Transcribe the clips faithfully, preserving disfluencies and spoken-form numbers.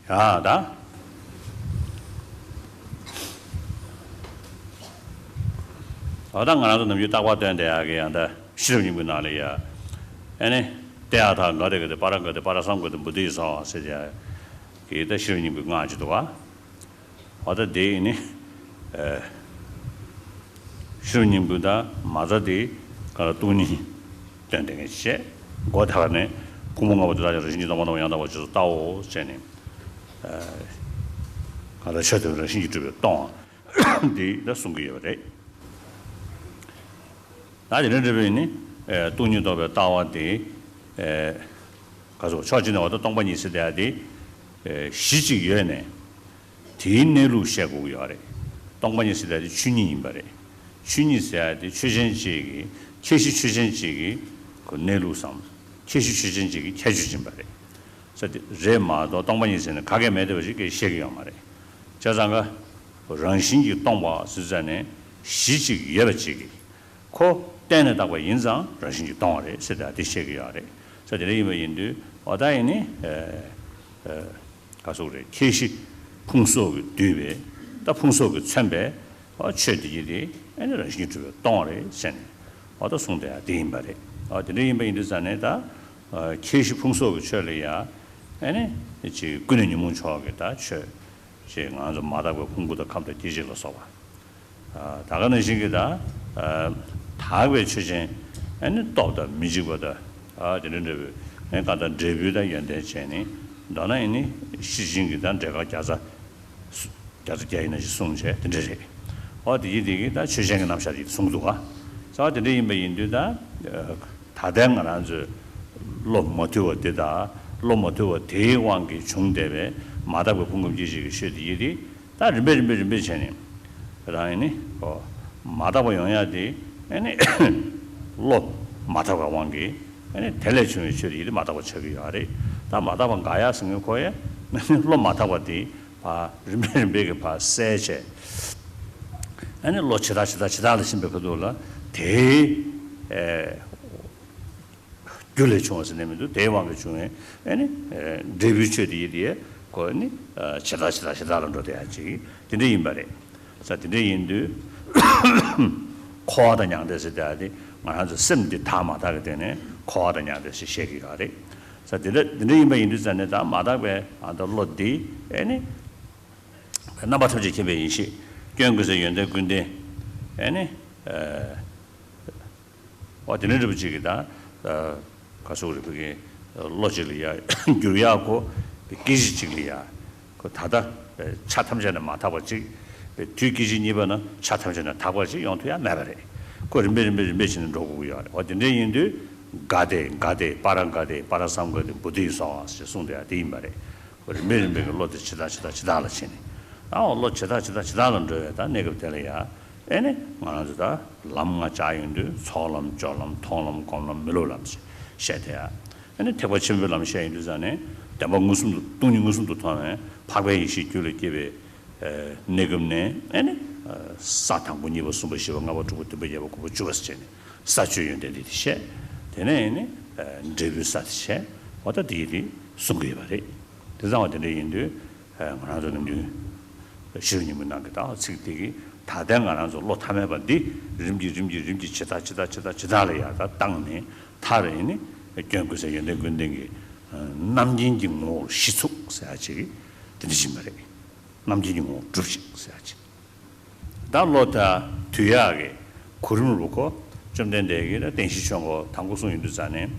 ཡ་ད། ད་ད་ང་རང་ཚོ་ནམ་རྒྱུན་རྟག་པར་སྟོན་བསྡད་ཡག་གི་ཡང་ད་ཤེས་རབ་སྙིང་པོའི་ནང་ལ་ཡ། ཨེ་ནི། ཏདྱ་ཐཱ་ག་ཏེ་ག་ཏེ་པཱ་ར་ག་ཏེ་པཱ་ར་སཾ་ག་ཏེ་བོ་དྷི་སྭཱ་ཧཱ་ཟེར་ཡག་གི་ད་ཤེས་རབ་སྙིང་པོའི་སྔགས་ཅིག་འདུག་ག། འོ་ད་དེ་ནི། ཨ། ཤེས་རབ་སྙིང་པོ་དང་མ་རྩ་དེ་ག་ལ་སྟོང་ཉིད་སྟོན་ཏེ་ངས་བཤད། སྒོ་ཐ་ནས་ཕུང་པོ་ལྔ་པོ་དེ་དག་ཀྱང་རང་བཞིན་གྱིས་སྟོང་པ་སྟོང་པ་ཡང་དག་པར་རྗེས་སུ་བལྟའོ་ཟེར་ནས། ཨ། གང་ལྟར་ཆ་མཐུན་རང་བཞིན་གྱིས་གྲུབ་པས་སྟོང་བ་འདི་ལ་གསུང་གི་ཡོད་པ་རེད། ད་དེ་འདྲ་འདྲ་བས་ནི། ཨ། སྟོང་ཉིད་རྟོགས་པའི་ལྟ་བ་དེ། ཨ། ག་ཚོད་ཕྱོགས་གཅིག་ནས་འོ་ད་སྟོང་པ་ཉིད་ཟེར་དེ་ཡ་དེ། ཨ། གཞི་གཅིག་ཡོད་ནས། དེའི་གནས་ལུགས་བཤད་དགོས་ཀྱི་ཡོད་རེད། སྟོང་པ་ཉིད་ཟེར་ཡ་དེ་ཆོས་ཉིད་ཡིན་པ་རེད། ཆོས་ཉིད་ཟེར་ཡ་དེ་ཆོས་ཅན་གཅིག་གི་ཁྱད་གཞི་ཆོས་ཅན་གཅིག་གི་གོ་གནས་ལུགས་སམ། ཁྱད་གཞི་ཆོས་ཅན་གཅིག་གི་ཁྱད་ཆོས་ཡིན་པ་རེད། ཟེར་དེ་རེད་མ་གཏོགས་སྟོང་པ་ཉིད་ཟེར་ནས་ག་གེ་མེད་བསྡད་པ་ཞིག་གིས་བཤད་ཀྱི་ཡོད་མ་རེད། བྱས་ཙང་ཀ་རང་བཞིན་གྱིས་སྟོང་པ་ཟེར་ཙ་ནས་གཞི་གཅིག་ཡོད་པ་གཅིག་གིས་ཁོ་གཏན་ནས་དག་པ་ཡིན་ཙང་རང་བཞིན་གྱིས་སྟོང་བ་རེད་ཟེར་ཏེ་དེ་བཤད་ཀྱི་ཡོད་རེད། ཟེར་དེ་འདྲ་ཡིན་པ་ཡིན་དུས་འོ་ད་ཡིན་ནི། ཨ། ཨ། ག་ཟེར་དགོས་རེད། ཁྱད་གཞི་ཕུང་སོགས་ཀྱིས་བསྡུས་པའི་ད་ཕུང་སོགས་ཀྱིས་མཚོན་པའི་འོ་ཆོས་དེ་ཡི་དེ་ཨ་ནི་རང་བཞིན་གྱིས་གྲུབ་པས་སྟོང་བ་རེད་ཟེར་ནས་འོ་ད་གསུངས་བསྡད་ཡ་དེ་ཡིན་པ་རེད། འོ་དེ་འདྲ་ཡིན་པ་ཡིན་དུས་ཙ་ནས་ད། ཨ། ཁྱད་གཞི་ཕུང་སོགས་ཀྱི་ཆོས་ལ་ཡ། ཨ་ནི། ཅིག་ཀུན་ནས་ཉོན་མོངས་ཕྱོགས་ཀྱི་ད་ཆོས། ཅིག་ང་ཚོ་མ་དག་པའི་ཕུང་པོ་དང་ཁམས་དང་སྐྱེ་མཆེད་ལ་སོགས་པ། ཨ། ད་ག་ནང་བཞིན་གྱི་ད། ཨ། དག་པའི་ཆོས་ཅན། ཨ་ནི་སྟོབས་དང་མི་འཇིགས་པ་དང་། ཨ། དེ་འདྲ་འདྲ་བའི། ཨ། གང་ལྟར་འབྲས་བུ་དང་ཡོན་ཏན་བྱས་ནས། མདོར་ན་ཨ་ནི་ཤེར་ཕྱིན་གྱི་ད་འགྲེལ་པ་བརྒྱ་རྩ། བརྒྱ་རྩ་བརྒྱད་ཡིན་ན་ཞིག་གསུངས་བྱས་དེ་འདྲ་རེད། འོ་དེ་ཡིན་དེ་གི་ད་ཆོས་ཅན་གྱི་རྣམ་གཞག་དེ་གསུངས་འདུག་ག། རྩ་བ་དེ་འདྲ་ཡིན་པ་ཡིན་དུས་ད། ད་ལྟའི་ང་རང་ཚོས་བློ་མ་ཐུལ་བ་དེ་དང་བློ་མ་ཐུལ་བ་དེའི་དབང་གིས་བྱུང་བསྡད་པའི་མ་དག་པའི་ཕུང་ཁམས་སྐྱེ་མཆེད་ཀྱི་ཆོས་དེ་ཡིན་དེ། ད་རིམ་པས་རིམ་པས་རིམ་པས་བྱས་ནས། རང་ཡིན་ནི། ཨོ། མ་དག་པ་ཡོང་ཡ་དེ། ཨ་ནི། བློ་མ་དག་པའི་དབང་གིས། ཨ་ནི་དེ་ལས་བྱུང་བའི་ཆོས་དེ་ཡིན་དེ་མ་དག་པ་ཆགས་ཀྱི་ཡོད་རེད། ད་མ་དག་པ་འགག་ཡ་ཟེར་མཁན་ཁོ་ཡ། བློ་མ་དག་པ་དེ། ཕར་རིམ་པས་རིམ་པས་ཀྱི་ཕར་བསལ་བྱས། ཨ་ནི་བློ་ཇེ་དག་ཇེ་དག་ཇེ་དག་ལ་ཕྱིན་པའི་ཁ་ཐུག་ལ་དེའི། ཨེ། རྒྱུ་ལས་བྱུང་བ་ཟེར་ནས་མི་འདུག་དེའི་དབང་གིས་བྱུང་བའི་ཨ་ནི། ཨེ། འབྲས་བུའི་ཆོས་དེ་ཡིན་དེ་ཁོ་ནི། ཨ། ཇེ་དག་ཇེ་དག་ཇེ་དག་ལ་འགྲོ་བསྡད་ཡ་ཅིག་དེ་འདྲ་ཡིན་པ་རེད། ས་དེ་འདྲ་ཡིན་དུས། འཁོར་བ་དང་མྱང་འདས་ཟེར་བསྡད་ཡ་དེ་ང་རང་ཚོ་སེམས་འདི་དག་མ་དག་གི་སྟེང་ནས་འཁོར་བ་དང་མྱང་འདས་ཟེར་བཤད་ཀྱི་ཡོད་རེད། ས་དེ་འདྲ་དེ་འདྲ་ཡིན་པ་ཡིན་དུས་ཙ་ནས་ད་མ་དག་པའི་ཨ་ད་བློ་འདི་ཨེ་ནི། རྣམ་པ་ཐམས་ཅད་མཁྱེན་པའི་ཡེ་ཤེས། སྐྱོན་ཀུན་ཟད་ཡོན་ཏན་ཀུན་ལྡན། ཨེ་ནི། ཨ། འོ་དེ་འདྲ་འདྲ་པོ་ཅིག་གིས་ད། ཨ། ག་ཟེར་རེད། བོད་ཀྱི་བློ་གཅིག་ལ་ཡ་འགྱུར་ཡག་གོ། སྐད་ཅིག་གཅིག་ལ་ཡ། ཁོ་ད་ལྟ་ཆ་ཐམས་ཅད་ནས་མ་དག་པ་ཅིག་དུས་སྐད་ཅིག་གཉིས་པ་ན་ཆ་ཐམས་ཅད་ནས་དག་པ་ཅིག་ཡོང་ཐུབ་ཡ་མེད་པ་རེད། ཁོ་རིམ་པས་རིམ་པས་རིམ་པས་བྱས་ནས་འགྲོ་དགོས་ཀྱི་ཡོད་རེད། འོ་དེ་འདྲ་ཡིན་དུས། ག་ཏེ་ག་ཏེ་པཱ་ར་ག་ཏེ་པཱ་ར་སཾ་ག་ཏེ་བོ་དྷི་སྭཱ་ཧཱ་ཞེས་གསུངས་དེ་ཡ་དེ་ཡིན་པ་རེད། རིམ་པས་རིམ་པས་ཀྱི་བློ་དེ་ཇེ་དག་ཇེ་དག་ཇེ་དག་ལ་ཕྱིན་ནས། ཨའོ་བློ་ཇེ་དག་ཇེ་དག་ཇེ་དག་ལ་འགྲོ་བའི་ད་གནས་སྐབས་དེ་ལ་ཡ། ཨེ་ནི་ང་རང་ཚོ་ད་ལམ་ལྔ་བཅའ་ཡོང་དུས་ཚོགས་ལམ་སྦྱོར་ལམ་མཐོང་ལམ་སྒོམ་ལམ་མི་སློབ་ལམ་ཞེས་བཤད་དེ་ཡ། ཨེ་ནི་ཐེག་པ་ཆེན་པོའི་ལམ་བཤད་ཡོང་དུས་ཙ་ནས་བདེན་པ་མངོན་སུམ་དུ་སྟོང་ཉིད་མངོན་སུམ་དུ་མཐོང་བའི་འཕགས་པའི་ཡེ་ཤེས་རྒྱུད་ལ་སྐྱེས་པའི་གནས་སྐབས་ནས་ཨེ་ནི་ས་དང་པོ་གཉིས་པ་གསུམ་པ་བཞི་པ་ལྔ་པ་དྲུག་པ་བདུན་པ་བརྒྱད་པ་དགུ་པ་བཅུ་པ་ཟེར་བྱས་ནས། ས་བཅུའི་ཡོན་ཏན་འདི་དེ་བཤད། དེ་ནས་ནི་འབྲས་བུའི་ས་དེ་བཤད། འོ་ད་དེ་ཡི་དེ་གསུང་གི་ཡོད་པ་རེད། དེ་ཚང་བ་དེ་འདྲ་ཡིན་དུས་ང་རང་ཚོ་ནམ་རྒྱུན་ཤེས་རབ་སྙིང་པོའི་ནང་གི་ད་ཚིག་དེ་གི་ད་ལྟའི་ང་རང་ཚོ་བློ་ཐ་མལ་པ་འདི་རིམ་གྱིས་རིམ་གྱིས་རིམ་གྱིས་ཇེ་དག་ཇེ་དག་ཇེ་དག་ཇེ་དག་ལ་ཡར་ད་བཏང་ནས་མཐར་ཡིན་ནི་སྐྱོན་ཀུན་ཟད་ཡོན་ཏན་ཀུན་ལྡན་གྱི་རྣམ་མཁྱེན་གྱི་ངོ་བོར་གཞི་ཚུགས་ཟེར་ཡ་ཅིག་དེ་འདྲ་ཡིན་པ་རེད། རྣམ་མཁྱེན་གྱི་ངོ་བོ་གྲུབ་ཅིག་ཟེར་ཡ་ཅིག་ད་བློ་དང་དུལ་ཡག་གི་གོ་རིམ་རུ་ཁོ་བཅོམ་ལྡན་འདས་ཀྱིས་ད་བདེན་བཞིའི་ཆོས་འཁོར་དང་པོ་གསུངས་ཡོང་དུས་ཙ་ནས་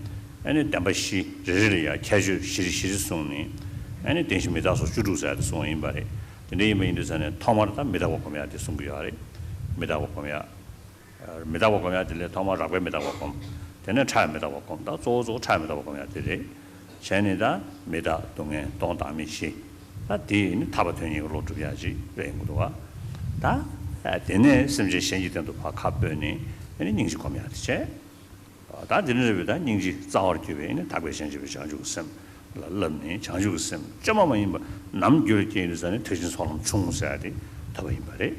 ཨ་ནི་བདེན་པ་བཞི་རེ་རེ་ལ་ཡང་ཁྱད་ཆོས་བཞི་རེ་བཞི་རེ་གསུངས་ནས་ཨ་ནི་བདེན་བཞི་མི་རྟག་སོགས་བཅུ་དྲུག་ཟེར་ཡ་དེ་གསུངས་པ་ཡིན་པ་རེད། དེ་འདྲ་ཡིན་པ་ཡིན་དུས་ཙ་ནས་ཐོག་མར་ད་མི་རྟག་པ་སྒོམ་ཡག་དེ་གསུང་གི་ཡོད་རེད། མི་རྟག་པ་སྒོམ་ཡག་མི་རྟག་པ་སྒོམ་ཡག་དེ་ལས་ཐོག་མར་རགས་པའི་མི་རྟག་པ་སྒོམ། དེ་ནས་ཕྲ་བའི་མི་རྟག་པ་སྒོམ། ད་གཙོ་བོ་གཙོ་བོ་ཕྲ་བའི་མི་རྟག་པ་སྒོམ་ཡག་དེ་རེད། བྱས་ནས་ད་མི་རྟག་སྡུག་བསྔལ་སྟོང་བདག་མེད་བཞི། ད་དེ་ནི་ཐར་པ་དོན་གཉེར་གྱི་བློ་སྒྲུབ་ཡག་ཅིག་རེད་ཡིན་གྱི་འདུག་ག། ད་དེ་ནས་སེམས་ཅན་གཞན་གྱི་སྟེང་དུ་ཕར་ཁ་སྤོས་ནས་ཨ་ནི་སྙིང་རྗེ་སྒོམ་ཡག་དེ་བྱས། ད་དེ་ནས་རེད་པས་ད་སྙིང་རྗེ་རྩ་བར་གྱུར་པའི་ནི་དག་པའི་སྤྱན་ཆེན་པོའི་བྱང་ཆུབ་ཀྱི་སེམས་ལ་བསླབས་ནས་བྱང་ཆུབ་ཀྱི་སེམས་བཅོས་མ་མ་ཡིན་པ་ནམ་རྒྱུན་ལ་སྐྱེས་ཡོང་དུས་ཙ་ནས་ཐེག་ཆེན་ཚོགས་ལམ་ཆུང་ཟེར་ཡ་དེ་ཐོབ་པ་ཡིན་པ་རེད།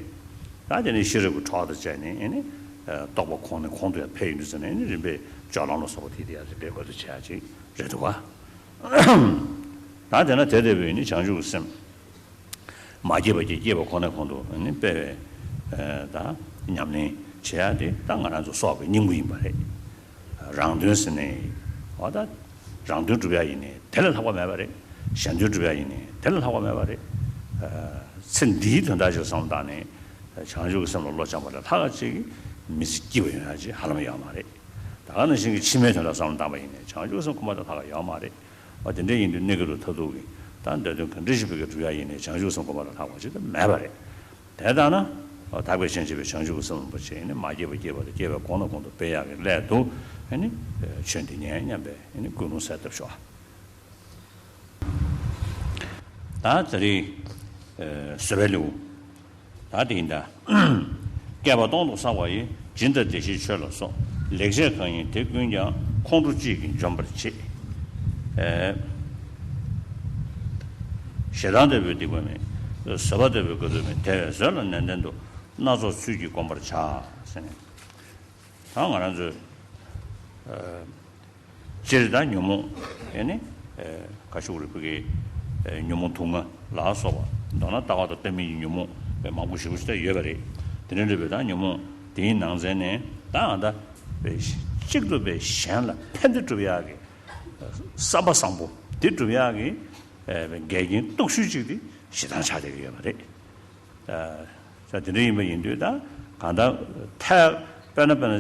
ད་དེ་ནས་ཤེས་རབ་ཀྱི་གྲོགས་དང་བཅས་ནས་ཨེ་ནི་རྟོགས་པ་གོང་ནས་གོང་དུ་ཡང་འཕེལ་ཡོང་དུས་ཙ་ནས་ཨེ་ནི་རིམ་པས་སྦྱོར་ལམ་ལ་སོགས་པ་དེ་དེ་ཡང་རིམ་པས་འོད་དུ་ཆེ་ཡ་ཅིག་རེད་འདུག་ག། ད་དེ་ན་དེ་ལྟ་བུའི་ནི་བྱང་ཆུབ་ཀྱི་སེམས་མ་སྐྱེས་པ་སྐྱེ། སྐྱེས་པ་ཁོ་ནས་ཁོང་དུ་ནི་སྤེལ་བའི་ད་ཉམས་ལེན་བྱེད་ཡ་དེ་ད་ང་རང་ཚོ་སྲོག་གི་སྙིང་པོ་ཡིན་པ་རེད། རང་དོན་ཟེར་ནས་འོ་ད་རང་དོན་སྒྲུབ་ཡ་ཡིན་ནས་དེ་ལས་ལྷག་པ་མེད་པ་རེད། གཞན་དོན་སྒྲུབ་ཡ་ཡིན་ནས་དེ་ལས་ལྷག་པ་མེད་པ་རེད། ཚེ་འདིའི་དོན་དག་ཅིག་བསམ་བློ་བཏང་ནས་བྱང་ཆུབ་ཀྱི་སེམས་ལ་བློ་སྦྱངས་པ་ལས་ལྷག་ཅིག་མི་ཚེ་སྐྱིད་པ་ཡོང་ཡ་ཅིག་ཧ་ལམ་ཡོད་མ་རེད། ད་ག་ནང་བཞིན་གྱི་ཕྱི་མའི་དོན་དག་བསམ་བློ་བཏང་པ་ཡིན་ནས་བྱང་ཆུབ་སེམས་ཁོ་མ་གཏོགས་ལྷག་ཡོད་མ་རེད། འོ་དེ་འདྲ་ཡིན་དུས་གནས་སྐབས་ལ་མཐར་ཐུག་གི་ད་འདོད་དོན་གང་འདྲ་ཞིག་ཕ་གིར་འགྲུབ་ཡ་ཡིན་ནས་བྱང་ཆུབ་སེམས་ཁོ་མ་གཏོགས་ལྷག་པ་ཅིག་ད་མེད་པ་རེད། དེ་ལྟར་ན་འོ་དག་པའི་སྤྱན་ཕྱེ་བའི་བྱང་ཆུབ་ཀྱི་སེམས་རིན་པོ་ཆེ་ནི་མ་སྐྱེས་པ་སྐྱེས་པ་དང་སྐྱེས་པའི་གོང་ནས་གོང་དུ་སྤེལ་ཡག་གི་སླད་དུ་ཨ་ནི་ཆོས་འདི་ཉན་སྙམ་པའི་ཨ་ནི་ཀུན་སློང་གསལ་བཏབ་ཤོག། ད་ད་རེས་བཟོད་པའི་ལེའུ། ད་དེ་ཡིན་ད། བསྐལ་པ་སྟོང་དུ་བསགས་པ་ཡི། སྦྱིན་དང་བདེ་གཤེགས་མཆོད་ལ་སོགས། ལེགས་སྤྱད་གང་ཡིན་དེ་ཀུན་ཀྱང་། ཁོང་ཁྲོ་གཅིག་གིས་འཇོམས་པར་བྱེད། ཨེ། ཞེ་སྡང་ལྟ་བུའི་སྡིག་པ་མེད། བཟོད་པ་ལྟ་བུའི་དགའ་སྡུག་མེད། དེ་བས་བཟོད་ལ་ནན་ཏན་དུ། སྣ་ཚོགས་ཚུལ་གྱིས་བསྒོམ་པར་བྱ། ཟེར་ནས། ད་ང་རང་ཚོས། ཨེ། སྤྱིར་ད་ཉོན་མོངས་ཡང་ནི་ག་ཤུག་རིག་པའི་ཉོན་མོངས་དུག་ལྔ་ལ་སོགས་པ་མདོར་ན་ལྟ་བ་དང་ལྟ་མིན་གྱི་ཉོན་མོངས་མང་པོ་ཞེ་པོ་ཞིག་ད་ཡོད་པ་རེད། དེ་འདྲ་འདྲ་བའི་ད་ཉོན་མོངས་དེའི་ནང་ཚན་ནས་ད་ཨ་ད་གཅིག་ཏུ་པའི་གཞན་ལ་ཕན་བདེ་སྒྲུབ་ཡག་གི་བསམ་པ་བཟང་པོ་དེ་སྒྲུབ་ཡག་གི་འགལ་རྐྱེན་སྟོབས་ཤུགས་གཅིག་དེ་ཞེ་སྡང་ཆགས་བསྡད་ཀྱི་ཡོད་པ་རེད། ས་དེ་འདྲ་ཡིན་པ་ཡིན་དུས་ད་གང་ལྟར་ཐལ་དཔེར་ན་དཔེར་ན་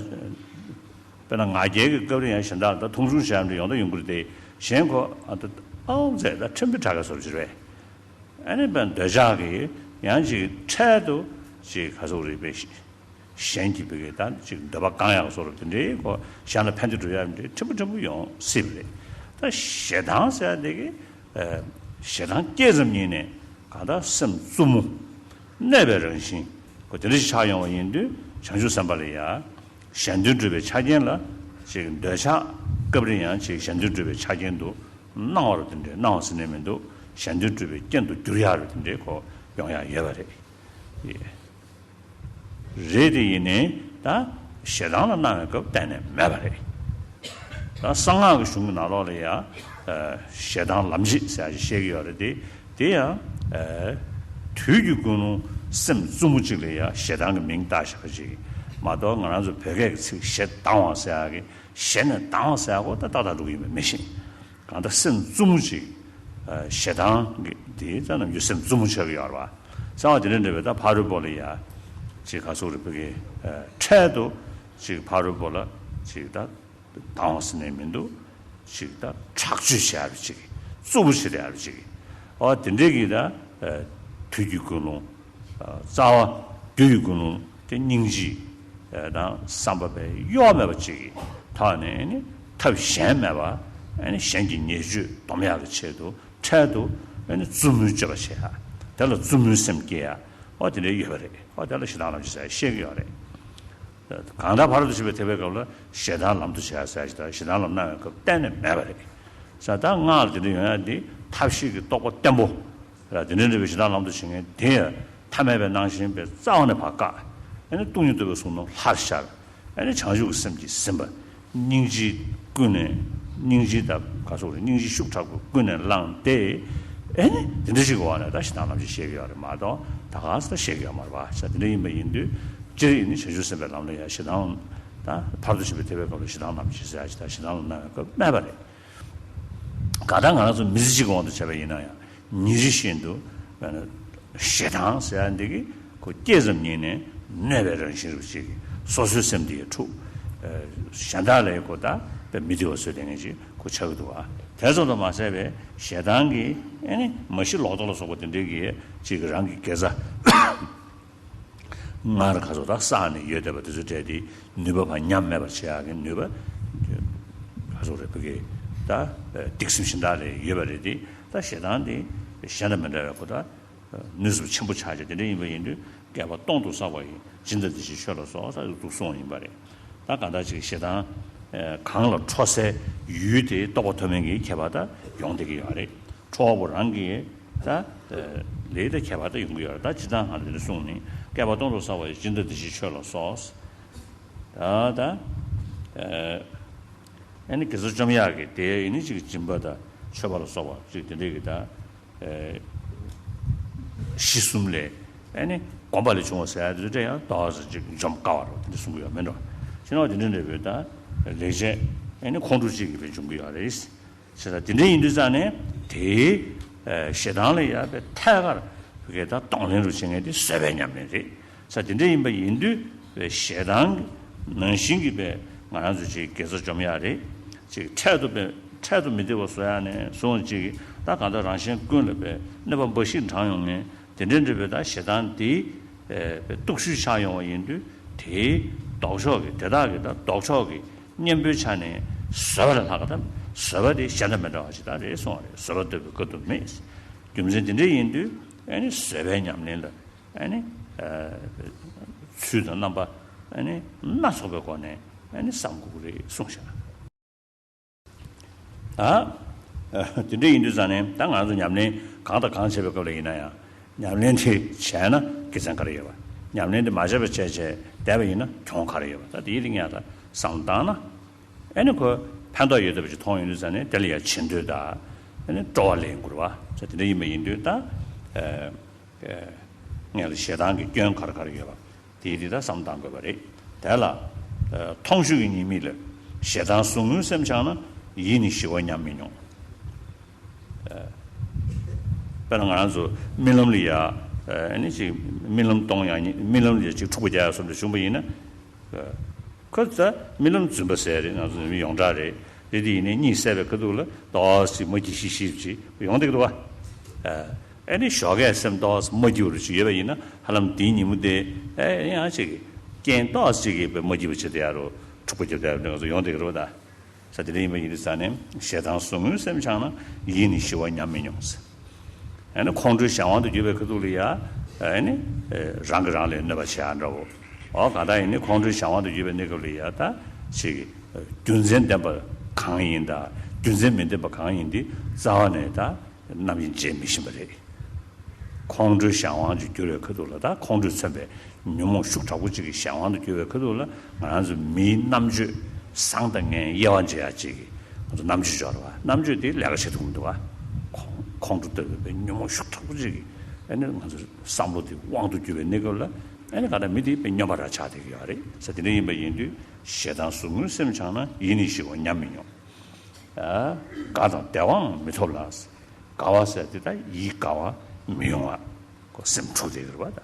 དཔེར་ན་ང་རྒྱལ་གྱི་སྐབས་རེ་ཡང་གཞན་དག་ད་མཐོང་ཆུང་བྱས་པ་འདྲ་ཡོང་ད་ཡོང་གི་རེད་དེ། གཞན་ཁོ་ཨ་ད་ཨའུ་ཟེར་ད་ཕྲན་བུ་དྲག་ག་བཟོ་འདྲ་ཅིག་རེད། ཨ་ནི་དཔེར་ན་འདོད་ཆགས་ཀྱི་ཡང་ཅིག་འཕྲལ་དུ་ཅིག་ག་ཟེར་རེད་པས། གཞན་གྱི་བུ་གའི་ད་ཅིག་འདོད་པ་བསྐང་ཡག་བཟོ་འདྲ་དེ་འདྲའི་ཁོ་གཞན་ལ་ཕན་བདེ་སྒྲུབ་ཡག་འདྲའི་ཕྲན་བུ་ཕྲན་བུ་ཡོང་སྲིད་པ་རེད། ད་ཞེ་སྡང་ཟེར་ཡག་དེ་གི་ཞེ་སྡང་སྐྱེས་ཙམ་ཉིད་ནས་གང་ལྟར་སེམས་རྩུབ་མོ། གནོད་པའི་རང་བཞིན་ཁོ་དེ་འདྲ་ཞིག་ཆགས་ཡོང་བ་ཡིན་དུས་བྱང་ཆུབ་སེམས་དཔའ་ལ་ཡ། གཞན་དོན་སྒྲུབ་པའི་ཆ་རྐྱེན་ལ་ཅིག་འདོད་ཆགས་སྐབས་རེ་ཡང་ཅིག་གཞན་དོན་སྒྲུབ་པའི་ཆ་རྐྱེན་དུ་སྣང་བ་རུ་དེ་འདྲའི་སྣང་བ་ཟེར་ནས་མི་འདུག་གཞན་དོན་སྒྲུབ་པའི་རྐྱེན་དུ་འགྱུར་ཡག་རུ་དེ་འདྲའི་ཁོ་ཡོང་ཡག་ཡོད་པ་རེད། རེད་དེ་ཡིན་ནའི་ད་ཞེ་སྡང་ལ་སྣང་བའི་སྐབས་གཏན་ནས་མེད་པ་རེད། ད་གསང་སྔགས་ཀྱི་གཞུང་གི་ནང་ལོགས་ལ་ཡང་ཞེ་སྡང་ལམ་བྱེད་ཟེར་ཡག་ཅིག་བཤད་ཀྱི་ཡོད་རེད་དེ། དེ་ཡང་དུས་ཀྱི་ཀུན་སློང་སེམས་རྩུབ་མོ་གཅིག་ལ་ཡང་ཞེ་སྡང་གི་མིང་བཏགས་བཞག་པ་ཅིག་མ་གཏོགས་ང་རང་ཚོ་བོད་སྐད་ཀྱི་ཚིག་ཞེ་སྡང་བ་ཟེར་ཡག་གི་ཞེ་ནས་སྡང་བ་ཟེར་ཡག་གོ་ད་ཏག་ཏག་འགྲོ་གི་ཡིན་པ་མི་ཤེས། གང་ལྟར་སེམས་རྩུབ་མོ་ཅིག་ཞེ་སྡང་གི་དེའི་རྩ་རྣམས་ཀྱི་སེམས་རྩུབ་མོ་ཆགས་ཀྱི་ཡོད་རེད་བ། གསང་བ་དེ་འདྲ་འདྲ་བའི་ད་ཕ་རོལ་པོ་ལ་ཡ། ཅིག་ག་ཟེར་རེད་པ་གི། འཕྲལ་དུ་ཅིག་ཕ་རོལ་པོ་ལ་ཅིག་ད་སྡང་བ་ཟེར་ནས་མི་འདུག་ཅིག་ད་དྲག་སྤྱོད་བྱེད་ཡ་རེད་ཅིག་རྩུབ་པོ་བྱེད་ཡ་རེད་ཅིག་འོ་དེ་འདྲའི་གི་ད་དུས་ཀྱི་ཀུན་སློང་། རྩ་བ་རྒྱུ་ཡི་ཀུན་སློང་དེ་སྙིང་རྗེ་དང་བསམ་པ་པའི་གཡོ་བ་མེད་པ་ཅིག་གི་ཐོག་ནས་ནི་ཐབས་གཞན་མེད་པ་ནི་གཞན་གྱི་ཉེས་སྤྱོད་སྡོམ་ཡག་གི་ཆེད་དུ་འཕྲལ་དུ་ནི་རྩུབ་མོའི་སྤྱོད་པ་བྱེད་ཡ། དེ་ལ་རྩུབ་མོའི་སེམས་སྐྱེ་ཡ། འོ་དེ་འདྲའི་ཡོད་པ་རེད། འོ་དེ་ལ་ཞེ་སྡང་ལམ་བྱེད་ཟེར་བཤད་ཀྱི་ཡོད་རེད། གང་ལྟར་ཕ་རོལ་ཏུ་ཕྱིན་པའི་ཐེག་པའི་སྐབས་ལ་ཞེ་སྡང་ལམ་དུ་བྱེད་ཡ་ཟེར་ཞེ་སྡང་ཞེ་སྡང་ལམ་སྣང་བའི་སྐབས་གཏན་ནས་མེད་པ་རེད། ས་ད་སྔགས་ལ་དེ་འདྲ་ཡོང་ཡ་འདི་ཐབས་ཤེས་ཀྱི་རྟོགས་པ་བརྟན་པོ། ར་དེ་འདྲ་འདྲ་བའི་ཞེ་སྡང་ལམ་དུ་བྱེད་མཁན་དེ་ཡང་ཐ་མལ་པའི་སྣང་ཞེན་པའི་རྩ་བ་ནས་ཕར་བཀག་ཨ་ནི་སྟོང་ཉིད་རྟོགས་པའི་གསུང་རྣམས་ལྷར་ཤར། ཨ་ནི་བྱང་ཆུབ་ཀྱི་སེམས་ཀྱིས་ཟིན་པ། སྙིང་རྗེ་ཀུན་ནས་སྙིང་རྗེ་དང་ག་སོགས་རེད། སྙིང་རྗེ་ཤུགས་དྲག་པོས་ཀུན་ནས་བསླངས་ཏེ། ཨ་ནི་དེ་འདྲ་ཞིག་གི་འོག་ནས་ད་ཞེ་སྡང་ལམ་ཞེས་བཤད་ཀྱི་ཡོད་རེད་མ་གཏོགས་ད་ག་ས་ད་བཤད་ཀྱི་ཡོད་མ་རེད་པ། ས་དེ་འདྲ་ཡིན་པ་ཡིན་དུས་སྤྱིར་ཡིན་ནི་བྱང་ཆུབ་སེམས་དཔའི་ལམ་ལ་ཡང་ཞེ་སྡང་ད་ཕར་ཚུར་ཕྱིན་པའི་ཐེག་པའི་སྐབས་ལ་ཞེ་སྡང་ལམ་ཞེས་ཟེར་ཡ་ཞེ་སྡང་ཞེ་སྡང་ལ་སྣང་བའི་སྐབས་མེད་པ་རེད། གང་ལྟར་ང་རང་ཚོ་མི་ཚེ་གཅིག་གི་དབང་དུ་བྱས་པ་ཡིན་ན་ཡང་ཉིན་རེ་བཞིན་དུ་ཞེ་སྡང་ཟེར་ཡ་འདི་གི་ཁོ་སྐྱེས་ཙམ་ཉིད་ནས་གནོད་པའི་རང་བཞིན་རུ་ཅིག་སོ་སོའི་སེམས་འདི་ཡི་འཁྲུག་གཞན་དག་ལ་ཡི་ཁོ་ད་དཔེ་མི་བདེ་བ་བཟོས་བསྡད་མཁན་ཅིག་ཁོ་ཆགས་ཀྱི་འདུག་བ། དེ་ཙམ་དུ་མ་ཟད་པའི་ཞེ་སྡང་གི་ཨ་ནི་མ་ཤི་ལོག་རྟོག་ལ་སོགས་པ་དེ་འདྲའི་གི་ཅིག་རང་གི་དགེ་རྩ། སྔར་ག་ཚོད་ད་བསགས་ནས་ཡོད་བསྡད་པ་དེ་ཚོ་བྲལ་ཏེ་ནུས་པ་ཕར་ཉམས་མེད་པར་བྱེད་ཡག་གི་ནུས་པ་ག་ཚོད་རེད་ཕ་གི་ད་སྡིག་སེམས་གཞན་དག་ལ་ཡོད་པ་རེད་དེ། ད་ཞེ་སྡང་དེ་གཞན་དང་མི་འདྲ་བའི་ཁོ་ད་ནུས་སུ་ཆེན་པོ་ཆགས་ཀྱི་དེ་འདྲ་ཡིན་པ་ཡིན་དུས་བསྐལ་པ་སྟོང་དུ་བསགས་པ་ཡི། སྦྱིན་དང་བདེ་གཤེགས་མཆོད་ལ་སོགས་ས་ཡོད་འདུག་གསུངས་ཡིན་པ་རེད། ད་གང་ལྟར་ཅིག་ཞེ་སྡང་གང་ལ་ཁྲོ་སའི་ཡུལ་དེ་རྟོགས་པ་ཐོབ་མཁན་གྱི་ཁྱད་པར་ད་ཡོང་བསྡད་ཀྱི་ཡོད་རེད། ཁྲོ་བ་པོ་རང་གིས་ད་ལས་དང་ཁྱད་པར་ད་ཡོང་གི་ཡོད་རེད། ད་སྤྱིར་བཏང་ང་ལ་འདི་འདྲ་གསུངས་ནས་བསྐལ་པ་སྟོང་དུ་བསགས་པ་ཡི། སྦྱིན་དང་བདེ་གཤེགས་མཆོད་ལ་སོགས། ད་ད་ཨ་ནི་དགེ་རྩ་བཅོམ་ཡག་གི་དེ་ཡིན་ནི་ཅིག་སྦྱིན་པ་དང་ མཆོད་པ་ལ་སོགས་པ་ཅིག་དེ་འདྲའི་གི་ད་ཨེ་གཞི་གསུམ་ལས་ཨེ་ནི་གོམས་པ་ལས་བྱུང་བ་ཟེར་ཡ་དེ་ཚོ་ཡང་ཏོག་ཙམ་ཅིག་འཇོམས་དཀའ་བ་རེད་དེ་འདྲ་གསུང་གི་ཡོད་མེད་འགྲོ། ཕྱི་ནང་དེ་འདྲ་འདྲ་བོའི་ད་ལེགས་བྱས་ཨེ་ནི་ཁོང་ཁྲོ་ཅིག་གི་བས་འབྱུང་གི་ཡོད་རེད། བྱས་ཙང་དེ་འདྲ་ཡིན་དུས་ཙང་ནས་དེའི་ཨེ་ཞེ་སྡང་ལ་ཡ་བས་ཐད་ཀར་བས་ད་གདོང་ལེན་རུ་བྱེད་མཁན་དེ་བཟོད་པའི་ཉམས་ལེན་རེད། ས་དེ་འདྲ་ཡིན་པ་ཡིན་དུས་བས་ཞེ་སྡང་ནང་བཞིན་གྱི་བས་ང་རང་ཚོ་ཅིག་དགེ་རྩ་འཇོམས་ཡག་རེད། ཅིག་འཕྲལ་དུ་བས་འཕྲལ་དུ་མི་བདེ་བ་བཟོ་ཡག་ནས་བཟུང་ཅིག་ད་གང་ལྟར་རང་གཞན་ཀུན་ལ་བས་གནོད་པ་འབའ་ཞིག་དྲངས་ཡོང་མཁན་དེ་འདྲ་འདྲ་བས་ད་ཞེ་སྡང་དེ་བས་སྟོབས་ཤུགས་ཆགས་ཡོང་བ་ཡིན་དུས་དེའི་ལྡོག་ཕྱོགས་ཀྱི་དེ་དག་གི་ད་ལྡོག་ཕྱོགས་ཀྱི་གཉེན་པོའི་ཆ་ནས་བཟོད་པ་ལས་ལྷག་ག་ད་བཟོད་པ་དེ་གཞན་དང་མི་འདྲ་བ་ཞིག་ད་རེད་གསུངས་པ་རེད། བཟོད་པ་ལྟ་བུའི་དཀའ་ཐུབ་མེད། རྒྱུ་མཚན་དེ་འདྲ་ཡིན་དུས་ཨེ་ནི་བཟོད་པའི་ཉམས་ལེན་ལ་ཨེ་ནི་ཚུལ་དང་རྣམ་པ་ཨེ་ནི་སྣ་ཚོགས་པའི་སྒོ་ནས་ཨེ་ནི་བསམ་དགོས་ཀྱི་རེད་གསུངས་བཞག་ད་དེ་འདྲ་ཡིན་དུས་ཙང་ནས་ད་ང་ཚོ་ཉམས་ལེན་གང་དང་གང་བྱེད་པའི་སྐབས་ལ་ཡིན་ན་ཡང་ཉམས་ལེན་དེ་བྱས་ན་དགེ་མཚན་ག་རེ་ཡོད་པ། ཉམས་ལེན་དེ་མ་བྱས་པ་བྱས་བྱས་བསྡད་པ་ཡིན་ན་གྱོང་ག་རེ་ཡོད་པ། ད་དེའི་རིགས་ཡང་ད་བསམ་བློ་བཏང་ན། ཨེ་ནི་ཁོ་ཕན་ཐོགས་ཡོད་བསྡད་པ་ཅིག་མཐོང་ཡོང་དུས་ཙང་ནས་དེ་ལ་ཡང་བྱེད་འདོད་དང་ཨེ་ནི་སྤྲོ་བ་ལེན་དགོས་པ་ཟེར་དེ་འདྲ་ཡིན་པ་ཡིན་དུས་ད་ཨེ་ཨེ་ངས་ལ་ཞེ་སྡང་གི་སྐྱོན་ག་རེ་ག་རེ་ཡོད་པ་དེའི་དེ་ད་བསམ་བཏང་དགོས་པ་རེད། དེ་ལ་ཨེ་མཐོང་ཆོས་ཀྱི་ཉེས་དམིགས་ལ་ཞེ་སྡང་ཟུག་རྔུའི་སེམས་འཆང་ན་ཡིད་ནི་ཞི་བ་ཉམས་མི་མྱོང་། དཔེར་ན་ང་རང་ཚོ་རྨི་ལམ་ལ་ཡ་ཨེ་ནི་ཅིག་རྨི་ལམ་གཏོང་ཡག་རྨི་ལམ་ལ་ཡ་ཅིག་འཁྲུག་པ་རྒྱག་ཡག་བཟོ་འདྲ་བྱུང་བ་ཡིན་ན། ཁོ་ཚ་རྨི་ལམ་རྫུན་པ་ཟེར་རེད། ང་ཚོ་རྨི་ཡོངས་གྲགས་རེད། རེད་དེ་ཡིན་ནའི་གཉིད་སད་པའི་ཁ་ཐུག་ལ་ཏོག་ཙམ་མ་སྐྱིད་ཤིག་ཤིག་ཅིག་ཡོང་བསྡད་ཀྱི་འདུག་བ། ཨ་ནི་ཞོགས་ཀས་སེམས་ཏོག་ཙམ་མ་སྐྱིད་པ་རུ་ཅིག་ཡོད་པ་ཡིན་ན་ཧ་ལམ་དེའི་ཉིན་མོ་དེ་ཨེ་ཡང་ཅིག་རྐྱེན་ཏོག་ཙམ་ཅིག་གིས་མ་སྐྱིད་པ་བྱེད་བསྡད་ཡ་རུ་འཁྲུག་པ་རྒྱབ་བསྡད་ཡ་རུ་ང་ཚོ་ཡོང་བསྡད་ཀྱི་རེད་བ་ད། ས་དེ་འདྲ་ཡིན་པ་ཡིན་དུས་ཙང་ནས་ཞེ་སྡང་ཟུག་རྔུའི་སེམས་འཆང་ན་ཡིད་ནི་ཞི་བ་ཉམས་མི་མྱོང་ཟེར། ཨ་ནི་ཁོང་ཁྲོའི་གཞན་དབང་དུ་གྱུར་པའི་ཁ་ཐུག་ལ་ཡ་ཨ་ནི་རང་གིས་རང་ལ་གནོད་པ་བྱེད་ཡ་འདྲ་བོ། འོ་གང་ལྟར་ཡིན་ནི་ཁོང་ཁྲོའི་གཞན་དབང་དུ་གྱུར་པའི་གནས་སྐབས་ལ་ཡ་ད་ཅིག་རྒྱུ་མཚན་ལྡན་པ་གང་ཡིན་དང་རྒྱུ་མཚན་མི་ལྡན་པ་གང་ཡིན་དེ་རྩ་བ་ནས་ད་རྣམ་དབྱེ་འབྱེད་མི་ཤེས་པ་རེད། ཁོང་ཁྲོའི་གཞན་དབང་དུ་གྱུར་བའི་ཁ་ཐུག་ལ་ད་ཁོང་ཁྲོས་མཚོན་པའི་ཉོན་མོངས་ཤུགས་དྲག་པོ་གཅིག་གི་གཞན་དབང་དུ་གྱུར་བའི་ཁ་ཐུག་ལ་ང་རང་ཚོ་མིའི་རྣམ་དཔྱོད་བཟང་དང་ངན་དབྱེ་བ་འབྱེད་ཡ་གཅིག་གི་ང་ཚོ་རྣམ་དཔྱོད་སྦྱོར་བ་རྣམ་དཔྱོད་དེ་ལས་ཀ་བྱེད་ཐུབ་མི་འདུག་བ། ཁོང་ཁོང་ཁྲོ་ལྟ་བུའི་དཔེ་ཉོན་མོངས་ཤུགས་དྲག་པོ་གཅིག་གི་ཨ་ནི་ང་ཚོ་བསམ་བློ་དེ་དབང་དུ་གྱུར་བའི་གནས་སྐབས་ལ་ཨ་ནི་ག་ད་མི་དེ་དཔེ་སྨྱོན་པ་ར་ཆགས་བསྡད་ཀྱི་ཡོད་རེད་ས་དེ་འདྲ་ཡིན་པ་ཡིན་དུས་ཞེ་སྡང་ཟུག་རྔུའི་སེམས་འཆང་ན་ཡིད་ནི་ཞི་བ་ཉམས་མི་མྱོང་། དགའ་དང་བདེ་བའང་མི་ཐོབ་ལ། དགའ་བ་ཟེར་དེ་ད་ཡིད་དགའ་བ་མི་ཡོང་བ། ཁོ་སེམས་འཁྲུགས་བསྡད་ཀྱི་རེད་པ་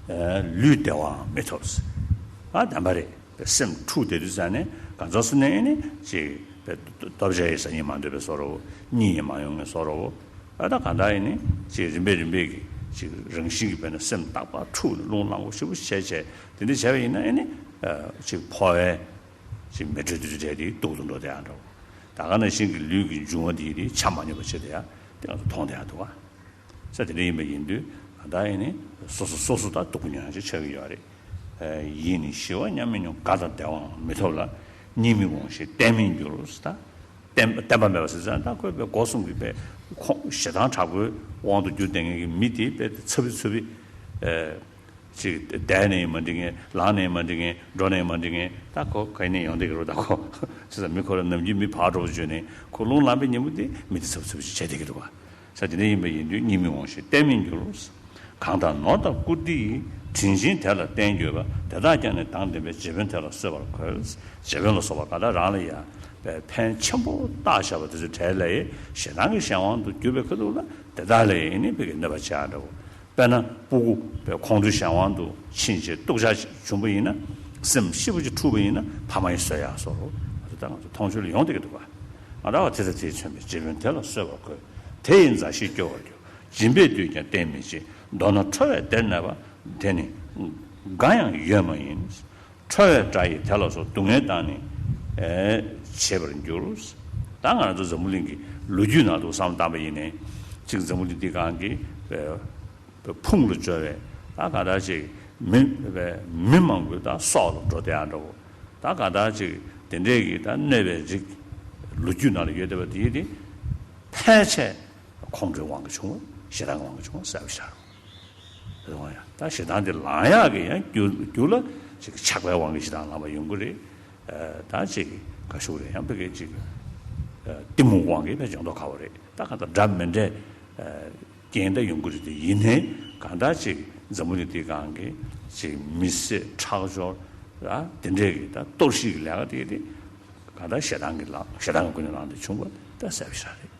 ད། ལུས་བདེ་བའང་མི་ཐོབ་ཟེར། ཨ་བདེན་པ་རེད། སེམས་འཁྲུགས་བསྡད་དུས་ཙང་ནས་གང་ཟག་སུ་ནས་ནི་ཅིག་སྟོབས་ཆགས་ཡིན་ས་ཉིད་མ་འདོད་པའི་བཟོ་འདྲ་བོ་གཉིད་ཡང་མ་ཡོང་ངའི་བཟོ་འདྲ་བོ། ཨ་ད་གང་ལྟར་ཡིན་ནི་ཅིག་རིམ་པས་རིམ་པས་ཀྱི་ཅིག་རང་བཞིན་གྱི་དཔེར་ན་སེམས་རྟག་པར་འཁྲུགས་ནས་རླུང་ལངས་པ་ཞེ་པོ་བྱས་བྱས་དེ་འདྲ་བྱས་པ་ཡིན་ན་ཨེ་ནི་ཅིག་ཕོ་བའི་ཅིག་མེ་དྲོད་དེ་ཚོ་བྲལ་ཏེ་སྡུག་ཏུ་འགྲོ་བསྡད་ཡག་འདྲ་བོ། ད་ག་ནང་བཞིན་གྱི་ལུས་ཀྱི་འབྱུང་བ་དེ་ཡི་དེ་ཆ་མ་སྙོམས་པ་བྱེད་བསྡད་ཡག་དེ་ང་ཚོ་མཐོང་བསྡད་ཡག་འདུག་བ། ས་དེ་འདྲ་ཡིན་པ་ཡིན་དུས་ང་ད་ཡིན་ནི་སོ་སོ་སོ་སོ་ད་སྡུག་ཉོན་ཅིག་ཆགས་ཀྱི་ཡོད་རེད། ཡིད་ནི་ཞི་བ་མཉམ་མི་མྱོང་། དགའ་དང་བདེ་བའང་མི་ཐོབ་ལ། གཉིད་མི་འོང་ཞིང་གཏན་མི་འགྱུར་ཟེར་ད། བརྟན་བརྟན་པ་མེད་པ་ཟེར་ཙང་ད་ཁོས་པའི་སྒོ་གསུམ་གྱི་པའི་ཁོང་ཞེ་སྡང་དྲག་པོའི་དབང་དུ་གྱུར་བསྡད་མཁན་གྱི་མི་དེ་པའི་ཚ་བི་ཚ་བི། ཅིག་བསྡད་ནས་ཡང་མ་འགྲིག་མཁན། ལངས་ནས་ཡང་མ་འགྲིག་མཁན། འགྲོ་ནས་ཡང་མ་འགྲིག་མཁན། ད་ཁོ་ག་ནས་ཡོང་བསྡད་ཀྱི་རེད་ད་ཁོ། བྱས་ཙང་མི་ཁོ་རང་ནམ་རྒྱུན་མི་ཕར་འགྲོ་བརྗོད་ནས་ཁོ་རླུང་ལངས་པའི་ཉིན་མོ་དེ་མི་དེ་ཚབ་ཚུབ་ཅིག་བྱས་བསྡད་ཀྱི་འདུག་ག་ས་དེ་འདྲ་ཡིན་པ་ཡིན་དུས་གཉིད་མི་འོང་ཞིང་གཏན་མི་འགྱུར། གང་ལྟར་ནོར་དང་བཀུར་སྟི་ཡིས། དྲིན་ཆེན་དེ་ལ་བརྟེན་འགྱོད་པ། དེ་དག་ཀྱང་ནི་དང་ལྡན་པའི། རྗེ་དཔོན་དེ་ལ་གསོལ་བར་འཁོལ། རྗེ་དཔོན་ལ་སོགས་པ་ག་ད་རང་ལ་ཡང་ཕན་ཆེན་པོ་བཏགས་བཞག་པ་དེ་ཚོའི་གྲས་ལས་ཞེ་སྡང་གི་གཞན་དབང་དུ་གྱུར་པའི་ཁ་ཐུག་ལ་དེ་དག་ལ་ཡང་ནི་ཕ་གི་གནོད་པ་བྱེད་ཡག་འདྲ་བོ། དཔེར་ན་སྤུ་གུ་པའི་ཁོང་ཁྲོའི་གཞན་དབང་དུ་ཕྱིན་བྱས་སྡུག་ཅག་ཅིག་བྱུང་པ་ཡིན་ན་སེམས་སྐྱིད་པོ་ཅིག་འཁྲུགས་པ་ཡིན་ན་ཕ་མ་ཡིས་གསོད་ཡག་བཟོ་འདྲ་བོ། ད་ལྟ་ང་ཚོ་མཐོང་ཆོས་ལ་ཡོང་བསྡད་ཀྱི་འདུག་ག་ང་རང་བ་དེ་དང་དེས་མཚོན་པའི་རྗེ་དཔོན་དེ་ལ་གསོལ་བར་འཁོལ། དེ་ཡི་མཛའ་བཤེས་སྐྱོ་བར་འགྱུར། སྦྱིན་པས་བསྡུས་ཀྱང་བརྟེན་མི་བྱེད། མདོར་ན་ཁྲོ་བས་བདེར་གནས་པ། དེ་ནི་དགའ་ཡང་ཡོད་མ་ཡིན། ཁྲོ་བའི་དགྲ་ཡིས་དེ་ལ་སོགས། སྡུག་བསྔལ་དང་ནི་བྱེད་པར་འགྱུར། ད་ང་རང་ཚོ་འཛམ་བུ་གླིང་གི་ལོ་རྒྱུས་ནང་དུ་བསམ་བློ་བཏང་པ་ཡིན་ནའི་གཅིག་འཛམ་བུ་གླིང་འདི་སྒང་གི་ཕུང་ལ་སྦྱོར་བའི་ད་ག་ད་ཅིག་མི་མི་མང་པོའི་ད་སྲོག་ལ་འགྲོ་བསྡད་ཡག་འདྲ་བོ། ད་ག་ད་ཅིག་དེ་འདྲས་ཀྱི་ད་གནོད་པའི་རིགས་ལོ་རྒྱུས་ནང་ལ་ཡོད་བསྡད་པ་དེ་དེ་ཕལ་ཆེར་ཁོང་ཁྲོའི་དབང་གིས་བྱུང་བ། ཞེ་སྡང་གི་དབང་གིས་བྱུང་བ་གསལ་པོ་ཤར། རེད་བ། ཡང་ད་ཞེ་སྡང་དེ་ལངས་ཡག་གི་ཡང་རྒྱུ་རྒྱུ་ལ་ཅིག་ཆགས་པའི་དབང་གིས་ཞེ་སྡང་ལངས་པ་ཡོང་གི་རེད། ད་ཅིག་ག་ཞུ་རེད། ཡང་ཕ་གི་ཅིག་ གཏི་མུག་དབང་གིས་ཕར་ཡོང་མདོག་ཁ་པོ་རེད། ད་གང་ལྟར་འདྲ་མི་འདྲ་རྐྱེན་ད་ཡོང་གི་རེད་དེ། ཡིན་ནའི་གང་ལྟར་ཅིག་འཛམ་བུ་གླིང་འདིའི་སྒང་གི་ཅིག་མི་བསད་ཁྲག་སྦྱོར་ཨ་དེ་འདྲའི་གི་ད་གཏོར་བཤིག་གི་ལས་ཀ་དེ་དེ་གང་ལྟར་ཞེ་སྡང་གི་ལངས། ཞེ་སྡང་གི་སྒོ་ནས་ལངས་ཏེ་བྱུང་བ་ད་གསལ་པོ་ཞིག་རེད།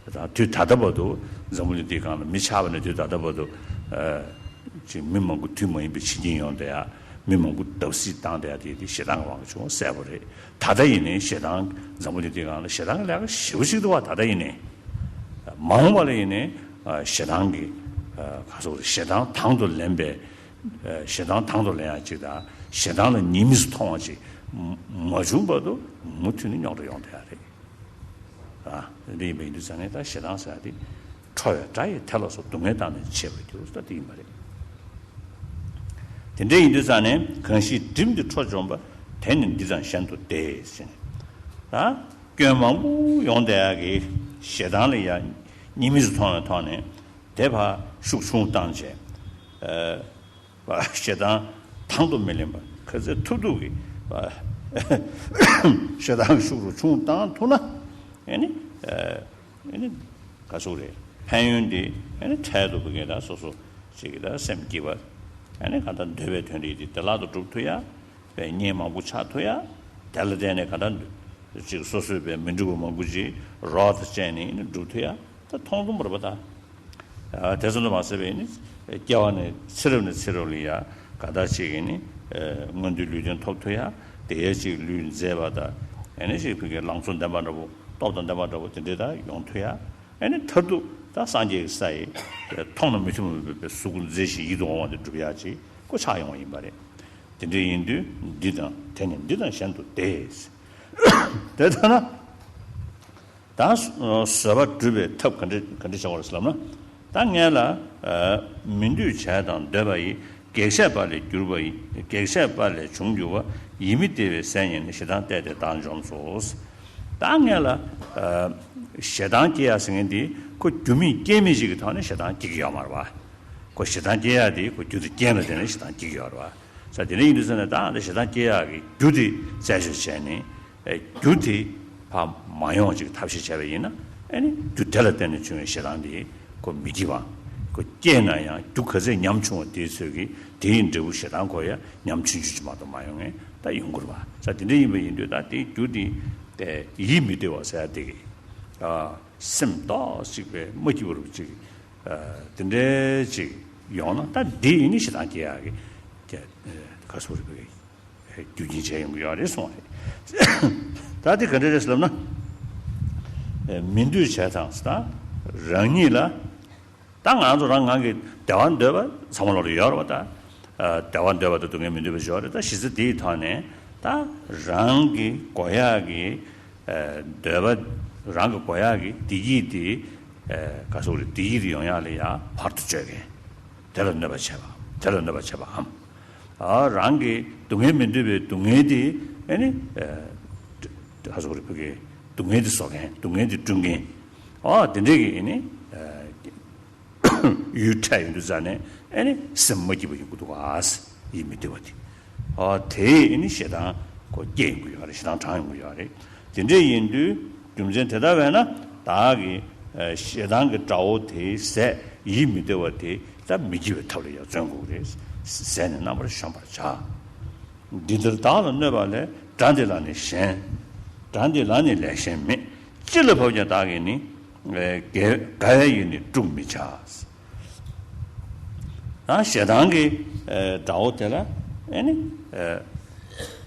ད་དུས་ད་ལྟ་བར་དུ་འཛམ་བུ་གླིང་འདིའི་སྒང་ལ་མི་ཆགས་པ་ནས་དུས་ད་ལྟ་བར་དུ་ཨ་ཅིག་མི་མང་པོ་དུས་མ་ཡིན་པའི་འཆི་རྐྱེན་ཡོང་བསྡད་ཡ། མི་མང་པོ་བརྡབ་གསིག་བཏང་བསྡད་ཡ་དེ་དེ་ཞེ་སྡང་གི་དབང་གིས་བྱུང་བ་གསལ་པོ་རེད། ད་ལྟ་ཡིན་ནའི་ཞེ་སྡང་འཛམ་བུ་གླིང་འདིའི་སྒང་ལ་ཞེ་སྡང་གི་ལས་ཀ་ཞེ་པོ་ཞིག་འདུག་བ། ད་ལྟ་ཡིན་ནའི་མ་འོངས་པ་ལ་ཡིན་ནའི་ཨ་ཞེ་སྡང་གི་ཨ་ག་ཟེར་དགོས་རེད། ཞེ་སྡང་དང་དུ་ལེན་པའི་ཨ་ཞེ་སྡང་དང་དུ་ལེན་ཡ་ཅིག་དང་ཞེ་སྡང་ལ་ཉེས་དམིགས་སུ་མཐོང་བ་ཅིག་མ་བྱུང་བར་དུ་མུ་མཐུད་ནས་རྙོག་དྲ་ཡོང་བསྡད་ཡ་རེད། ཨ་འདི་ཡིན་པ་ཡིན་དུས་ཙང་ནས་ད་ཞེ་སྡང་ཟེར་ཡ་དེ་ཁྲོ་བའི་དགྲ་ཡི་མཐའ་ལ་སོགས། སྡུག་བསྔལ་དང་ནི་ཕྱད་པའི་རྒྱུ། ད་དེ་ཡིན་པ་རེད། དེ་འདྲ་ཡིན་དུས་ཙང་ནས་གང་ཞིག་བསྒྲིམས་ཏེ་ཁྲོ་འཇོམས་པ། དེ་ནི་འདི་དང་གཞན་དུ་བདེ་ཟེར་ནས། ད་སྐྱོན་མང་པོ་ཡོང་བསྡད་ཡ་གི་ཞེ་སྡང་ལ་ཡ་ཉེས་དམིགས་སུ་མཐོང་བའི་ཐོག་ནས་དེ་ཕར་ཤུགས་ཆུང་བཏང་བྱས། ཨ། ཞེ་སྡང་དང་དུ་མི་ལེན་པ། ག་ཚོད་ཐུབ་ཐུབ་ཀྱིས་ཞེ་སྡང་གི་ཤུགས་རུ་ཆུང་བཏང་ཐུབ་ན། ཨེ་ནི་ཨེ་ནི་ག་ཟེར་དགོས་རེད། ཕན་ཡོན་འདི་ཨེ་ནི་འཕྲལ་དུ་བུ་གས་ད་སོ་སོ་ཅིག་གིས་ད་སེམས་སྐྱིད་པ། ཨེ་ནི་ག་ད་འདོད་པའི་དོན་རིགས་འདི་བདེ་བླག་ཏུ་འགྲུབ་ཐུབ་ཡ། དཔེ་གཉེན་མང་པོ་ཆགས་ཐུབ་ཡ། དེ་ལ་བརྟེན་ནས་ག་ད་ཅིག་སོ་སོའི་བས་མི་འགྲུབ་པ་མང་པོ་ཅིག་རོགས་དང་བཅས་ནས་ཨེ་ནི་འགྲུབ་ཐུབ་ཡ། ད་མཐོང་ཐུབ་པ་རེད་པ་ད། ཨ་དེ་ཙམ་དུ་མ་ཟད་པའི་ནི་སྐྱེ་བ་ནས་ཚེ་རབས་ནས་ཚེ་རབས་ལ་ཡ་ག་ད་ཅིག་གི་ནི་ཨ་མངོན་མཐོའི་ལུས་རྟེན་ཐོབ་ཐུབ་ཡ། དེ་ཡ་ཅིག་ལུས་མཛེས་པ་དང་ཨེ་ནི་ཅིག་ཕ་གིའི་ལང་ཚོ་ལྡན་པ་འདྲ་པོ་སྟོབས་དང་ལྡན་པ་འདྲ་པོ་དེ་འདྲའི་ད་ཡོང་ཐུབ་ཡ། ཨེ་ནི་མཐར་ཐུག་ད་སངས་རྒྱས་ཀྱི་ས་ཡི་མཐོང་ན་མི་མཐུན་པའི་གཟུགས་མཛེས་ཤིང་ཡིད་དུ་འོང་བ་དེ་འགྲུབ་ཡ་ཅིག་ཁོ་ཆགས་ཡོང་བ་ཡིན་པ་རེད། དེ་འདྲ་ཡིན་དུས་འདི་དང་དེ་ནི་འདི་དང་གཞན་དུ་བདེ། དེ་ལྟར་ན། ད་བཟོད་པ་སྒྲུབ་པའི་ཐབས་ག་འདྲ་ག་འདྲ་བྱ་བར་ཟེར་ལབ་ན། ད་སྔོན་ལ་མི་འདོད་བྱས་དང་འདོད་པ་ཡི། གེགས་བྱས་པ་ལས་གྱུར་པ་ཡི། གེགས་བྱས་པ་ལས་བྱུང་འགྱུར་བ། ཡིད་མི་བདེ་བའི་ཟས་ཉིད་ནི། ཞེ་སྡང་བརྟས་ཏེ་བདག་འཇོམས་སོ། ད་སྔོན་ལ་ཞེ་སྡང་སྐྱེ་ཡ་ཟེར་མཁན་འདི་ཁོ་རྒྱུ་མེད་རྐྱེན་མེད་ཅིག་གི་ཐོག་ནས་ཞེ་སྡང་སྐྱེ་གི་ཡོད་མ་རེད་པ། ཁོ་ཞེ་སྡང་སྐྱེ་ཡ་དེ་ཁོ་རྒྱུ་དང་རྐྱེན་ལ་བརྟེན་ནས་ཞེ་སྡང་སྐྱེ་གི་ཡོད་རེད་པ། ས་དེ་འདྲ་ཡིན་དུས་ཙང་ནས་ད་ཨ་ད་ཞེ་སྡང་སྐྱེ་ཡག་གི་རྒྱུ་དེ་རྩད་གཅོད་བྱས་ནས། ཨེ་རྒྱུ་དེ་ཕར་མ་ཡོང་ཅིག་ཐབས་ཤེས་བྱས་པ་ཡིན་ན། ཨེ་ནི་རྒྱུ་དེ་ལ་བརྟེན་ནས་བྱུང་བའི་ཞེ་སྡང་དེ་ཁོ་མི་སྐྱེ་བ། ཁོ་སྐྱེས་ན་ཡང་རྒྱུ་ག་ཚད་ཉམ་ཆུང་བ་དེའི་ཚོད་ཀྱིས་དེའི་འབྲས་བུ་ཞེ་སྡང་ཁོ་ཡང་ཉམ་ཆུང་ཆུང་ཅིག་མ་གཏོགས་མ་ཡོང་ངེས་ད་ཡོང་གི་རེད་པ། ས་དེ་འདྲ་ཡིན་པ་ཡིན་དུས་ད་དེའི་རྒྱུ་དེ་ཡིད་མི་བདེ་བ་ཟེར་ཡ་དེ་གི་ཨ་སེམས་ཏོག་ཅིག་པའི་མ་སྐྱིད་པ་རུ་ཅིག་དེ་འདྲའི་ཅིག་ཡོང་ན་ད་འདི་ཡིན་ནི་ཞེ་སྡང་སྐྱེ་ཡག་གི་ག་ཟེར་དགོས་རེད། རྒྱུ་རྐྱེན་བྱས་ཡོང་གི་ཡོད་རེད་གསུངས་པ་རེད། ད་འདི་ག་འདྲ་རེད་ཟེར་ལབ་ན། མི་འདོད་བྱས་དང་ཟེར་ད་རང་ཉིད་ལ། ད་ང་ཚོ་རང་ངང་གིས་བདེ་བ་འདོད་པ་ཚང་མ་ལོག་ལ་ཡོད་རེད་པ་ད། བདེ་བ་འདོད་པ་དང་སྡུག་བསྔལ་མི་འདོད་པ་ཞིག་ཡོད་རེད། ད་གཞི་རྩ་དེའི་ཐོག་ནས་ད་རང་གི་དགོས་ཡག་གི་འདོད་པ། རང་གི་དགོས་ཡག་གི་བདེ་སྐྱིད་དེ་ག་ཟེར་དགོས་རེད། བདེ་སྐྱིད་དེ་ཡོང་ཡག་ལ་ཡ་བར་དུ་གཅོད་མཁན། དེ་ལ་གནོད་པ་བྱེད་པའམ། དེ་ལ་གནོད་པ་བྱེད་པའམ། ཨ་རང་གི་སྡུག་བསྔལ་མི་འདོད་པའི་སྡུག་བསྔལ་དེ་ཨེ་ནི་ག་ཟེར་དགོས་རེད། ཕ་གི་སྡུག་བསྔལ་དེ་བཟོ་མཁན། སྡུག་བསྔལ་དེ་བསྐྲུན་མཁན། ཨ་དེ་འདྲས་ཀྱི་ཨེ་ནི་ཡུལ་འཕྲད་ཡོང་དུས་ཙང་ནས་ཨེ་ནི་སེམས་མ་སྐྱིད་པ་ཡོང་གི་འདུག་ག། ཡིད་མི་བདེ་བ་དེ། ཨ་དེས་ཨེ་ནི་ཞེ་སྡང་ཁོ་སྐྱེ་ཡོང་གི་ཡོད་རེད། ཞེ་སྡང་དྲངས་ཡོང་གི་ཡོད་རེད། དེ་འདྲས་ཡིན་དུས་རྒྱུ་མཚན་དེ་ལྟ་བས་ན་བདག་གིས་ཞེ་སྡང་གི་དགྲ་བོ་དེའི་ཟས་ཡིད་མི་བདེ་བ་དེ་ད་མི་སྐྱིད་པའི་ཐབས་ལ་ཡང་བརྩོན་དགོས་རེད། ཟས་ནི་རྣམ་པར་གཞོམ་པར་བྱ། འདི་ལྟར་བདག་ལ་གནོད་པ་ལས། དགྲ་འདི་ལ་ནི་གཞན། དགྲ་འདི་ལ་ནི་ལས་གཞན་མེད། ཅི་ལ་བབ་ཀྱང་བདག་གིས་ནི། དགའ་དགའ་བའི་ཡིད་ནི་དཀྲུག་མི་བྱ། ད་ཞེ་སྡང་གི་དགྲ་བོ་དེ་ལ་ཨེ་ནི་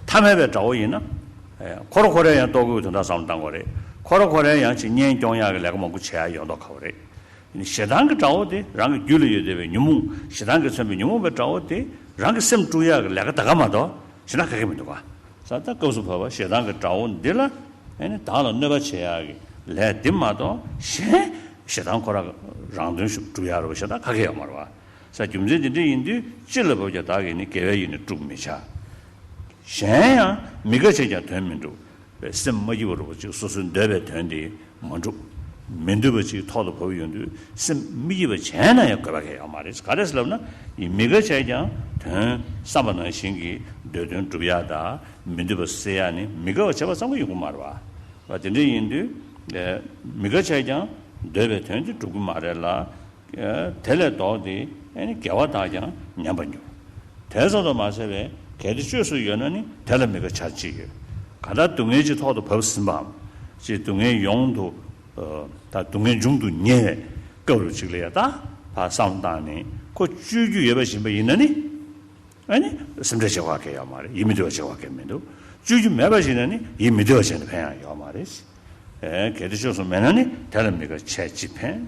ཐ་མལ་པའི་དགྲ་བོ་ཡིན་ན་ཁོ་ར་ཁོ་རའི་ཡང་ལྟོ་གོས་དོན་དག་བསམ་བློ་བཏང་དགོས་རེད། ཁོ་ར་ཁོ་རའི་ཡང་ཅིག་གཉེན་སྐྱོང་ཡག་གི་ལས་ཀ་མང་པོ་བྱེད་ཡག་ཡོད་མདོག་ཁ་པོ་རེད། ཞེ་སྡང་གི་དགྲ་བོ་དེ་རང་གི་རྒྱུད་ལ་ཡོད་བསྡད་པའི་ཉོན་མོངས། ཞེ་སྡང་གིས་མཚོན་པའི་ཉོན་མོངས་པའི་དགྲ་བོ་དེ་རང་གི་སེམས་དཀྲུག་ཡག་གི་ལས་ཀ་ད་ག་མ་གཏོགས་ཞེ་དྲག་ག་གེ་མི་འདུག་ག། ས་ད་སྐབས་སུ་བབ་པ་ཞེ་སྡང་གི་དགྲ་བོ་འདི་ལ་ཨེ་ནི་བདག་ལ་གནོད་པ་བྱེད་ཡག་གི་ལས་འདི་མ་གཏོགས་གཞན་ཞེ་སྡང་ཁོ་རང་རང་དོན་ཞིག་སྒྲུབ་ཡག་རེད་པ་ཞེ་དྲག་ག་གེ་ཡོད་མ་རེད་པ། ས་རྒྱུ་མཚན་འདི་འདྲ་ཡིན་དུས་ཅི་ལ་བབ་ཀྱང་བདག་གིས་ནི་དགའ་བའི་ཡིད་ནི་དཀྲུག་མི་བྱ། གཞན་ཡང་མི་དགའ་བྱས་ཀྱང་དོན་མི་འགྲུབ། པའི་སེམས་མ་སྐྱིད་པ་རུ་བ་ཅིག་སོ་སོའི་འདོད་པའི་དོན་དེ་མ་འགྲུབ། མི་འདོད་པ་ཅིག་ཐོག་ཏུ་བབས་ཡོང་དུས་སེམས་མི་སྐྱིད་པ་བྱས་ན་ཡང་དགོས་པ་གང་ཡང་ཡོད་མ་རེད། ག་རེ་ཟེར་ལབ་ན་ཡིན་མི་དགའ་བྱས་ཀྱང་དོན་བསམ་པ་ནང་བཞིན་གྱི་འདོད་དོན་སྒྲུབ་ཡག་དང་མི་འདོད་པ་སེལ་ཡག་ནི་མི་དགའ་བ་བྱས་པ་ཙམ་གྱིས་ཡོང་གི་མ་རེད་པ། བ། དེ་འདྲ་ཡིན་དུས་མི་དགའ་བྱས་ཀྱང་འདོད་པའི་དོན་དེ་འགྲུབ་ཀྱི་མ་རེད་ལ། དེ་ལས་ལྡོག་སྟེ་ཨ་ནི་དགེ་བ་དག་ཀྱང་ཉམས་པར་འགྱུར། དེ་ཙམ་དུ་མ་ཟད་པའི་གལ་ཏེ་བཅོས་སུ་ཡོད་ན་ནི་དེ་ལ་མི་དགའ་བྱ་ཅི་ཡོད། གང་ལྟར་སྡུག་བསྔལ་གྱི་ཐོག་ཏུ་བབས་ཟིན་པའམ། ཅིག་སྡུག་བསྔལ་ཡོང་དུ་ད་སྡུག་བསྔལ་འབྱུང་དུ་ཉེ་བའི་སྐབས་རུ་ཅིག་ལ་ཡ་ད་ཕར་བསམ་བློ་བཏང་ནས་ཁོ་བཅོས་རྒྱུ་ཡོད་པ་ཡིན་པ་ཡིན་ན་ནི། ཨ་ནི་སེམས་ཁྲལ་བྱེད་དགོས་གལ་ཡོད་མ་རེད། ཡིད་མི་བདེ་བ་བྱེད་དགོས་གལ་མི་འདུག་བཅོས་རྒྱུ་མེད་པ་ཞིག་ན་ནི་ཡིད་མི་བདེ་བ་བྱས་ནས་ཕན་ཡང་ཡོད་མ་རེད། ཨེ་གལ་ཏེ་བཅོས་སུ་མེད་ན་ནི་དེ་ལ་མི་དགའ་བྱས་ཅི་ཕན།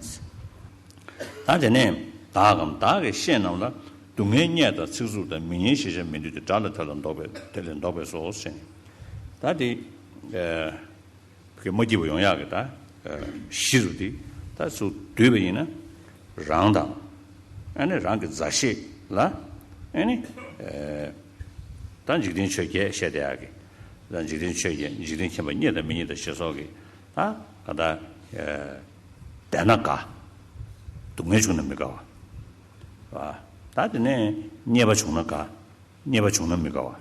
ད་དེ་ནས་བདག་གམ་བདག་གི་བཤེས་རྣམས་ལ་སྡུག་བསྔལ་བརྙས་དང་ཚིག་རྩུབ་དང་མི་སྙན་ཞེས་བྱ་མི་འདོད་དེ་དགྲ་ལ་དེ་ལ་ལྡོག་པའི་དེ་ལས་ལྡོག་པས་སོ་ཞེས་ནས། ད་དེ་ཨེ། གི་མ་སྐྱིད་པ་ཡོང་ཡག་གི་ད་གཞི་རུ་དེ་ད་ཚུར་བསྡུས་པ་ཡིན་ན། རང་དང་ཨ་ནི་རང་གི་མཛའ་བཤེས་ལ་ཨ་ནི་ད་འཇིག་རྟེན་ཆོས་བརྒྱད་བཤད་བསྡད་ཡག་གི། ད་འཇིག་རྟེན་ཆོས་བརྒྱད་འཇིག་རྟེན་མཁྱེན་པ་རྙེད་དང་མི་རྙེད་དང་ཞེས་སོགས་ཀྱི་ད་ག་ད་བདེ་ན་དགའ། སྡུག་བསྔལ་བྱུང་ན་མི་དགའ་བ། ད་དེ་ནས་རྙེད་པ་བྱུང་ན་དགའ། རྙེད་པ་བྱུང་ན་མི་དགའ་བ།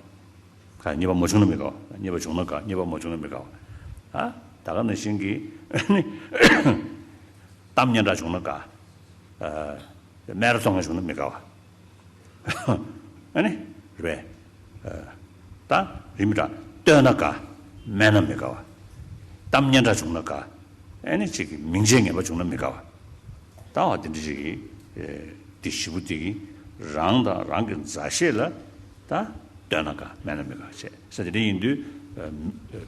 ཁ་རྙེད་པ་མ་བྱུང་ན་མི་དགའ་བ། རྙེད་པ་བྱུང་ན་དགའ། རྙེད་པ་མ་བྱུང་ན་མི་དགའ་བ། ཨ་ད་ག་ནང་བཞིན་གྱི་གཏམ་སྙན་གྲགས་བྱུང་ན་དགའ། ཨ་སྨད་ར་གཏོང་མཁན་བྱུང་ན་མི་དགའ་བ། ཨ་ནི་རེད་པས། ད་རིན་མེད་དྲ་བཏོན་ན་དགའ། སྨད་ན་མི་དགའ་བ། གཏམ་སྙན་གྲགས་བྱུང་ན་དགའ། ཨེ་ནི་ཅིག་གི་མིང་ཆེན་ངན་པ་བྱུང་ན་མི་དགའ་བ། ད་བ་དེ་འདྲ་ཅིག་གི་དེ་བཞི་པོ་དེ་གི་རང་དང་རང་གི་མཛའ་བཤེས་ལ་ད་བཏོན་ན་དགའ། སྨད་ན་མི་དགའ་བྱས་ས་དེ་འདྲ་ཡིན་དུས་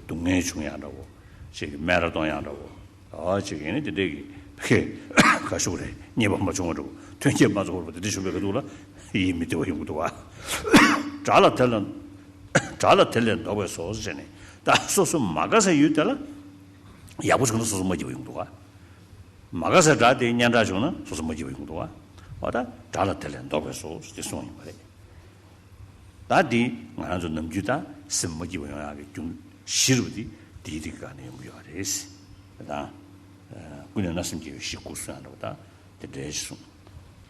སྡུག་བསྔལ་བྱུང་ཡང་འདྲ་བོ། ཅིག་གི་སྨད་ར་གཏོང་ཡང་འདྲ་བོ། ཨ་ཅིག་ཡིན་ནི་དེ་འདྲ་གི་ཕ་གི་ག་ཤུག་རེད། རྙེད་པ་མ་བྱུང་བ་འདྲ་བོ། ཐོན་སྐྱེད་མ་ཚོར་བ་དེ་འདྲ་བྱུང་བའི་ག་འདུག་ལ་ཡིད་མི་བདེ་བ་ཡོང་གི་འདུག་བ། དགྲ་ལ་དེ་ལ་དགྲ་ལ་དེ་ལས་ལྡོག་པས་སོ་ཟེར་ནས་ད་སོ་སོ་མ་དགའ་ས་ཡུལ་དེ་ལ། ཡག་པོ་བྱུང་ན་སོ་སོ་མ་སྐྱིད་པ་ཡོང་འདུག་ག་མ་དགའ་ས་དགྲ་དེ་སྙན་གྲགས་བྱུང་ན་སོ་སོ་མ་སྐྱིད་པ་ཡོང་འདུག་ག་འོ་ད་དགྲ་ལ་དེ་ལས་ལྡོག་པས་སོ་ཞེས་གསུངས་ཡོད་པ་རེད། ད་འདི་ང་རང་ཚོ་ནམ་རྒྱུན་ད་སེམས་མ་སྐྱིད་པ་ཡོང་ཡག་གི་རྒྱུ་བཞི་རུ་འདི་འདིའི་རིགས་ག་ནས་ཡོང་གི་ཡོད་རེད། ད་ཀུན་ནས་བརྣབ་སེམས་སྐྱེ་བའི་གཞི་ཀུན་གསོན་འགྲོ་ད་དེ་འདྲའི་གསུངས།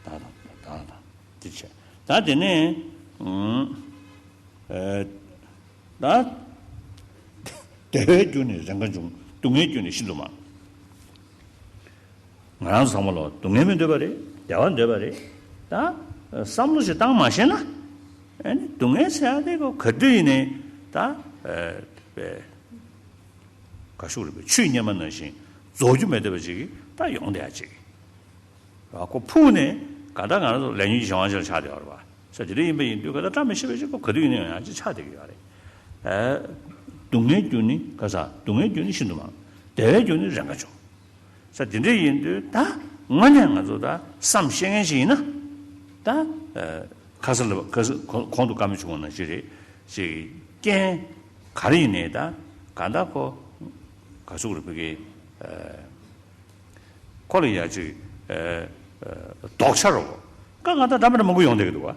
ད་དང་ད་དང་དེ་བྱས་ད་དེ་ནས་ཨ། ད། བདེ་བའི་རྒྱུ་ནི་རེས་འགའ་འབྱུང་། སྡུག་བསྔལ་རྒྱུ་ནི་ཤིན་ཏུ་མང་། ང་རང་ཚོ་ཚང་མ་ལོ་སྡུག་བསྔལ་མི་འདོད་པ་རེད། བདེ་བ་འདོད་པ་རེད། ད། བསམ་བློ་ཞིག་བཏང་མ་ཤེས་ན། ཨ་ནི་སྡུག་བསྔལ་ཟེར་ཡ་དེ་ག་ག་དུས་ཡིན་ནའི་ད། ག་ཤུག་རེད་པས་ཆུ་རྙེད་མ་ནང་བཞིན་རྫོགས་རྒྱུ་མེད་བསྡད་པ་ཅིག་གིས་ད་ཡོང་བསྡད་ཡ་ཅིག་ཁོ་ཕུག་ནས་ག་ད་ང་རང་ཚོ་ལས་ཉོན་གྱི་གཞན་དབང་ཅན་ཆགས་བསྡད་ཡོད་རེད་པ། ས་དེ་འདྲ་ཡིན་པ་ཡིན་དུས་ག་ད་བཀྲ་མི་ཤིས་པ་ཞིག་ཁོ་ག་དུས་ཡིན་ན་ཡང་ཅིག་ཆགས་བསྡད་ཀྱི་ཡོད་རེད། ཨ། སྡུག་བསྔལ་རྒྱུ་ནི་ག་ས་སྡུག་བསྔལ་རྒྱུ་ནི་ཤིན་ཏུ་མང་། བདེ་བའི་རྒྱུ་ནི་རེས་འགའ་འབྱུང་། ས་དེ་འདྲ་ཡིན་དུས་ད་དངོས་གནས་ང་ཚོ་ད་བསམ་ཤེས་མཁན་ཞིག་ཡིན་ན། ད། ཁ་ས་ལ་ཁ་ས་གོང་དུ་བཀའ་མོལ་བྱུང་བ་ནང་བཞིན་རེད། ཅིག་རྐྱེན་ག་རེ་ཡིན་ནའི་ད་ག་ད་ཁོ་ག་ཚུགས་རེད་ཕ་གི། ཁོ་ལ་ཡ་ཅིག་ཨ། ཨ། ལྡོག་ཆ་རོ། ཀ་ང་ད་འདྲ་མི་འདྲ་མང་པོ་ཡོང་བསྡད་ཀྱི་འདུག་བ།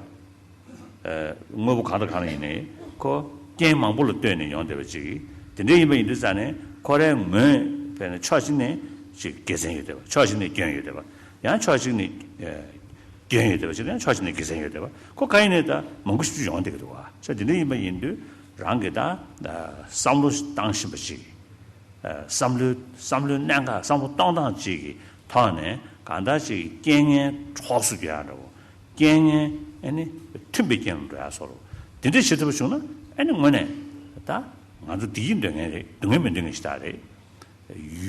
ཨ། དངོས་པོ་གང་དང་གང་ལ་ཡིན་ནའི་ཁོ་རྐྱེན་མང་པོ་ལ་ལྟོས་ནས་ཡོང་བསྡད་པ་ཅིག་དེ་འདྲ་ཡིན་པ་ཡིན་དུས་ཙང་ནས་ཁོ་རའི་ངོས་དཔེར་ན་ཕྱོགས་གཅིག་ནས་ཅིག་དགེ་མཚན་ཡོད་བསྡད་པ། ཕྱོགས་གཅིག་ནས་སྐྱོན་ཡོད་བསྡད་པ། ཡང་ཕྱོགས་གཅིག་ནས་ཨ། སྐྱོན་ཡོད་བསྡད་པ་ཅིག་ཡང་ཕྱོགས་གཅིག་ནས་དགེ་མཚན་ཡོད་བསྡད་པ། ཁོ་ག་ཡིན་ནའི་ད་མང་པོ་ཞིག་ཡོང་བསྡད་ཀྱི་འདུག་བ། ས་དེ་འདྲ་ཡིན་པ་ཡིན་དུས་རང་གི་ད་བསམ་བློ་བཏང་བཞིན་པ་ཅིག་བསམ་བློའི་བསམ་བློའི་གནད་འགག་བསམ་བློ་གཏོང་སྟངས་གཅིག་གི་ཐོག་ནས་གང་ལྟར་གཅིག་རྐྱེན་ངན་གྲོགས་སུ་འགྱུར་ཡག་འདྲ་བོ། རྐྱེན་ངན་ཨ་ནི་མཐུན་པའི་རྐྱེན་ལ་འགྲོ་ཡག་བཟོ་འདྲ་བོ། དེ་འདྲ་བྱེད་ཐུབ་པ་བྱུང་ན་ཨ་ནི་དངོས་གནས་ད་ང་ཚོ་བདེ་སྐྱིད་འདོད་མཁན་རེད། སྡུག་བསྔལ་མི་འདོད་མཁན་ཞིག་ད་རེད།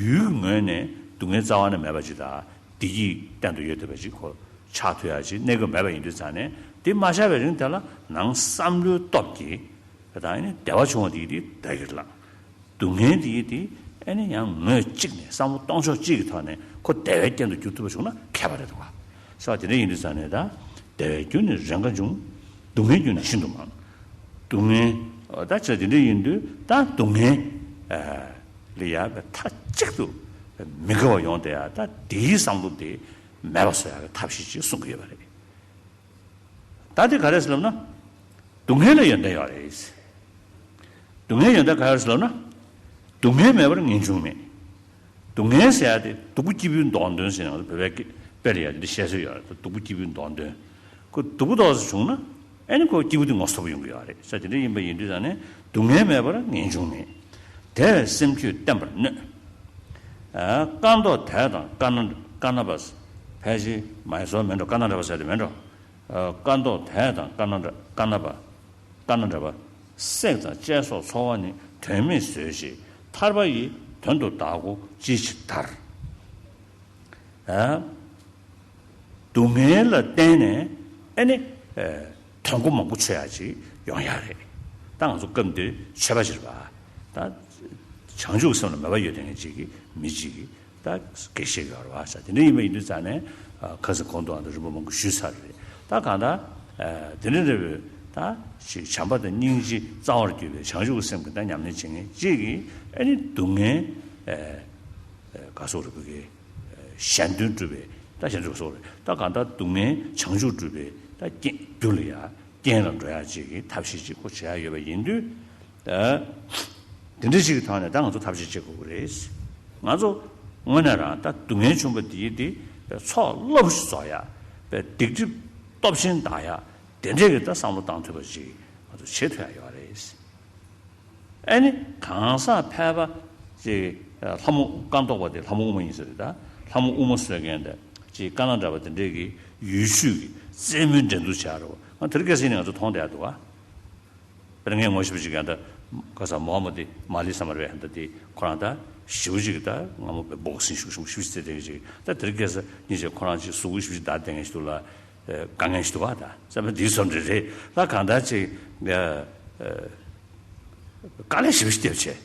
ཡུལ་ངོས་ནས་སྡུག་བསྔལ་རྩ་བ་ནས་མེད་པ་ཅིག་དང་བདེ་སྐྱིད་གཏན་དུ་ཡོད་ཐུབ་པ་ཅིག་ཁོ་ཆགས་ཐུབ་ཡག་ཅིག་གནས་སྐབས་མེད་པ་ཡིན་དུས་ཙང་ནས་དེ་མ་ཆགས་པའི་རིང་དེ་ལ་ནང་བསམ་བློའི་སྟོབས་ཀྱིས་ད་ཨ་ནི་བདེ་བ་བྱུང་བ་དེ་དེ་བདག་གིར་བླངས། སྡུག་བསྔལ་དེ་དེ་ཨ་ནི་ཡང་ངོས་གཅིག་ནས་བསམ་བློ་གཏོང་ཕྱོགས་གཅིག་གི་ཐོག་ནས་ཁོ་བདེ་བའི་རྐྱེན་དུ་འགྱུར་ཐུབ་པ་བྱུང་ན་ཁྱད་པར་རེད་འདུག་བ། ས་དེ་འདྲ་ཡིན་དུས་ཙང་ནས་ད་བདེ་བའི་རྒྱུ་ནི་རེས་འགའ་འབྱུང་། སྡུག་བསྔལ་རྒྱུ་ནི་ཤིན་ཏུ་མང་། སྡུག་བསྔལ་ད་ཆ་དེ་འདྲ་ཡིན་དུས་ད་སྡུག་བསྔལ་ལ་ཡ་མཐའ་གཅིག་ཏུ་མི་དགའ་བ་ཡོང་བསྡད་ཡ་ད་དེའི་བསམ་བློ་དེ་མེད་པ་བཟོ་ཡ་གི་ཐབས་ཤེས་ཅིག་གསུང་གི་ཡོད་པ་རེད། ད་དེ་ག་རེ་ཟེར་ལབ་ན། སྡུག་བསྔལ་ལ་ཡོན་ཏན་ཡོད་རེད། སྡུག་བསྔལ་ཡོན་ཏན་ག་རེ་ཟེར་ལབ་ན། སྡུག་བསྔལ་མེད་པར་ངེས་འབྱུང་མེད། སྡུག་བསྔལ་ཟེར་ཡ་དེ་སྡུག་པོ་སྐྱིད་པོའི་མདོག་འདོན་ཟེར་ནས་ང་ཚོ་བོད་པའི་དཔེ་ལ་ཡ་དེ་འདྲ་བཤད་སྲོལ་ཡོད་རེད། སྡུག་པོ་སྐྱིད་པོའི་མདོག་འདོན། ཁོ་སྡུག་པོ་ཏོག་ཙམ་བྱུང་ན་ཨ་ནི་ཁོ་སྐྱིད་པོ་དེ་ངོ་ཚ་པོ་ཡོང་གི་ཡོད་རེད། ས་དེ་འདྲ་ཡིན་པ་ཡིན་དུས་ཙང་ནས་སྡུག་བསྔལ་མེད་པར་ངེས་འབྱུང་མེད། བདེ་བའི་སེམས་རྒྱུད་བརྟན་པར་གནོད། ཨ། དཀར་མདོག་དད་དང་དཀར་ན་དཀར་ན་པ། ཕལ་ཆེར་མ་ཡི་བཟོ་མེད་འགྲོ། དཀར་ན་འདྲ་བ་ཟེར་དེ་མེད་འགྲོ། ཨ། དཀར་མདོག་དད་དང་དཀར་ན་འདྲ་དཀར་ན་པ། དཀར་ན་འདྲ་བ། བསྲེག་དང་བཅད་སོགས་འཚོ་བ་ནི། དོན་མེད་བཟོད་ཅིང་ཐར་པ་ཡི། དོན་དུ་བདག་སྒོ་ཅི་ཕྱིར་བདར། ཨ། སྡུག་བསྔལ་ལ་བརྟེན་ནས་ཨ་ནི། ཨ། དོན་གོ་མང་པོ་ཆོད་ཡག་ཅིག་ཡོང་ཡག་རེད། ད་ང་ཚོ་སྐབས་འདིར་ཆོས་པ་ཅིག་རེད་པ། ད་བྱང་ཆུབ་སེམས་ལ་མོས་པ་ཡོད་བསྡད་མཁན་ཅིག་གི་མི་ཅིག་གིས་ད་དགེ་བཤེས་ཡོད་རེད་པ། དེ་འདྲ་ཡིན་པ་ཡིན་དུས་ཙང་ནས། ཨ། ཁ་སང་གོང་དུའང་ད་རིམ་པ་མང་པོ་ཞུས་ཚར་རེད། ད་གང་ལྟར། ཨ། དེ་འདྲ་འདྲ་བའི་ད་ཅིག་བྱམས་པ་དང་སྙིང་རྗེ་རྩ་བར་གྱུར་པའི་བྱང་ཆུབ་ཀྱི་སེམས་ཀྱི་ད་ཉམས་ལེན་བྱེད་མཁན་ཅིག་གིས་ཨ་ནི་སྡུག་བསྔལ། ཨ། ཨ། ག་སོགས་རེད་བུ་གའི། གཞན་དོན་སྒྲུབ་པའི་ད་གཞན་དོན་སོགས་རེད། ད་གང་ལྟར་སྡུག་བསྔལ་བྱང་ཆུབ་སྒྲུབ་པའི་ད་རྐྱེན་རྒྱུ་ལ་ཡ་རྐྱེན་ལ་འགྲོ་ཡག་ཅིག་གི་ཐབས་ཤེས་ཅིག་ཁོ་བྱེད་ཡག་ཡོད་པ་ཡིན་དུས། ད་དེ་འདྲ་ཞིག་གི་ཐོག་ནས་ད་ང་ཚོ་ཐབས་ཤེས་བྱེད་དགོས་ཀྱི་རེད། ང་ཚོ་དངོས་གནས་རང་ད་སྡུག་བསྔལ་བྱུང་བ་དེ་ཡིན་དེ་ཚོགས་རླབས་ཤིག་རྫོགས་ཡག་པའི་སྡིག་སྒྲིབ་སྟོབས་ཆེན་དག་ཡག་དེ་འདྲས་ཀྱི་ད་བསམ་བློ་བཏང་ཐུབ་པ་ཅིག་ང་ཚོ་བྱེད་ཐུབ་ཡག་ཡོད་རེད། ཨ་ནི་གང་ཟག་ཕལ་པ་ཅིག་ལྷ་མོ་ཀ་མདོག་པ་དེ་ལྷ་མོ་དབུ་མ་ཡིན་ས་རེད། ད་ལྷ་མོ་དབུ་མ་གསོལ་མཁན་དེ་ཅིག་དཀར་ནག་འདྲ་བ་དེ་འདྲས་ཀྱི་ཡུལ་ཤུལ་གྱི་རྩེད་མོའི་འགྲན་བསྡུར་བྱས་རེད་པ། ང་དེ་རིང་ཁ་སང་ནས་ང་ཚོ་མཐོང་བསྡད་འདུག་ག་དཔེར་ན་ངས་ངོ་ཤེས་པ་ཅིག་ག་ད་ག་ས་མོ་ཧ་མ་དི་མ་ལི་ས་མ་རེད། ད་དེ་ཁོ་རང་ད་ཞེ་པོ་ཅིག་ད་སྔ་མོ་པའི་སྦོག་སིང་ཤུགས་ཆེན་པོ་ཞེ་པོ་ཅིག་རྩེད་བསྡད་མཁན་ཅིག་ད་དེ་རིང་ཁ་སང་ཉིན་ཅིག་ཁོ་རང་ཅིག་གཟུགས་པོ་ཞེ་པོ་ཅིག་བདག་བསྡད་མཁན་ཞིག་འདུག་ལ། དཀའ་ངལ་ཞིག་འདུག་བ། ད་བསམ་པ་འདིའི་བཟོ་འདྲ་རེད། ད་གང་ལྟར་ཅིག་ཨ། ཨ། དཀའ་ལས་ཞེ་པོ་ཞིག་བརྒྱབ་བྱས།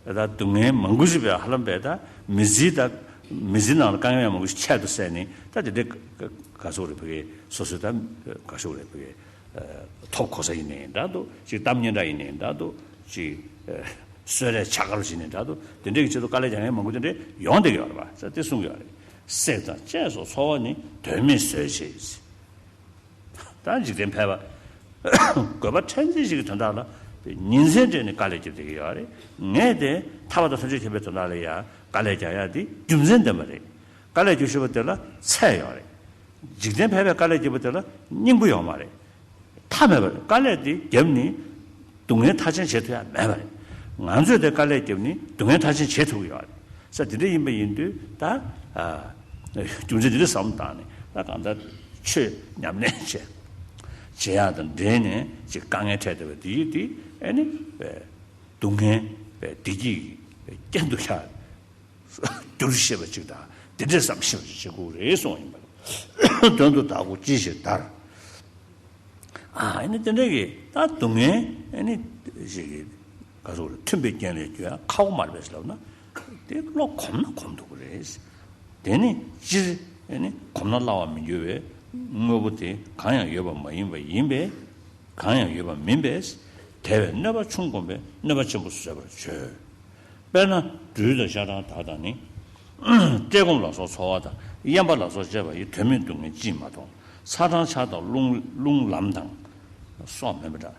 ད་སྡུག་བསྔལ་མང་པོ་ཞིག་བས་ཧ་ལམ་པས་ད་མི་ཚེའི་ད་མི་ཚེའི་ནང་ལ་དཀའ་ངལ་མང་པོ་ཞིག་ཁྱད་དུ་བསད་ནས། ད་དེ་འདྲའི་ག་ག་ཚོད་རེད་བུ་གའི་སོ་སོའི་ད་ག་ཚོད་རེད་བུ་གའི་ཐོབ་གོ་ས་ཡིན་ནའི་འདྲ་འདུག་ཅིག་གཏམ་སྙན་གྲགས་ཡིན་ནའི་འདྲ་འདུག་ཅིག་གསོལ་རས་ཆ་ག་རུ་བྱིན་ནའི་འདྲ་འདུག་དེ་འདྲའི་གི་ཆེད་དུ་དཀའ་ལས་རྒྱག་མཁན་མང་པོ་དེ་འདྲ་ཡོང་བསྡད་ཀྱི་ཡོད་རེད་པ། ས་དེ་གསུང་གི་ཡོད་རེད། བསྲེག་དང་བཅད་སོགས་འཚོ་བ་ནི། དོན་མེད་བཟོད་ཅིང་། ད་འཇིག་རྟེན་ཕལ་པ་དགོས་པ་ཕྲན་ཚེགས་ཤིག་གི་དོན་དག་ལ་ཉིན་མཚན་སྤྲད་ནས་དཀའ་ལས་རྒྱབ་བསྡད་ཀྱི་ཡོད་རེད། ངས་དེ་ཐར་པ་དང་ཐམས་ཅད་མཁྱེན་པའི་དོན་དག་ལ་ཡང་དཀའ་ལས་རྒྱག་ཡག་དེ་རྒྱུ་མཚན་ལྡན་པ་རེད། དཀའ་ལས་རྒྱག་ཤོར་བ་དེ་ལ་ཚད་ཡོད་རེད། འཇིག་རྟེན་ཕལ་པས་དཀའ་ལས་རྒྱབ་པ་དེ་ལ་སྙིང་པོ་ཡོད་མ་རེད། མཐའ་མེད་པ་རེད། དཀའ་ལས་དེ་བརྒྱབ་ནས་སྡུག་བསྔལ་མཐའ་ཅན་བྱེད་ཐུབ་ཡག་མེད་པ་རེད། ང་ཚོས་དེ་དཀའ་ལས་བརྒྱབ་ནས་སྡུག་བསྔལ་མཐའ་ཅན་བྱེད་ཐུབ་ཀྱི་ཡོད་རེད། ས་དེ་འདྲ་ཡིན་པ་ཡིན་དུས་ད། ཨ། རྒྱུ་མཚན་འདི་འདྲ་བསམ་བཏང་ནས་ད་གང་ལྟར་ཆོས་ཉམས་ལེན་བྱས། བྱེད་ཡག་དང་འབྲེལ་ནས་ཅིག་དཀའ་ངལ་འཕྲད་བསྡད་པ་དེ་ཡིན་དེ་ཨ་ནི་སྡུག་བསྔལ་བདེ་སྐྱིད་ཀྱི་རྐྱེན་དུ་ཤར། འགྱུར་ཤེས་པ་ཅིག་དང་དེ་འདྲའི་བསམ་ཤེས་པ་ཅིག་བྱེད་དགོས་རེད་གསུངས་པ་ཡིན་པ་རེད། དོན་དུ་བདག་སྒོ་ཅི་ཕྱིར་བདར། ཨ། ཨ་ནི་དེ་འདྲ་གི་ད་སྡུག་བསྔལ་ཨ་ནི་ཞིག་གི་ག་ཚོད་རེད། མཐུན་པའི་རྐྱེན་ལས་གྱུར་ཡང་ཁག་པོ་མ་རེད་པས་ལབ་ན། དེ་བློ་གོམས་ན་གོམས་ཐུབ་ཀྱི་རེད། དེ་ནི་སྤྱིར་ཨ་ནི་གོམས་ན་སླ་བར་མི་འགྱུར་བའི་དངོས་པོ་དེ་གང་ཡང་ཡོད་པ་མ་ཡིན་པ་ཡིན་པས། གང་ཡང་ཡོད་པ་མིན་པས། དེ་བས་གནོད་པ་ཆུང་གོམས་པས་གནོད་པ་ཆེན་པོ་བཟོད་པར་བྱོས། དཔེར་ན་སྦྲུལ་དང་ཤ་སྦྲང་དག་དང་ནི། བཀྲེས་སྐོམ་ལ་སོགས་ཚོར་བ་དང་། གཡན་པ་ལ་སོགས་བཅས་པ་ཡི། དོན་མེད་སྡུག་བསྔལ་ཅིས་མ་མཐོང་། ཚ་གྲང་ཆར་དང་རླུང་རླུང་ལམ་དང་། སྲོག་མེད་པ་འདྲ།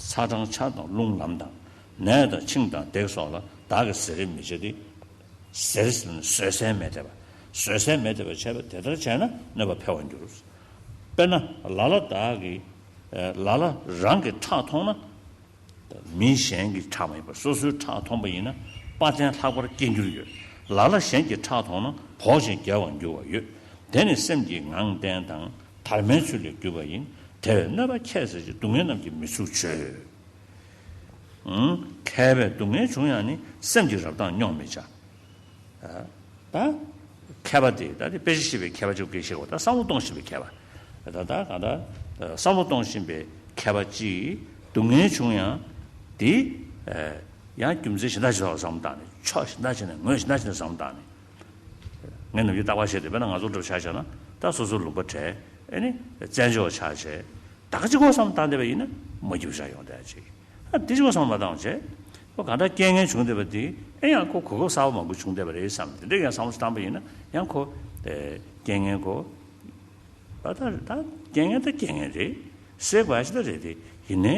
ཚ་གྲང་ཆར་དང་རླུང་ལམ་དང་། ནད་དང་འཆིང་དང་བརྡེག་སོགས་ལ། བདག་གིས་བཟོད་རེས་མི་བྱེད་དེ། བཟོད་རེས་ཟེར་ན་བཟོད་བསྲན་མེད་བསྡད་པ། བཟོད་བསྲན་མེད་བསྡད་པ་བྱས་པ་དེ་ལྟར་བྱས་ན་གནོད་པ་འཕེལ་བར་འགྱུར། དཔེར་ན་ལ་ལ་བདག་གིས། ལ་ལ་རང་གི་ཁྲག་མཐོང་ན། མི་གཞན་གྱི་ཁྲག་མ་ཡིན་པར་སོ་སོའི་ཁྲག་མཐོང་པ་ཡིན་ན་དཔའ་བརྟན་ལྷག་པར་སྐྱེ་འགྱུར་ཡོད། ལ་ལ་གཞན་གྱི་ཁྲག་མཐོང་ན་བོགས་ཤིང་རྒྱལ་བར་འགྱུར་བ་ཡོད། དེ་ནི་སེམས་ཀྱི་ངང་བརྟན་དང་དར་མའི་ཚུལ་ལས་བརྒྱུད་པ་ཡིན། དེ་བས་གནོད་པ་ཁྱད་བསད་ཅིང་། སྡུག་བསྔལ་རྣམས་ཀྱིས་མི་ཚུགས་བྱོས། ཨང་། མཁས་པས་སྡུག་བསྔལ་བྱུང་ཡང་ནི། སེམས་ཀྱི་རབ་མཐའ་རྙོག་མི་བྱ། ད་མཁས་པ་དེ་ད་དེ་དཔེ་ཆ་ཤེས་པའི་མཁས་པ་ཅིག་གིས་ཤེས་དགོས། ད་བསམ་བློ་གཏོང་ཤེས་པའི་མཁས་པ། ད་ད་གང་ལྟར་བསམ་བློ་གཏོང་ཤེས་པའི་མཁས་པ་ཅིག་སྡུག་བསྔལ་བྱུང་ཡང་དེ་ཡང་རྒྱུ་མཚན་གཞན་དག་ཅིག་ཐོག་བསམ་བློ་བཏང་ནས། ཕྱོགས་གཞན་དག་ཅིག་ནས། ངོས་གཞན་དག་ཅིག་ནས་བསམ་བློ་བཏང་ནས། ངས་ནམ་རྒྱུན་རྟག་པར་བཤད་དེ། དཔེར་ན་ང་ཚོ་འདྲ་པོ་ཆ་བཞག་ན་ད་སོ་སོ་ལུང་པ་བྲལ། ཨ་ནི་བཙན་བྱོལ་བ་ཆགས་བྱས། ད་ག་གཅིག་པོ་བསམ་བློ་བཏང་བསྡད་པ་ཡིན་ན་མ་འགྱུར་བ་ཆགས་ཡོང་བསྡད་ཅིག་ཨ། དེ་གཅིག་པོ་བསམ་བློ་མ་བཏང་བྱས། ཁོ་གང་ལྟར་རྐྱེན་ངན་བྱུང་བསྡད་པ་དེ་ཨེ་ཡང་ཁོ་གོ་སྐབས་གསར་པ་མང་པོ་བྱུང་བསྡད་པ་རེད་བསམ། དེ་འདྲ་ཡང་བསམ་བློ་བཏང་པ་ཡིན་ན་ཡང་ཁོ། ཨེ། རྐྱེན་ངན་ཁོ། ད་ད་ད་རྐྱེན་ངན་ད་རྐྱེན་ངན་རེད། སེལ་དགོས་ཡ་ཅིག་ད་རེད་དེ། ཡིན་ནའི་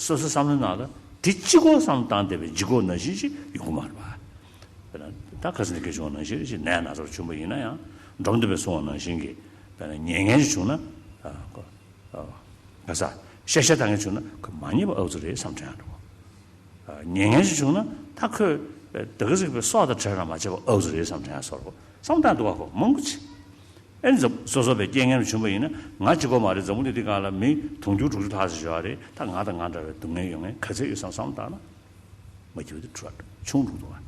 སོ་སོའི་བསམ་བློའི་ནང་ལ་དེ་གཅིག་པོ་བསམ་བློ་བཏང་བསྡད་པའི་ལྗིད་ཁོག་ནང་བཞིན་ཞིག་ཡོང་གི་མ་རེད་པ། དཔེར་ན་ད་ཁ་སང་ནས་སྐད་ཆ་བྱུང་བ་ནང་བཞིན་རེད། ཅིག་ནད་ན་ཚ་བྱུང་བ་ཡིན་ན་ཡང་། འབྲོམ་སྟོན་པས་གསུངས་པ་ནང་བཞིན་གྱི་དཔེར་ན་མྱ་ངན་ཅིག་བྱུང་ན། ཨ། ཁོ། ཨ། ག་ས། ཤ་ཤ་ད་ངན་བྱུང་ན་ཁོ་མ་ཉེས་པ་ཨ་ཙི་རེད་བསམ་དྲན་ཡང་འགྲོ། ཨ། མྱ་ངན་ཅིག་བྱུང་ན་ ད་ཁོས་ད་ག་ཟིག་པའི་སྲོག་དང་བྲལ་ན་མ་བྱས་པ་ཨོ་ཟིག་རེད་བསམ་དྲན་སོར་གོ་བསམ་བཏང་འདུག་ག་ཁོ་མང་པོ་ཅིག་ཨེ་ནི་སོ་སོ་པའི་རྐྱེན་ངན་བྱུང་བ་ཡིན་ན་ང་གཅིག་པོ་མ་རེད། འཛམ་བུ་གླིང་འདི་སྒང་ལ་མི་དུང་ཕྱུར་དྲུག་ཅུ་ལྷག་ཙམ་ཡོད་རེད། ད་ང་དང་ང་འདྲ་བའི་སྡུག་བསྔལ་ཡོད་མཁན་ག་ཚད་ཡོད་བསམ་བསམ་བཏང་ན། མ་སྐྱིད་པ་དེ་འཕྲོ་ཆུང་འགྲོ་འདུག་བ།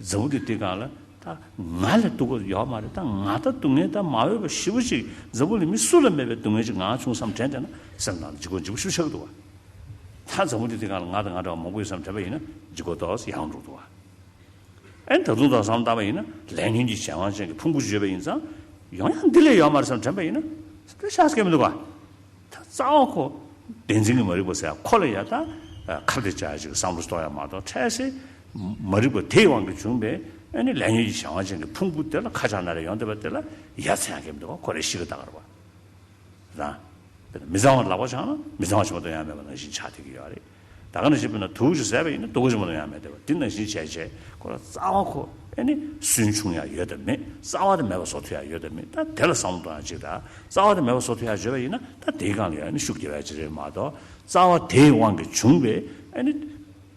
འཛམ་བུ་གླིང་འདི་སྒང་ལ་ད་ང་ལས་སྡུག་པ་ཡོད་མ་རེད། ད་ང་ད་སྡུག་བསྔལ་ད་མ་འོས་པ་ཞེ་པོ་ཅིག་འཛམ་བུ་གླིང་མི་སུ་ལ་མེད་པའི་སྡུག་བསྔལ་ཅིག་ང་བྱུང་བསམ་དྲན་བསྡད་ན་སེམས་ནང་ལ་ལྗིད་ཁོག་ལྗིད་པོ་ཞེ་པོ་ཆགས་ཀྱི་འདུག་བ། ད་འཛམ་བུ་གླིང་འདི་སྒང་ལ་ང་དང་ང་འདྲ་བ་མང་པོ་ཡོད་བསམ་དྲན་པ་ཡིན་ན་ལྗིད་ཁོག་ཏོག་ཙམ་ཡང་འགྲོ་འདུག་བ། ཨེ་ད་དུང་ད་བསམ་བཏང་བ་ཡིན་ན་ལས་ཉོན་གྱི་གཞན་དབང་ཅན་གྱི་ཕུང་པོ་ཅིག་ཡོད་པ་ཡིན་ཙང་ཡོང་ཡང་འདི་ལས་ཡོད་མ་རེད་བསམ་དྲན་པ་ཡིན་ན་དེ་ཤག་སྐྱེ་མི་འདུག་བ། ད་རྩ་བ་ཁོ་བདེན་འཛིན་གྱི་མ་རིག་པ་ཟེར་ཁོ་ལ་ཡ་ད་ཁ་གཏད་བཅག་ཡ་ཅིག་བསམ་བློ་གཏོང་ཡ་མ་གཏོགས་འཕྲལ་སེ་མ་རིག་པ་དེའི་དབང་གིས་བྱུང་བའི་ཨ་ནི་ལས་ཉོན་གྱི་གཞན་དབང་ཅན་གྱི་ཕུང་པོ་དེ་ལ་ཁ་ཆག་སྣ་རེ་ཡོང་བསྡད་པ་དེ་ལ་ཡ་མཚན་ཡང་སྐྱེ་མི་འདུག་ག་ཁོ་རེ་ཤི་ཀ་ད་ག་རེད་བ། རང་། དཔེར་ན་མི་གཙང་བ་ལག་པ་འཆང་ན་མི་གཙང་བ་ཕྱི་མ་དང་ཡང་མེད་པ་ནང་བཞིན་ཆགས་བསྡད་ཀྱི་ཡོད་རེད། ད་ག་ནང་བཞིན་དཔེར་ན་དུག་ཅིག་བཟས་པ་ཡིན་ན་དུག་ཕྱི་མ་དང་ཡང་མེད་བསྡད་པ་འདི་ནང་བཞིན་བྱས་བྱས་ཁོ་ལ་རྩ་བ་ཁོ་ཨེ་ནི་སུན་ཕྱུང་ཡ་ཡོད་དམ་མེད། རྩ་བ་དེ་མེད་པ་བཟོ་ཐུབ་ཡ་ཡོད་དམ་མེད། ད་དེ་ལ་བསམ་བློ་གཏོང་ཡ་ཅིག་ད་རྩ་བ་དེ་མེད་པ་བཟོ་ཐུབ་ཡ་བརྗོད་པ་ཡིན་ན་ད་དེའི་སྒང་ལ་ཡ་ཨེ་ནི་ཤུགས་རྒྱབ་ཡ་ཅིག་རེད་མ་གཏོགས་རྩ་བ་དེའི་དབང་གིས་བྱུང་བའི་ཨེ་ནི་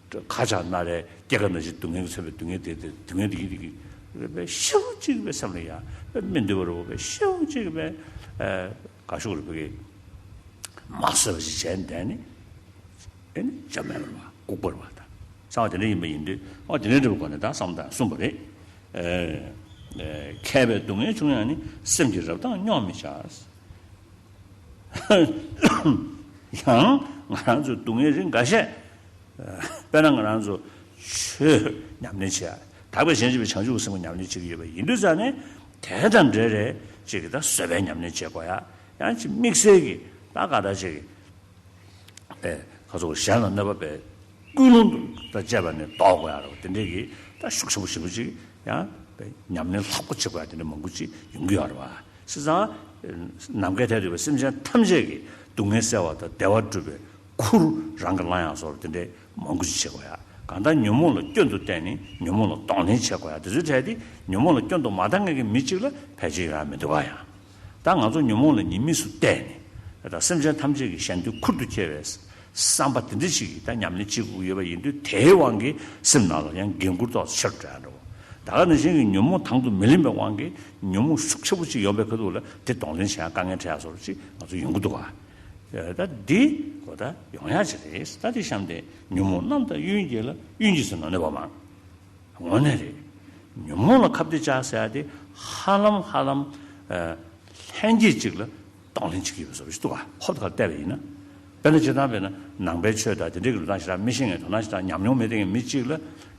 ཁ་ཆག་སྣ་རལ་སྐྱེ་རྒ་ན་འཆི་སྡུག་བསྔལ་གྱིས་མཚོན་པའི་སྡུག་བསྔལ་དེ་དེ་སྡུག་བསྔལ་དེ་གི་དེ་གི་རེད་པས་ཤེའུ་གཅིག་པའི་སེམས་ལ་ཡ་དཔེ་མི་འདོད་པ་རེད་པས་ཤེའུ་གཅིག་པའི་ཨེ། ག་ཤོག་རེ་བུ་གི་མ་བཟོད་པ་ཞིག་བྱས་ནས་ནི་ཨེ་ནི་འཇམ་མེར་བ་ལྐུགས་པར་བ་དང་གསང་བ་དེ་འདྲ་ཡིན་པ་ཡིན་དུས་ཨོ་དེ་འདྲ་འདྲ་བའི་སྒོ་ནས་ད་བསམ་བཏང་གསུངས་པ་རེད། ཨེ་ཨེ་མཁས་པའི་སྡུག་བསྔལ་བྱུང་ཡང་ནི་སེམས་ཀྱི་རབ་དང་རྙོག་མི་བྱ། ཡང་ང་རང་ཚོའི་སྡུག་བསྔལ་རིགས་འགའ་ཤས། དཔེར་ན་ང་རང་ཚོ་ཆོས་ཉམས་ལེན་བྱེད་ཡ། དག་པའི་གཞན་གཅེས་པའི་བྱང་ཆུབ་ཀྱི་སེམས་ཀྱི་ཉམས་ལེན་བྱེད་ཀྱི་ཡོད་པ་ཡིན་དུས་ཙང་ནས་དེ་དང་འབྲེལ་རེ་ཅིག་གི་ད་བཟོད་པའི་ཉམས་ལེན་བྱེད་དགོས་ཡ། ཡང་ཅིག་དམིགས་བསལ་གྱི་ད་ག་ད་ཅིག་ཨེ་ཁ་ཚོགས་གཞན་ལ་གནོད་པ་བས་ཀུན་སློང་དུ་ད་བཅད་པ་ནས་ལྡོག་དགོས་ཡ་རེད་བ། དེ་འདྲས་ཀྱི་ད་ཤུགས་ཆེན་པོ་ཞེ་པོ་ཅིག་ཡང་ཉམས་ལེན་ལྷག་པོ་བྱེད་དགོས་ཡ་དེ་འདྲ་མང་པོ་ཅིག་ཡོང་གི་ཡོད་རེད་བ། བྱས་ཙང་ནམ་མཁའི་མཐས་གཏུགས་པའི་སེམས་ཅན་ཐམས་ཅད་ཀྱི་སྡུག་བསྔལ་སེལ་བ་དང་བདེ་བ་སྒྲུབ་པའི་ཁུར་རང་གིས་བླང་ཡག་སོགས་དེ་འདྲའི་མང་པོ་ཅིག་བྱེད་དགོས་ཡ། གང་ལྟར་ཉོན་མོངས་ལ་སྐྱོན་དུ་བལྟས་ནས་ཉོན་མོངས་ལ་གདོང་ལེན་བྱེད་དགོས་ཡ། དེ་ཚོའི་གྲས་དེ་ཉོན་མོངས་ལ་སྐྱོན་དུ་མ་བལྟ་མཁན་གྱི་མི་གཅིག་ལ་ཕལ་ཆེར་ཡོང་ཡ་མི་འདུག་ག་ཡང་། ད་ང་ཚོ་ཉོན་མོངས་ལ་ཉེས་དམིགས་སུ་བལྟས་ནས་ད་སེམས་ཅན་ཐམས་ཅད་ཀྱི་གཞན་དོན་ཁུར་དུ་འཁྱེར་བའི་བསམ་པ་དེ་འདྲ་ཞིག་གིས་ད་ཉམས་ལེན་བྱེད་དགོས་ཀྱི་ཡོད་པ་ཡིན་དུས་དེའི་དབང་གིས་སེམས་ནང་ལ་ཡང་འགན་འཁུར་ཏོག་ཙམ་ཆེ་རུ་འགྲོ་ཡ་འགྲོ། ད་ག་ནང་བཞིན་གྱི་ཉོན་མོངས་དང་དུ་མི་ལེན་པའི་དབང་གིས་ཉོན་མོངས་ཤུགས་ཆེ་པོ་ཅིག་ཡོང་པའི་ཁ་ཐུག་ལ་དེ་གདོང་ལེན་བྱེད་ཡ་དཀའ་ངལ་འཕྲད་ཡ་སོགས་ཅིག་ང་ཚོ་ཡོང་གི་འདུག་ག་ད་འདི་གོ་ད་ཡོང་ཡག་ཅིག་རེད། ད་འདི་གཤམ་དེ་ཉོན་མོངས་རྣམས་དང་གཡུལ་འགྱེད་ལ་གཡུལ་འགྱེད་ཟེར་ན་གནོད་པ་མང་། དངོས་གནས་རེད། ཉོན་མོངས་ལ་ཁ་གཏད་བཅག་ཟེར་ཡ་དེ་ཧ་ལམ་ཧ་ལམ་ཨ་ལྷན་སྐྱེས་གཅིག་ལ་གདོང་ལེན་བྱེད་ཀྱི་ཡོད་པ་བཟོ་འདྲ་ཞིག་འདུག་ག་ཧོབ་ཏེ་ཁ་བལྟས་པ་ཡིན་ན། དཔེར་ན་སྤྱིར་བཏང་དཔེར་ན་ནང་པའི་ཆོས་དང་དེ་འདྲའི་གི་ལུང་དྲངས་ཞེ་དྲག་མི་ཤེས་མཁན་དོ་སྣང་ཞེ་དྲག་ཉམས་མྱོང་མེད་མཁན་མི་གཅིག་ལ་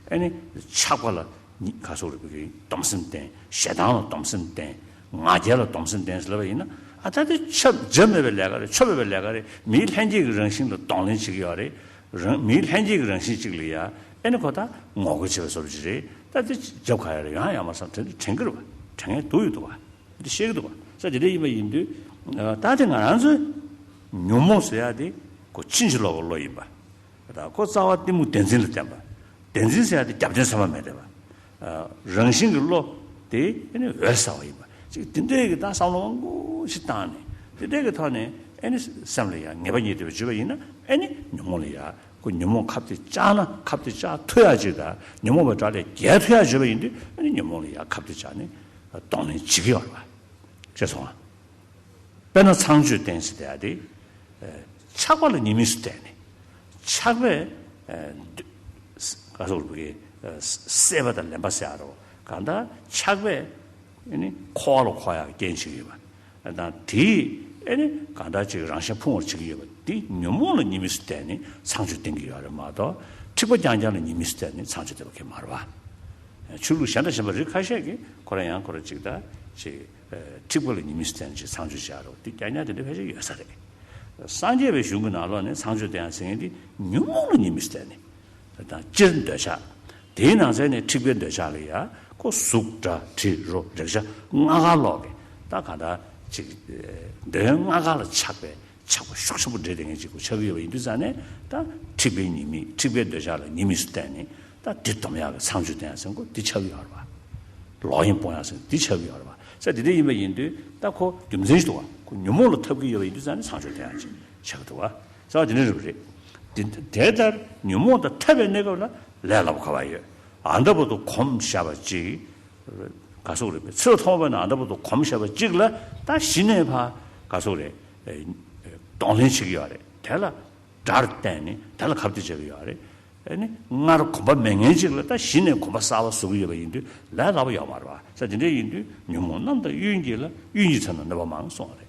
ཨ་ནི་ཆགས་པ་ལ་ཉི་ག་སོགས་རིག་པའི་སྡོམ་སེམས་བསྟེན། ཞེ་སྡང་ལ་སྡོམ་སེམས་བསྟེན། ང་རྒྱལ་ལ་སྡོམ་སེམས་བསྟེན་ཟེར་ལབ་པ་ཡིན་ན་ཨ་ད་དེ་ཆབ་བྱ་མེད་པའི་ལས་ཀ་རེད། ཆོ་མེད་པའི་ལས་ཀ་རེད། མིའི་ལྷན་སྐྱེས་ཀྱི་རང་བཞིན་ལ་གདོང་ལེན་བྱེད་ཀྱི་ཡོད་རེད། རང་མིའི་ལྷན་སྐྱེས་ཀྱི་རང་བཞིན་གཅིག་ལ་ཡ་ཨེ་ནི་ཁོ་ད་ངོ་རྒོལ་བྱེད་པའི་བཟོ་འདྲ་ཅིག་རེད། ད་དེ་རྒྱབ་ག་ཡ་རེད། ཡོང་ཡ་ཡོད་མ་རེད་བསམ་དྲན་དྲན་གྱི་རེད་བ། དྲན་མཁན་འདུག་ཡོད་འདུག་བ། དེ་ཤེས་ཀྱི་འདུག་བ། ས་དེ་འདྲ་ཡིན་པ་ཡིན་དུས་ད་དེ་ང་རང་ཚོའི་ཉོན་མོངས་ཟེར་ཡ་དེ་ཁོ་ཕྱིན་ཅི་ལོག་གི་བློ་ཡིན་པ། ད་ཁོ་རྩ་བ་གཏི་མུག་བདེན་འཛིན་ལ་བརྟེན་པ། བདེན་འཛིན་ཟེར་ཡ་དེ་རྒྱབ་རྟེན་ཚད་མ་མེད་བསྡད་པ། རང་བཞིན་གྱི་བློ་དེ་ཨེ་ནི་འོད་གསལ་བ་ཡིན་པ་ཅིག་དེ་འདྲའི་གི་ད་བསམ་བློ་མང་པོ་ཞིག་བཏང་ནས་དེ་འདྲའི་གི་ཐོག་ནས་ཨེ་ནི་སེམས་ལ་ཡང་ངེས་པ་རྙེད་ཐུབ་པ་བྱས་པ་ཡིན་ན་ཨེ་ནི་ཉོན་མོངས་ལ་ཡང་ཁོ་ཉོན་མོངས་ཁ་གཏད་བཅག་ན་ཁ་གཏད་བཅག་ཐུབ་ཡ་ཅིག་དང་ཉོན་མོངས་པའི་དགྲ་ལས་རྒྱལ་ཐུབ་ཡ་བྱས་པ་ཡིན་དུས་ཨེ་ནི་ཉོན་མོངས་ལ་ཡང་ཁ་གཏད་བཅག་ནས་གདོང་ལེན་བྱེད་ཀྱི་ཡོད་རེད་བ། ཤེས་སོང་ང་། དཔེར་ན་ཚངས་སྤྱོད་བསྟེན་ཟེར་དེ་ཡ་དེ། ཆགས་པ་ལ་ཉེས་དམིགས་སུ་བལྟས་ནས། ཆགས་པས། ག་སོགས་རིག་པའི་སྲེད་པ་དང་ལེན་པ་ཟེར་ཡ་རོ། གང་ལྟར་ཆགས་པས། ཨེ་ནི་འཁོར་བ་ལ་འཁོར་ཡག་རྐྱེན་བྱེད་ཀྱི་ཡོད་པ། དང་དེས་ཨེ་ནི་གང་ལྟར་ཅིག་རང་གཞན་ཕུང་བར་བྱེད་ཀྱི་ཡོད་པ་འདི་ཉོན་མོངས་ལ་ཉེས་དམིགས་སུ་བལྟས་ནས་ཚངས་སྤྱོད་བསྟེན་གྱི་ཡོད་རེད་མ་གཏོགས་འཁྲིག་པ་རྐྱང་རྐྱང་ལ་ཉེས་དམིགས་སུ་བལྟས་ནས་ཚངས་སྤྱོད་བསྟེན་པ་གང་ཡང་མ་རེད་བ། ཆོས་ལུགས་གཞན་དང་གཞན་པ་རིགས་ཁ་ཤས་ཀྱིས་ཁོ་རང་ཡང་ཁོ་རང་ཅིག་ད་ཅིག་འཁྲིག་པ་ལ་ཉེས་དམིགས་སུ་བལྟས་ནས་ཅིག་ཚངས་སྤྱོད་བྱ་རོགས་འདི་རྐྱང་རྐྱང་དེ་འདྲ་ཕལ་ཆེར་ཡོད་ས་རེད། སངས་རྒྱས་པའི་གཞུང་གི་ནང་ལོགས་ནས་ཚངས་སྤྱོད་བསྟེན་ཡ་ཟེར་མཁན་འདི་ཉོན་མོངས་ལ་ཉེས་དམིགས་སུ་བལྟས་ནས། དང་སྤྱིར་འདོད་ཆགས། དེའི་ནང་ཚན་ནས་འཁྲིག་པའི་འདོད་ཆགས་ལ་ཡ་ཁོ་གཟུགས་སྒྲ་དྲི་རོ་རེག་བྱ་ལྔ་ཀ་ལོག་གི་ད་གང་ལྟར་ཅིག་འདོད་ཡོན་ལྔ་ཀ་ལ་ཆགས་པའི་ཆགས་པ་ཤུགས་ཆེན་པོ་འདྲེས་བསྡད་མཁན་ཅིག་ཁོ་ཆགས་ཀྱི་ཡོད་པ་ཡིན་དུས་ཙང་ནས་ད་འཁྲིག་པའི་ཉེས་དམིགས་འཁྲིག་པའི་འདོད་ཆགས་ལ་ཉེས་དམིགས་སུ་བལྟས་ནས། ད་འདི་སྡོམ་ཡག་གི་ཚངས་སྤྱོད་བསྟེན་ཡག་ཟེར་མཁན་འདི་ཆགས་ཀྱི་ཡོད་རེད་བ། ལོག་གཡེམ་སྤོང་ཡག་ཟེར་མཁན་འདི་ཆགས་ཀྱི་ཡོད་རེད་བ། ཟེར་དེ་འདྲ་ཡིན་པ་ཡིན་དུས་ད་ཁོ་རྒྱུ་མཚན་ཞིག་འདུག་བ། ཁོ་ཉོན་མོངས་ལ་འཐབ་ཀྱི་ཡོད་པ་ཡིན་དུས་ཙང་ནས་ཚངས་སྤྱོད་བསྟེན་ཡག་ཅིག་ཆགས་ཀྱི་འདུག་བ། ཟེར་བ་དེ་འདྲ་རེད་པ་རེད། དེ་དེ་ལྟར་ཉོན་མོངས་དང་འཐབ་པའི་གནས་སྐབས་ལ་ ལས་སླ་པོ་ག་བ་ཡོད། ཨ་འདྲ་པོ་དུ་གོམས་བཞག་པ་ཅིག་ག་སོག་རེད་པས། ཚོད་མཐོང་བ་ན་ཨ་འདྲ་པོ་དུ་གོམས་བཞག་པ་ཅིག་ལ་ད་གཞི་ནས་ཕ་ག་སོག་རེད། གདོང་ལེན་བྱེད་ཀྱི་ཡོད་རེད། དེ་ལ་དགྲར་བལྟས་ནས་དེ་ལ་ཁ་གཏད་བྱེད་ཀྱི་ཡོད་རེད། ཨ་ནི་སྔར་གོམས་པ་མེད་མཁན་ཅིག་ལ་ད་གཞི་ནས་གོམས་པ་གསར་པ་བཟོ་གི་ཡོད་པ་ཡིན་དུས་ལས་སླ་པོ་ཡོད་མ་རེད་པ། ས་དེ་འདྲ་ཡིན་དུས་ཉོན་མོངས་རྣམས་དང་གཡུལ་འགྱེད་ལ་གཡུལ་འགྱེད་ཚར་ན་གནོད་པ་མང་གསུངས་པ་རེད།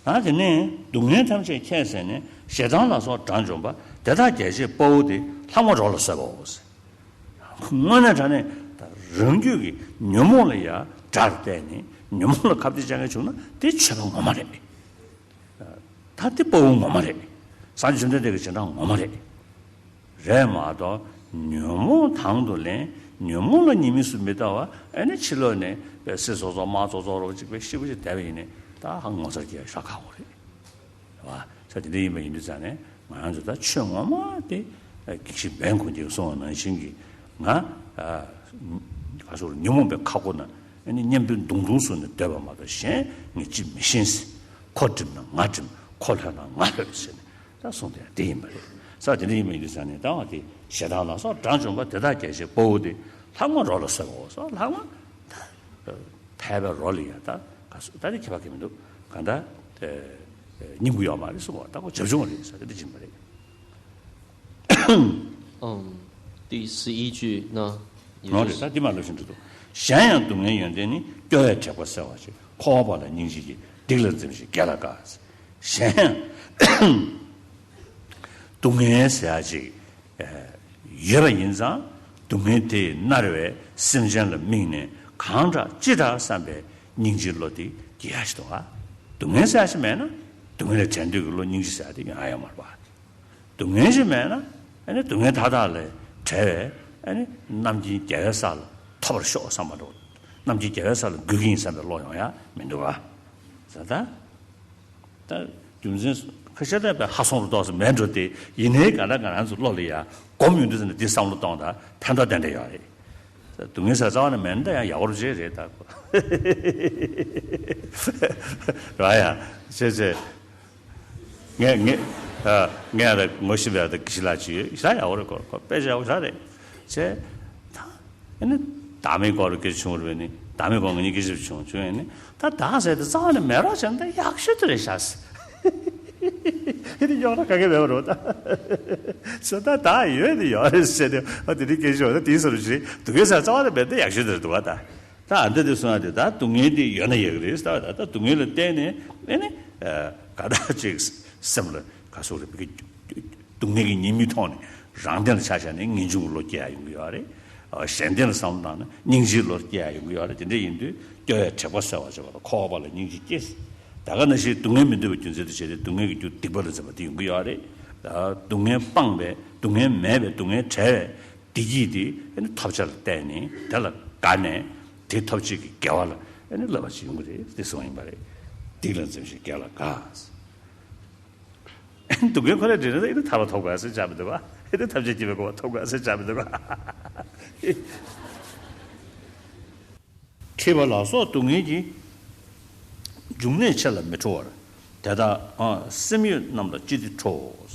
ད་དེ་ནས་སྡུག་བསྔལ་ཐམས་ཅད་ཁྱད་བསད་ནས་ཞེ་སྡང་ལ་སོགས་དགྲར་འཇོམས་པ་དེ་དག་རྒྱལ་བྱེད་དཔའ་བོ་སྟེ་ལྷག་མ་རོ་ལ་གསོད་པའོ། དངོས་གནས་དྲང་གནས་ད་རང་རྒྱུད་ཀྱི་ཉོན་མོངས་ལ་ཡ་དགྲར་བལྟས་ནས་ཉོན་མོངས་ལ་ཁ་གཏད་བཅག་མཁན་བྱུང་ན་དེ་ཆོས་པ་ངོ་མ་རེད། ད་དེ་དཔའ་བོ་ངོ་མ་རེད། སངས་རྒྱས་བཅོམ་ལྡན་འདས་ཀྱི་བྱེ་བྲག་ངོ་མ་རེད། རེད་མ་གཏོགས་ཉོན་མོངས་དང་དུ་ལེན། ཉོན་མོངས་ལ་ཉེས་དམིགས་སུ་མི་ལྟ་བ་ཨེ་ནི་ཕྱི་ལོགས་ནས་པའི་སྲིད་ཚོགས་གཙོ་དམངས་ཚོགས་གཙོ་རོགས་གཅིག་པའི་ཤི་བོ་ཞིག་བསྡད་པ་ཡིན་ནས་ད་ཧ་ངོ་མཚར་སྐྱེ་ཤ་ཁག་པོ་རེད། རེད་བ། ས་དེ་འདྲ་ཡིན་པ་ཡིན་དུས་ཙང་ནས་ང་རང་ཚོ་ད་ཆོས་ངོ་མ་དེ་གེགས་ཤིང་བན་གོ་རྒྱལ་གསུངས་པ་ནང་བཞིན་གྱི་ང་ག་སོགས་ཉོན་མོངས་པའི་ཁ་སྒོ་ན་ཨེ་ནི་གཉེན་པོའི་མདུང་ཐུང་བཟུང་ནས་སྡོད་པ་མ་གཏོགས་གཞན་ངས་ཅི་མི་ཤེས། ཁོ་འགྲིམ་ན་ང་འགྲིམ། ཁོ་ལྷོད་ན་ང་ལྷོད་ཟེར་ནས། ད་གསུངས་དེ་དེ་ཡིན་པ་རེད། ས་དེ་འདྲ་ཡིན་པ་ཡིན་དུས་ཙང་ནས་ད་བ་དེ་ཞེ་སྡང་ལ་སོགས་དགྲར་འཇོམས་པ་དེ་དག་རྒྱལ་བྱེད་དཔའ་བོ་སྟེ་ལྷག་མ་རོ་ལ་གསོད་པའོ། སོགས་ལྷག་མ་ད་ཕལ་པའི་རོ་ལ་ཡ་ད་ག་སོགས་ད་དེ་ཁྱད་པར་གྱི་མི་འདུག་ག་ད་སྙིང་པོ་ཡོད་མ་རེད་གསུངས་པ་ད་ཁོ་བྱབ་ཆུང་བ་རེད་ས་དེ་འདྲ་ཡིན་པ་རེད། ཨང་། 第十一句呢，也 ནོར་རེད། ད་འདི་མ་ལབ་བཞིན་དུ་འདུག་གཞན་ཡང་སྡུག་བསྔལ་ཡོན་ཏན་ནི། སྐྱོ་བས་དྲེགས་པ་སེལ་བར་བྱེད། འཁོར་བ་ལ་སྙིང་རྗེ་སྐྱེ། སྡིག་ལ་འཛེམ་ཞིང་དགེ་ལ་དགའ། གཞན་ཡང་སྡུག་བསྔལ་ཟེར་ཡ་ཅིག་ཡོད་པ་ཡིན་ཙང་སྡུག་བསྔལ་དེས་མནར་བའི་སེམས་ཅན་ལ་དམིགས་ནས་གང་དྲག་ཅི་དྲག་བསམ་པའི་སྙིང་རྗེའི་བློ་དེ་སྐྱེ་ཡ་ཞིག་འདུག་ག་སྡུག་བསྔལ་ཟེར་ཡ་ཞིག་མེད་ན་སྡུག་བསྔལ་ལས་བྲལ་འདོད་ཀྱི་བློ་སྙིང་རྗེ་ཟེར་ཡ་དེ་ཡོང་ཡ་ཡོད་མ་རེད་པ། སྡུག་བསྔལ་ཞིག་མེད་ན་ཨ་ནི་སྡུག་བསྔལ་མཐའ་དག་ལས་བྲལ་བའི་ཨ་ནི་རྣམ་མཁྱེན་རྒྱལ་བའི་ས་ལ་ཐོབ་པར་ཤོག་བསམ་པ་འདྲ་བོ། རྣམ་མཁྱེན་རྒྱལ་བའི་ས་ལ་འགོད་ཀྱི་ཡིན་བསམ་པའི་བློ་ཡོང་ཡ་མི་འདུག་ག་ཟེར་ད། ད་རྒྱུ་མཚན་ཁ་ཤས་ལ་བས་ཧ་སོང་རུ་ཏོག་ཙམ་མེད་འགྲོ་དེ་ཡིན་ནའི་ག་ན་ག་རང་ཚོ་བློ་ལ་ཡ་སྒོམ་ཡོང་དུས་ཙམ་ནས་འདི་བསམ་བློ་གཏོང་ད་ཕན་ཐོགས་ཏན་ཏན་ཡོད་རེད། སྡུག་བསྔལ་ཟེར་རྩ་བ་ནས་མེད་ན་ད་ཡང་ཡག་པོ་བྱེད་རེད་ད་གོ། ར་ཡ་བྱས་བྱས། ངས་ངས་ཨ་ངས་ཨ་ད་ངོ་ཤེས་པའི་ཨ་ད་དགེ་བཤེས་ལགས་ཅིག་ཡོད་ཤ་ཡག་པོ་རེད་གོ་ཁོ་དཔེ་ཆ་ཡག་པོ་ཤ་རེད་བྱས། ད་ཨ་ནི་བདག་མེད་སྐོར་ལ་སྐད་ཆ་བྱུང་བ་རེད་ནི་བདག་མེད་སྐོར་ང་གཉིས་སྐད་ཆ་བྱུང་བྱུང་ཡ་ནི་ད་བདག་ཟེར་ཏེ་རྩ་བ་ནས་མེད་རོགས་བྱས་ན་ད་ཡག་ཤོས་དེ་རེད་ཤག་ཟེར། ཨེ་ནི་ཡོང་ན་ག་གེ་མེད་པ་རེད་ད། ཟེར་ད་བདག་ཡོད་དེ་ཡོད་རེད་ཟེར་ཏེ་ཨ་དེ་ནི་སྐད་ཆ་བ་ད་དེའི་ས་རུ་ཞིག་སྡུག་བསྔལ་ཟེར་རྩ་བ་ནས་མེད་ད་ཡག་ཤོས་དེ་རེད་འདུག་བ་ད། ད་ཨ་འདི་དེ་སོང་ཡ་དེ་ད་སྡུག་བསྔལ་དེ་ཡོད་ན་ཡག་གི་རེད་ཟེར་ད་ད་སྡུག་བསྔལ་ལ་བརྟེན་ནས་ཨེ་ནི་ག་ད་ཅིག་སེམས་ལ་ག་སོགས་རེད་བི་སྡུག་བསྔལ་གྱི་ཉེས་དམིགས་མཐོང་ནས་རང་བདེན་ལ་ཆ་བཞག་ནས་ངེས་འབྱུང་གི་བློ་སྐྱེ་ཡ་ཡོང་གི་ཡོད་རེད། གཞན་བདེན་ལ་བསམ་བློ་བཏང་ན་སྙིང་རྗེའི་བློ་སྐྱེ་ཡ་ཡོང་གི་ཡོད་རེད། དེ་འདྲ་ཡིན་དུས་སྐྱོ་བས་དྲེགས་པ་སེལ་བར་བྱེད་པ་དང་འཁོར་བ་ལ་སྙིང་རྗེ་སྐྱེ། ད་ག་ནང་བཞིན་སྡུག་བསྔལ་མི་འདོད་པ་རྒྱུ་མཚན་དུ་བྱས་ཏེ་སྡུག་བསྔལ་གྱི་རྒྱུ་སྡིག་པ་ལ་འཛིན་པ་དེ་ཡོང་གི་ཡོད་རེད། སྡུག་བསྔལ་སྤངས་པས་སྡུག་བསྔལ་མེད་པས་སྡུག་བསྔལ་བྲལ་བས། བདེ་སྐྱིད་དེ་ཐོབ་བྱ་ལ་བརྟེན་ནས་དེ་ལ་དགའ་ནས་དེ་ཐོབ་བྱེད་ཀྱི་དགེ་བ་ལ་བསླབ་པ་ཞིག་ཡོང་གི་རེད་དེ་གསུངས་ཡིན་པ་རེད། སྡིག་ལ་འཛེམ་ཞིང་དགེ་ལ་དགའ། སྡུག་བསྔལ་ཁོ་ནས་འདྲེན་ན་ཨེ་ནི་ཐར་པ་ཐོབ་དགོས་ཟེར་བྱ་མི་འདུག་ག་ཨེ་ནི་ཐམས་ཅད་མཁྱེན་པའི་གོ་འཕང་ཐོབ་དགོས་ཟེར་བྱ་མི་འདུག་ག་ཁྲིད་པ་ལ་སོགས་སྡུག་བསྔལ་གྱི་འབྱུང་གནས་ཆེ་ལ་མི་ཁྲོ་བར། དེ་དག་སེམས་ཡོད་རྣམས་ལ་ཅི་སྟེ་ཁྲོ། བྱས་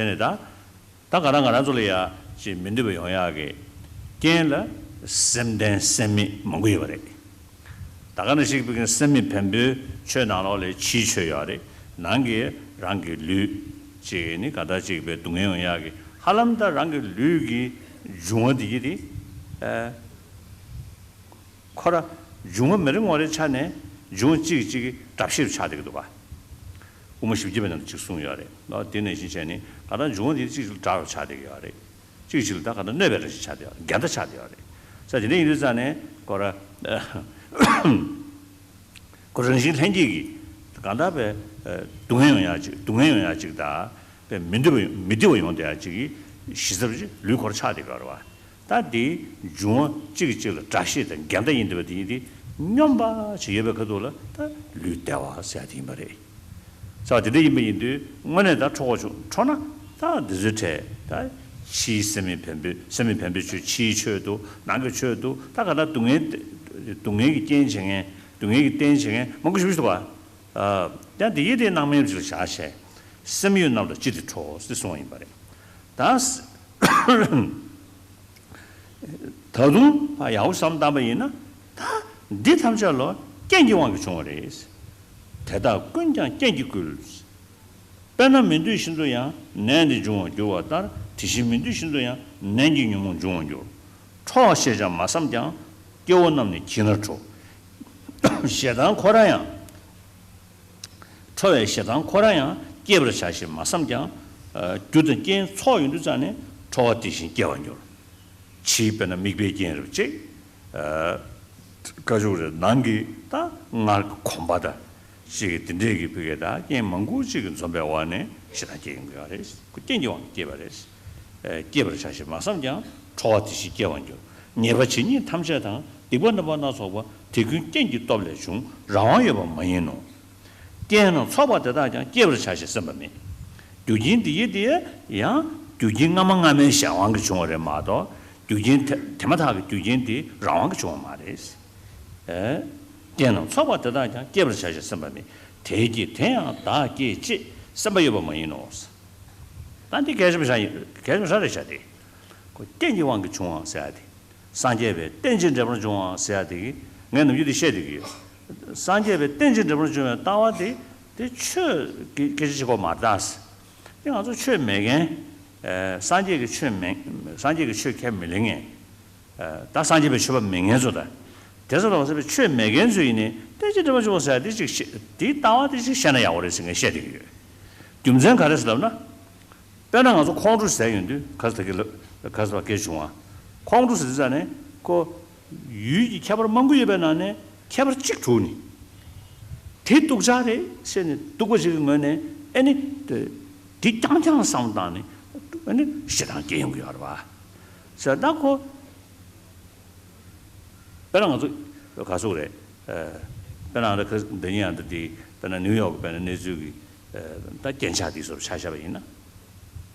ནས་ད་ད་ག་རང་ང་རང་ཚོ་ལ་ཡ་ཅིག་མི་འདོད་པ་ཡོང་ཡག་གི་རྐྱེན་ལ་སེམས་ལྡན་སེམས་མེད་མང་པོ་ཡོད་པ་རེད། ད་ག་ནང་བཞིན་སེམས་མེད་བེམ་པོའི་ཆོས་ནང་ལོགས་ལ་ཕྱིའི་ཆོས་ཡོད་རེད། ནང་གི་རང་གི་ལུས་ཅིག་ནི་ག་ད་ཅིག་པའི་སྡུག་བསྔལ་ཡོང་ཡག་གི་ཧ་ལམ་ད་རང་གི་ལུས་ཀྱི་འབྱུང་བ་འདི་གི་དེ་ཁོ་ར་འབྱུང་བ་མི་རེ་ངོ་རེ་ཆ་ནས་འབྱུང་བ་གཅིག་གིས་གཅིག་གི་དགྲ་བཤེས་ཆགས་བསྡད་ཀྱི་འདུག་ག་དབུ་མ་བཞི་བརྒྱ་པའི་ནང་དུ་གཅིག་གསུངས་ཡོད་རེད། དེ་ནང་བཞིན་བྱས་ནས་ག་ད་འབྱུང་བ་འདི་གཅིག་གཅིག་ལ་དགྲ་རུ་ཆགས་བསྡད་ཀྱི་ཡོད་རེད། གཅིག་གཅིག་ལ་ད་ག་ད་གནོད་པའི་རང་བཞིན་ཆགས་བསྡད་ཡོད་རེད། འགལ་ཟླ་ཆགས་བསྡད་ཡོད་རེད། ས་དེ་འདྲ་ཡིན་དུས་ཙང་ནས་ཁོ་ར་ཁོ་རང་བཞིན་ལྷན་སྐྱེས་ཀྱི་གང་ལྟར་པའི་སྡུག་བསྔལ་ཡོང་ཡག་ཅིག་སྡུག་བསྔལ་ཡོང་ཡག་ཅིག་དང་པའི་མི་འདོད་པ་མི་བདེ་བ་ཡོང་བསྡད་ཡག་ཅིག་གི་གཞི་རྩ་ཅིག་ལུས་ཁོ་ར་ཆགས་བསྡད་ཀྱི་ཡོད་རེད་བ། ད་དེའི་འབྱུང་བ་གཅིག་གིས་གཅིག་ལ་དགྲ་བཤེས་དང་འགལ་ཟླ་ཡིན་བསྡད་པ་དེ་ཡིན་དེ་སྙོམས་པ་ཞིག་ཡོད་པའི་ཁ་ཐུག་ལ་ད་ལུས་བདེ་བ་ཟེར་ཡག་དེ་ཡིན་པ་རེད། ས་དེ་འདྲ་ཡིན་པ་ཡིན་དུས་དངོས་གནས་ད་ཁྲོ་བོ་བྱུང་ཁྲོ་ན་ད་འདི་ཚོའི་གྲས་ད་ཕྱིའི་སེམས་མེད་བེམ་པོའི་སེམས་མེད་བེམ་པོའི་ཆོས་ཕྱིའི་ཆོས་འདུག་ནང་གི་ཆོས་འདུག་ད་ག་ད་སྡུག་བསྔལ་སྡུག་བསྔལ་གྱི་རྐྱེན་བྱེད་མཁན་སྡུག་བསྔལ་གྱི་རྟེན་བྱེད་མཁན་མང་པོ་ཞིག་འདུག་ག་ཡང་འདི་ཡིན་དེ་སྣང་མེད་ཅིག་ལ་བཞག་བྱས། སེམས་ཡུལ་རྣམས་ལ་ཅི་སྟེ་ཁྲོ་ཟེར་གསུངས་པ་ཡིན་པ་རེད། ད་ད་དུང་ཡག་པོ་བསམ་བཏང་པ་ཡིན་ན། ད་འདི་ཐམས་ཅད་ལ་རྐྱེན་གྱི་དབང་གིས་བྱུང་བ་རེད། དེ་དག་ཀུན་ཀྱང་རྐྱེན་གྱིས་བསྐུལ། དཔེར་ན་མི་འདོད་བཞིན་དུ་ཡང་ནན་ཏེ་འབྱུང་བར་འགྱུར་བ་ལྟར། དེ་བཞིན་མི་འདོད་བཞིན་དུ་ཡང་ནན་གྱིས་ཉོན་མོངས་འབྱུང་བར་འགྱུར། ཁྲོ་བ་ཞེས་ཀྱང་མ་བསམས་ཀྱང་། སྐྱེ་བོ་རྣམས་ནི་གྱིས་ནི་ཁྲོ། ཞེ་སྡང་ཁོ་རང་ཡང་། ཁྲོ་བའི་ཞེ་སྡང་ཁོ་རང་ཡང་སྐྱེས་པར་བྱ་ཞེས་མ་བསམས་ཀྱང་། རྒྱུ་དང་རྐྱེན་ཚོགས་ཡོང་དུས་ཙང་ནས་ཁྲོ་བ་དེ་བཞིན་སྐྱེ་བར་འགྱུར། ཕྱིའི་དཔེར་ན་མིག་དཔེའི་རྐྱེན་རེད་ཅེས། ཨ་བཀའ་བཞོག་རེད། ནང་གི་ད་སྔར་གྱི་གོམས་པ་དང་ཅིག་གི་དེ་འདྲས་ཀྱི་ཕ་གི་ད་རྐྱེན་མང་པོ་ཅིག་གི་འཛོམས་པའི་འོག་ནས་ཞེ་སྡང་སྐྱེ་ཡོང་གི་ཡོད་རེད། ཁོ་རྐྱེན་གྱི་དབང་གིས་སྐྱེས་པ་རེད། ཨ་སྐྱེས་པར་བྱ་ཞེས་མ་བསམས་ཀྱང་ཁྲོ་བ་དེ་བཞིན་སྐྱེ་བར་འགྱུར། ཉེས་པ་ཇི་སྙེད་ཐམས་ཅད་དང་། སྡིག་པ་རྣམ་པ་སྣ་ཚོགས་པ། དེ་ཀུན་རྐྱེན་གྱི་སྟོབས་ལས་བྱུང་། རང་དབང་ཡོད་པ་མ་ཡིན་ནོ། རྐྱེན་རྣམས་ཚོགས་པ་དེ་དག་ཀྱང་། སྐྱེས་པར་བྱ་ཞེས་སེམས་པ་མེད། རྒྱུ་རྐྱེན་འདི་ཡི་དེ་ཡང་རྒྱུ་རྐྱེན་སྔ་མ་སྔ་མའི་གཞན་དབང་གིས་བྱུང་བ་རེད་མ་གཏོགས། རྒྱུ་རྐྱེན་དེ་དེ་མ་ཐག་གི་རྒྱུ་རྐྱེན་དེ་རང་དབང་གིས་བྱུང་བ་མ་རེད། ཨེ། རྐྱེན་རྣམས་ཚོགས་པ་དེ་དག་ཀྱང་། སྐྱེས་པར་བྱ་ཞེས་སེམས་པ་མེད། དེས་ཀྱང་དེ་ཡང་བདག་སྐྱེད་ཅེས་སེམས་པ་ཡོད་པ་མ་ཡིན་ནོ། ད་འདི་གལ་ཆེན་པོ་ཞིག་ཡིན། གལ་ཆེན་པོ་ཞིག་རེད་བྱ་སྟེ། ཁོ་རྐྱེན་གྱི་དབང་གིས་བྱུང་བ་ཟེར་ཡ་དེ། སངས་རྒྱས་པའི་རྟེན་ཅིང་འབྲེལ་པར་འབྱུང་བ་ཟེར་ཡ་དེ་གིས་ངས་ནམ་རྒྱུན་དེ་བཤད་བསྡད་ཀྱི་ཡོད། སངས་རྒྱས་པའི་རྟེན་ཅིང་འབྲེལ་པར་འབྱུང་བའི་ལྟ་བ་དེ་དེ་ཆོས་ཀྱི་སྐད་ཆ་བཤད་ཀྱི་མ་རེད་ད། དེ་ང་ཚོ་ཆོས་མེད་མཁན། ཨ་སངས་རྒྱས་ཀྱི་ཆོས་མེད། སངས་རྒྱས་ཀྱི་ཆོས་ཁས་མི་ལེན་མཁན། ཨ་ད་སངས་རྒྱས་པའི་ཆོས་པ་མེད་མཁན་ཚོ་དང་། དེ་ཚོ་ལ་ཟེར་བའི་ཆོས་མེད་མཁན་ཚོ་ཡིན་ནའི་རྟེན་ཅིང་འབྲེལ་པར་འབྱུང་བ་ཟེར་ཡ་དེ་ཅིག་བཤད། དེའི་ལྟ་བ་དེ་ཅིག་བཤད་ན་ཡག་པོ་རེད་ཟེར་ངས་བཤད་བསྡད་ཀྱི་ཡོད། རྒྱུ་མཚན་ག་རེ་ཟེར་ལབ་ན། དཔེར་ན་ང་ཚོ་ཁོང་ཁྲོ་ཟ་ཡོང་དུས་ག་ས་ག་ལ་ག་ས་བ་སྐད་བྱུང་བ། ཁོང་ཁྲོ་ཟ་དུས་ཙ་ནས་ཁོ་ཡུལ་གྱི་ཁྱད་པར་མང་པོ་ཡོད་པའི་ནང་ནས་ཁྱད་པར་གཅིག་དྲུག་ནི། དེ་སྡུག་ཅག་རེད་ཟེར་ནས་སྡུག་པ་ཞིག་གི་ངོས་ནས་ཨེ་ནི་དེ་རྐྱང་རྐྱང་བསམ་བཏང་ནས་ཨེ་ནི་ཞེ་སྡང་སྐྱེ་ཡོང་གི་ཡོད་རེད་བ། ཟེར་ད་ཁོ། དཔེར་ན་ང་ཚོ་ག་ཟུག་རེད། ཨ་དཔེར་ན་ང་ཚོ་འདི་ཉིན་ཡང་འདི་དེ་དཔེར་ན་ནིའུ་ཡོག་གི་དཔེར་ན་གནས་ཚུལ་གྱི་ཨ་ད་རྐྱེན་ཆག་དེ་ཚོར་ཆ་བཞག་པ་ཡིན་ན།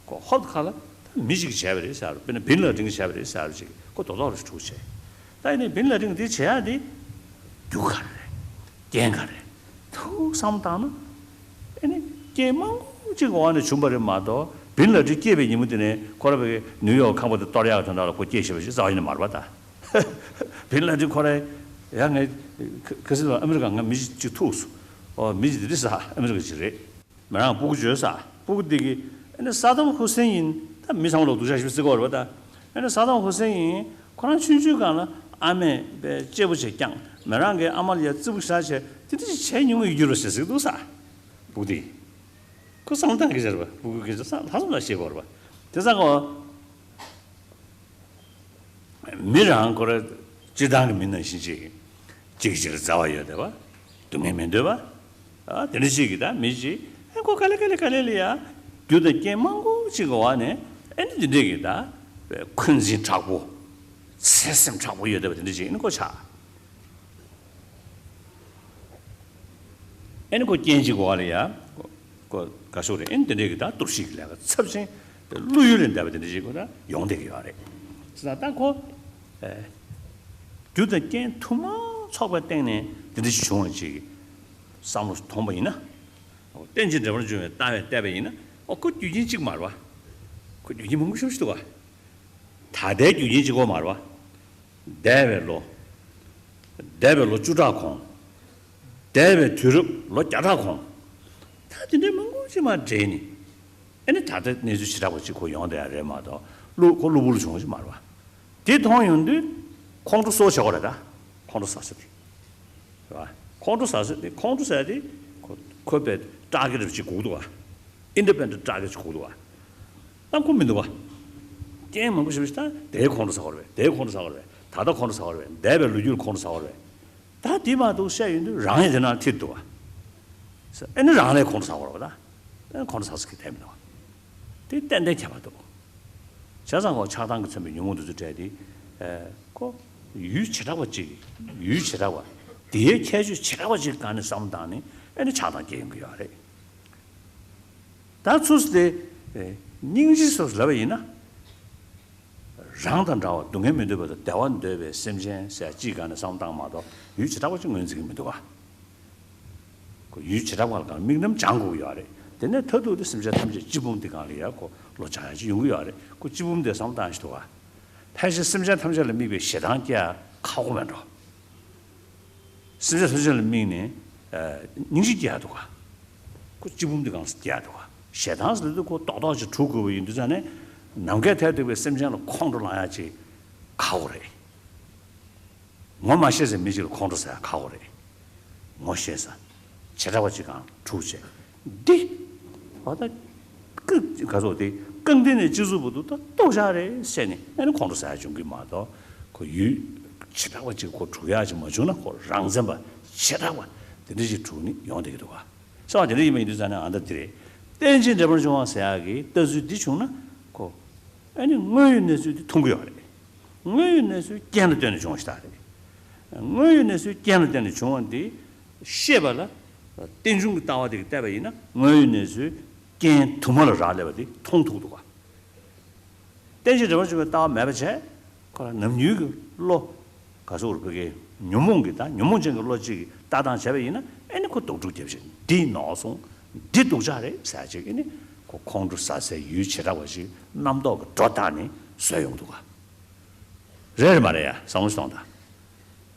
ཁོ་ཧོབ་ཁ་ལ་ད་མི་ཞིག་གིས་བྱས་པ་རེད་ཟེར། དཔེར་ན་བིན་ལ་ཏིན་གྱིས་བྱས་པ་རེད་ཟེར་ཅིག་ཁོ་རྡོག་རྡོག་རེ་ཁྲུག་བྱས། ད་ཡིན་ནའི་བིན་ལ་ཏིན་གྱིས་དེ་བྱེད་ཡ་དེ་རྒྱུ་ག་རེ་རེད། རྐྱེན་ག་རེ་རེད། ཐུགས་བསམ་བཏང་ན། ཨེ་ནི་རྐྱེན་མང་པོ་ཅིག་གི་འོག་ནས་བྱུང་བ་རེད་མ་གཏོགས། བིན་ལ་ཏིན་སྐྱེས་པའི་ཉིན་མོ་དེ་ནས་ཁོ་རང་བའི་ནིའུ་ཡོག་ཁང་པ་དེ་གཏོར་ཡག་དོན་དག་ལ་ཁོ་སྐྱེས་ཤེས་པ་ཞིག་རྩ་བ་ཉིད་ནས་མ་རེད་པ་ད། བིན་ལ་ཏིན་ཁོ་རང་ཡང་ངས་ཁ་ཁ་སང་ལ་ཨ་མི་རི་ཀ་ང་མི་ཅིག་ཐུག་སོང་། ཨོ་མི་ཅིག་དེ་རེད་ཟ། ཨ་མི་རི་ཀ་ཅིག་རེད། མི་རང་སྤུ་གུ་བྱོས་ཟ། སྤུ་གུ་དེ་གིས་ཨ་ནི་ས་དམ་ཧུ་སེན་ཡིན། ད་མི་ཚང་མ་ལོག་སྡུག་ཅག་ཞིག་བརྩི་གི་ཡོད་རེད་པ་ད། ཨ་ནི་ས་དམ་ཧུ་སེན་ཡིན། ཁོ་རང་ཆུང་ཆུང་སྒང་ལ་ཨ་མས་དཔེ་གཅེས་པོ་བྱས་བསྐྱངས། མི་རང་གིས་ཨ་མ་ལ་ཡ་བརྩི་པོ་ཞེ་དྲག་བྱས། དེ་འདྲ་ཞིག་བྱས་མྱོང་གི་ཡོད་རེད་ཟེར་ཟེར་གི་འདུག་ས། སྤུ་གུ་དེ། ཁོ་བསམ་བློ་བཏང་གི་ཟེར་བ། སྤུ་གུ་གི་ལྷག་བསམ་ལ་བཤད་དགོས་རེད་པ། དེ་ཙང་ཁོ། མི་རང་ཁོ་རང་སྤྱིར་བཏང་གི་མི་ནང་བཞིན་ཅིག་གཅིག་གཅིག་ལ་བརྩེ་བ་ཡོད་བསྡད་པ། སྡུག་བསྔལ་མི་འདོད་པ། ཨ་དེ་འདྲ་ཞིག་གིས་ད་མི་ཅིག་ཨེ་ཁོ་ག་ལེ་ག་ལེ་ག་ལེ་ལ་ཡ། རྒྱུ་དང་རྐྱེན་མང་པོ་ཅིག་གི་འོག་ནས་ཨེ་འདི་འདི་འདྲས་ཀྱི་ད་འཁོན་འཛིན་དྲག་པོ། བརྩེ་སེམས་དྲག་པོ་ཡོད་བསྡད་པ་དེ་འདྲ་ཞིག་ཨེ་ཁོ་ཆགས། ཨེ་ནི་ཁོ་རྐྱེན་གཅིག་གོ་བ་ལ་ཡ། ཁོ་ག་ཤོག་རེད། ཨེ་ནི་དེ་འདྲས་ཀྱི་ད་གཏོར་བཤིག་གི་ལས་ཀ་ཚབས་ཆེན་བློ་ཡུལ་ལས་འདས་པ་དེ་འདྲས་ཞིག་ཁོ་ད་ཡོང་བསྡད་ཀྱི་ཡོད་རེད། ཟེར་ན་ད་ཁོ་ཨེ་རྒྱུ་དང་རྐྱེན་ཐུན་མོང་ཚོགས་པའི་སྟེང་ནས་དེ་འདྲས་ཞིག་བྱུང་བ་ཅིག་བསམ་བློ་ཐོངས་པ་ཡིན་ན། རྟེན་ཅིང་འབྲེལ་པར་འབྱུང་བའི་ལྟ་བས་བལྟས་པ་ཡིན་ན། ཨོ་ཁོ་རྒྱུ་རྐྱེན་གཅིག་མ་རེད་བ། ཁོ་རྒྱུ་རྐྱེན་མང་པོ་ཞེ་པོ་ཞིག་འདུག་བ། ད་ལྟའི་རྒྱུ་རྐྱེན་གཅིག་པོ་མ་རེད་བ། འདས་པའི་ལོ། འདས་པའི་ལོ་བཅུ་ཕྲག་གོང་། འདས་པའི་དུས་རབས་ལོ་བརྒྱ་ཕྲག་གོང་། ད་དེ་འདྲའི་མང་པོ་ཅིག་མར་འདྲེས་ནས། ཨེ་ནི་ད་ལྟ་གནས་ཚུལ་བྱེ་བྲག་པ་ཅིག་ཁོ་ཡོང་བསྡད་ཡ་རེད་མ་གཏོགས། གློ་ཁོ་གློ་བུར་བྱུང་བ་ཅིག་མ་རེད་བ། དེ་མཐོང་ཡོང་དུས་ཁོང་ཁྲོ་གསོ་བྱེད་དགོས་རེད་ད། ཁོང་ཁྲོ་ཟ་ས་དེ། རེད་བ། ཁོང་ཁྲོ་ཟ་ས་དེ། ཁོང་ཁྲོ་ཟ་ཡ་དེ་ཁོ་ཁོ་པའི་ཊར་གེ་ཊི་ཅིག་དགོས་འདུག་བ། ཨིན་ཌི་པེན་ཌེན་ཊི་ཊར་གེ་ཊི་ཅིག་དགོས་འདུག་བ། ད་ཁོ་མི་འདུག་བ། རྐྱེན་མང་པོ་ཞེ་པོ་ཞིག་ད་དེའི་ཁོང་ཁྲོ་ཟ་དགོས་རེད་པས། དེའི་ཁོང་ཁྲོ་ཟ་དགོས་རེད་པས། ད་ལྟ་ཁོང་ཁྲོ་ཟ་དགོས་རེད་པས། འདས་པའི་ལོ་རྒྱུས་ལ་ཁོང་ཁྲོ་ཟ་དགོས་རེད་པས། ད་དེ་མ་གཏོགས་བཤད་ཡོང་དུས་རང་ཡང་དེ་ནང་ཐིག་འདུག་བ། ཨེ་ནི་རང་ལ་ཁོང་ཁྲོ་ཟ་དགོས་རེད་པ་ད། ཨེ་ནི་ཁོང་ཁྲོ་ཟ་ས་གི་དེ་མི་འདུག་བ། དེ་ཏན་ཏན་ཁྱད་པར་འདུག། བྱས་ཙང་ཁོ་ཆགས་སྡང་གིས་མཚོན་པའི་ཉོན་མོངས་འདི་ཚོ་བྲལ་ཏེ། ཨེ་ཁོ་ཡུལ་བྱེ་བྲག་པ་གཅིག་ཡུལ་བྱེ་བྲག་པ། དེའི་ཁྱད་ཆོས་བྱེ་བྲག་པ་གཅིག་སྒང་ནས་བསམ་བཏང་ནས་ཨེ་ནི་ཆགས་སྡང་སྐྱེ་ཡོང་གི་ཡོད་རེད། ད་ཚུར་དེ་ཨེ་སྙིང་རྗེ་སོགས་ལབ་པ་ཡིན་ན། རང་དང་འདྲ་བར་སྡུག་བསྔལ་མི་འདོད་པ་དང་བདེ་བ་འདོད་པའི་སེམས་ཅན་ཟེར་ཡ་གཅིག་སྒང་ནས་བསམ་བཏང་མ་གཏོགས་ཡུལ་བྱེ་བྲག་པ་གཅིག་ངོས་འཛིན་གྱི་མི་འདུག་ག། ཁོ་ཡུལ་བྱེ་བྲག་པ་ལ་གང་དམིགས་རྣམ་སྦྱང་དགོས་ཀྱི་ཡོད་རེད། དེ་ནས་མཐར་ཐུག་དེ་སེམས་ཅན་ཐམས་ཅད་སྤྱི་བུམ་དེ་སྒང་ལ་ཡ་ཁོ་བློ་སྦྱང་ཡ་ཅིག་ཡོང་གི་ཡོད་རེད། ཁོ་སྤྱི་བུམ་དེ་བསམ་བློ་བཏང་ཞིག་འདུག་ག་ཕལ་ཆེར་སེམས་ཅན་ཐམས་ཅད་ལ་དམིགས་པའི་ཞེ་སྡང་སྐྱེ་ཡ་ཁག་པོ་མེད་འགྲོ། སེམས་ཅན་ཐམས་ཅད་ལ་དམིགས་ནས་སྙིང་རྗེ་སྐྱེ་ཡ་འདུག་ག་ཁོ་སྤྱི་བུམ་དེ་སྒང་ལ་སྐྱེ་ཡ་འདུག་ག་ཞེ་སྡང་ཟེར་དུས་ཁོ་རྡོག་རྡོག་ཅིག་གྲུབ་དགོས་པ་ཡིན་དུས་ཙང་ནས་ནམ་མཁའི་མཐས་གཏུགས་པའི་སེམས་ཅན་ལ་ཁོང་ཁྲོ་ལངས་ཡ་ཅིག་ཁག་པོ་རེད། ངོ་མ་ཤེས་ཟེར་མི་གཅིག་ལ་ཁོང་ཁྲོ་ཟ་ཡ་ཁག་པོ་རེད། ངོ་ཤེས་ས། བྱེ་བྲག་པ་གཅིག་གང་དྲུག་བྱས། འདི། འོ་ད། ཀི། ག་ཚོད་དེ། རྐང་སྟེང་ནས་སྤྱི་གཙུག་བར་དུ་ད་རྡོག་རྡོག་རེད་ཟེར་ནས་ཨ་ནི་ཁོང་ཁྲོ་ཟ་ཡ་བྱུང་གི་མ་གཏོགས། ཁོ་ཡུལ། བྱེ་བྲག་པ་གཅིག་ཁོ་དྲུག་ཡ་གཅིག་མ་བྱུང་ན་ཁོ་རང་མཚན་པ། བྱེ་བྲག་པ། དེ་འདྲ་ཞིག་དྲུག་ནི་ཡོང་བསྡད་ཀྱི་འདུག་ག་ས་བ་དེ་འདྲ་ཡིན་པ་ཡིན་དུས་ཙང་ནས་ཨ་ད་དེ་རེད། རྟེན་ཅིང་འབྲེལ་པར་འབྱུང་བ་ཟེར་ཡག་གི་ལྟ་ཚུལ་འདི་བྱུང་ན་ཁོ། ཨ་ནི་དངོས་ཡོད་གནས་ཚུལ་འདི་མཐོང་གི་ཡོད་རེད། དངོས་ཡོད་གནས་ཚུལ་རྐྱེན་ལ་བརྟེན་ནས་བྱུང་བ་ཞིག་རེད། དངོས་ཡོད་གནས་ཚུལ་རྐྱེན་ལ་བརྟེན་ནས་བྱུང་བ་འདི་ཤེས་པ་ལ། རྟེན་འབྱུང་གི་ལྟ་བ་དེ་གིས་བལྟས་པ་ཡིན་ན་དངོས་ཡོད་གནས་ཚུལ་རྐྱེན་དུ་མ་ལ་རག་ལས་པ་དེ་མཐོང་ཐུབ་འདུག་ག་རྟེན་ཅིང་འབྲེལ་པར་འབྱུང་བའི་ལྟ་བ་མེད་པ་བྱས། ཁོ་ལ་ནམ་རྒྱུན་གྱི་བློ། ག་ཚོད་རེད་བོད་སྐད། ཉོན་མོངས་ཀྱི་ད་ཉོན་མོངས་ཅན་གྱི་བློ་གཅིག་གིས་ལྟ་སྟངས་བྱས་པ་ཡིན་ན་ཨེ་ནི་ཁོ་དུག་སྦྲུལ་རྒྱབ་བཞིན་འདི་ནོར་སོང་། འདི་སྡུག་ཅག་རེད་ཟེར་ཅིག་ཨེ་ནི་ཁོ་ཁོང་ཁྲོ་ཟ་སའི་ཡུལ་བྱེ་བྲག་པ་ཞིག་རྣམ་རྟོག་གི་སྒྲོ་བཏགས་ནས་བཟོས་ཡོང་འདུག་ག་རེད་རེད་མ་རེད་ཡ། བསམ་བློ་ཞིག་གཏོང་དང་།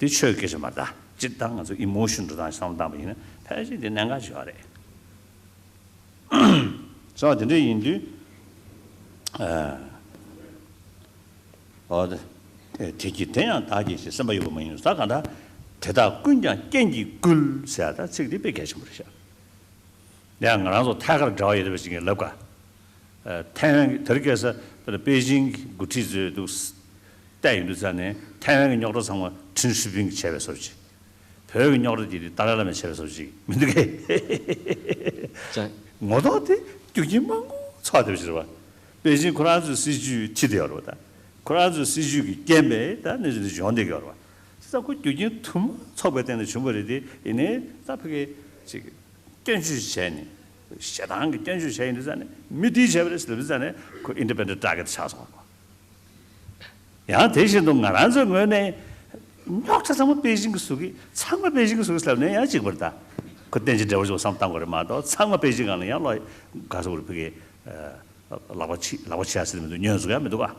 འདི་ཆོས་སྐད་ཆ་མ་རེད་ད། སྤྱིར་བཏང་ང་ཚོ་ཨི་མོ་ཤོན་འགྲོ་སྟངས་ཤིག་བསམ་བློ་བཏང་པ་ཡིན་ན་ཕལ་ཆེར་འདི་གནད་འགག་ཅིག་ཡོད་རེད། སོ་དེ་འདྲ་ཡིན་དུས། ཨ། ཨོ། དེ་དེ་གྱིས་དེ་ཡང་བདག་གིས་ཞེས་སེམས་པ་ཡོད་པ་མ་ཡིན་ས་གང་ལྟར། དེ་དག་ཀུན་ཀྱང་རྐྱེན་གྱིས་བསྐུལ་ཟེར་ཡ་ད་ཚིག་འདི་དཔེ་གལ་ཆེན་པོ་རེད་ཤག་ཡང་ང་རང་ཚོ་ཐད་ཀར་འབྲེལ་བ་ཡོད་པ་ཞིག་གིས་ལབ་ག་ཨ། ཐའེ་ཝན་གྱི་དེ་རིང་ཁ་སང་དེ་ལ་པེ་ཅིང་གི་འགོ་ཁྲིད་ཚོས་འདུག་བལྟས་ཡོང་དུས་ཙང་ནས་ཐའེ་ཝན་གྱི་རྙོག་དྲ་ཚང་མ་ཁྲིན་ཧྲི་ཕིང་གིས་བྱས་པའི་བཟོ་འདྲ་ཅིག་བོད་ཀྱི་རྙོག་དྲ་དེ་དེ་ཏཱ་ལའི་བླ་མས་བྱས་པའི་བཟོ་འདྲ་ཅིག་མི་འདུག་གས། ཅང་། ངོ་ཐོག་དེ་རྒྱུ་རྐྱེན་མང་པོ་ཚོགས་བསྡད་པ་ཞིག་རེད་བ། པེ་ཅིང་ཁོ་རང་ཚོའི་སྲིད་ཇུས་ཁྲིད་བསྡད་ཡོད་རེད་བ་ད། ཁོ་རང་ཚོའི་སྲིད་ཇུས་ཀྱི་རྐྱེན་པས་ད་གནས་ཚུལ་འདི་ཡོང་བསྡད་ཀྱི་ཡོད་རེད་བ། བྱས་ཙང་ཁོ་རྒྱུ་རྐྱེན་དུ་མ་ཚོགས་པའི་སྟེང་ནས་བྱུང་བ་རེད་དེ། ཡིན་ནའི་ད་ཕ་གི་ཅིག་སྐྱོན་བརྗོད་བྱས་ནས། ཞེ་སྡང་གི་སྐྱོན་བརྗོད་བྱས་ཡིན་དུས་ཙང་ནས་མི་དེས་བྱས་པ་རེད་ཟེར་ལབ་དུས་ཙང་ནས་ཁོ་ཨིན་ཌི་པེན་ཌེན་ཊི་ཊར་གེ་ཊི་ཆགས་སོང་བ། ཡང་དེ་བཞིན་དུ་ང་རང་ཚོའི་ངོས་ནས་རྙོག་དྲ་ཚང་མ་པེ་ཅིང་གིས་བཟོ་གི། ཚང་མ་པེ་ཅིང་གིས་བཟོ་གི་ཟེར་ལབ་ནས་ཡང་གཅིག་པ་རེད་ད། ཁོ་རྟེན་ཅིང་འབྲེལ་བར་འབྱུང་བསམ་བཏང་དགོས་རེད་མ་གཏོགས་ཚང་མ་པེ་ཅིང་སྒང་ལ་ཡང་བློ་ག་ཚོད་རེད་ཕ་གི། ལག་པ་ཕྱིས་ལག་པ་ཕྱིས་ཡ་ཟེར་མི་འདུག་ཉོན་བཟོ་ཡ་མི་འདུག་ག་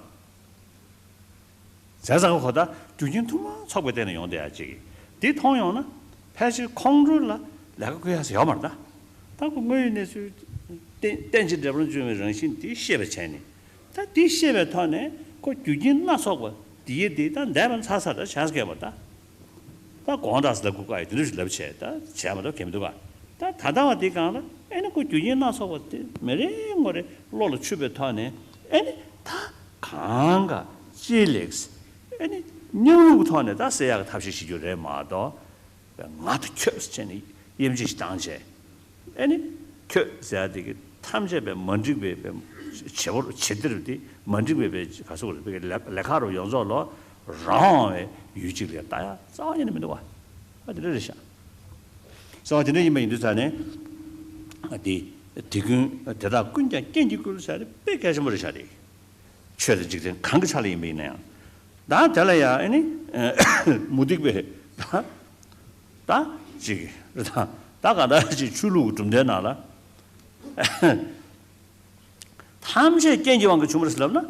བྱས་ཙང་ཁོ་ད་རྒྱུ་རྐྱེན་དུ་མ་ཚོགས་པའི་སྟེང་ནས་ཡོང་བསྡད་ཡ་ཅིག་འདི་མཐོང་ཡོང་ན་ཕལ་ཆེར་ཁོང་ཁྲོ་ལ་ལས་ཀ་བསྐུལ་ཡ་ཟེར་ཡོད་མ་རེད་ད། ད་ཁོ་དངོས་ཡོད་གནས་ཚུལ་རྟེན་རྟེན་ཅིང་འབྲེལ་པར་འབྱུང་བའི་རང་བཞིན་འདི་ཤེས་པ་བྱས་ནས། ད་འདི་ཤེས་པའི་ཐོག་ནས་ཁོ་རྒྱུ་རྐྱེན་སྣ་ཚོགས་པ་འདི་ཡི་འདི་ད་འདས་པ་ཚར་ཚར་ད་བྱས་ཟེར་མ་ད། ད་དགོངས་དག་ཟེར་ལབ་དགོས་ཀ་ཡི་དེ་འདྲ་ཞིག་ལབ་བྱས་ད་བྱས་མ་གཏོགས་གལ་མི་འདུག་ག་ད་ད་ལྟ་བ་འདི་སྒང་ལ་ཨེ་ནི་ཁོ་རྒྱུ་རྐྱེན་སྣ་ཚོགས་པ་དེ་མི་རེ་ངོ་རེ་བློ་ལ་ཆུད་པའི་ཐོག་ནས་ཨེ་ནི་ད་གང་ག་ཅི་ལེགས་ཨེ་ནི་སྙིང་རུས་ཀྱི་ཐོག་ནས་ད་སེལ་ཡག་གི་ཐབས་ཤེས་བྱེད་རྒྱུ་རེད་མ་གཏོགས། ང་དང་ཁྱོད་ཟེར་བྱས་ནས་དབྱེ་འབྱེད་ཞིག་བཏང་བྱས། ཨེ་ནི། ཁྱོད་ཟེར་ཡ་དེ་གི་ཐམས་ཅད་པའི་མ་འགྲིག་པའི་པའི་བྱེད་པོ་བྱེད་སྡེར་དེ་མ་འགྲིག་པའི་པའི་ག་སོགས་རེད་པའི་ལས་ལས་ཁ་རུ་ཡོངས་རྫོགས་ལོ་རང་དབང་བའི་ཡུལ་གཅིག་ལ་ལྟ་ཡ་རྩ་བ་ཉིད་ནས་མི་འདུག་བ། ཨ་དེ་འདྲ་རེད་ཤག་རྩ་བ་དེ་འདྲ་ཡིན་པ་ཡིན་དུས་ཙང་ནས་ཨ་དེ་དེ་ཀུན་དེ་དག་ཀུན་ཀྱང་རྐྱེན་གྱིས་བསྐུལ་ཟེར་ཡ་དེ་དཔེ་གལ་ཆེན་པོ་རེད་ཤག་དེ། ཆོས་དང་འཇིག་རྟེན་གང་གི་ཆ་ལ་ཡིན་པ་ཡིན་ན་ཡང་། ད་དེ་ལ་ཡང་ཨེ་ནི། མུ་སྟེགས་པས་ད། ད་ཅིག་རེད་ད། ད་ག་ད་ཅིག་ཆོས་ལུགས་ཀྱི་གྲུབ་མཐའི་ནང་ལ། ཐམས་ཅད་རྐྱེན་གྱི་དབང་གིས་བྱུང་བ་རེད་ཟེར་ལབ་ན།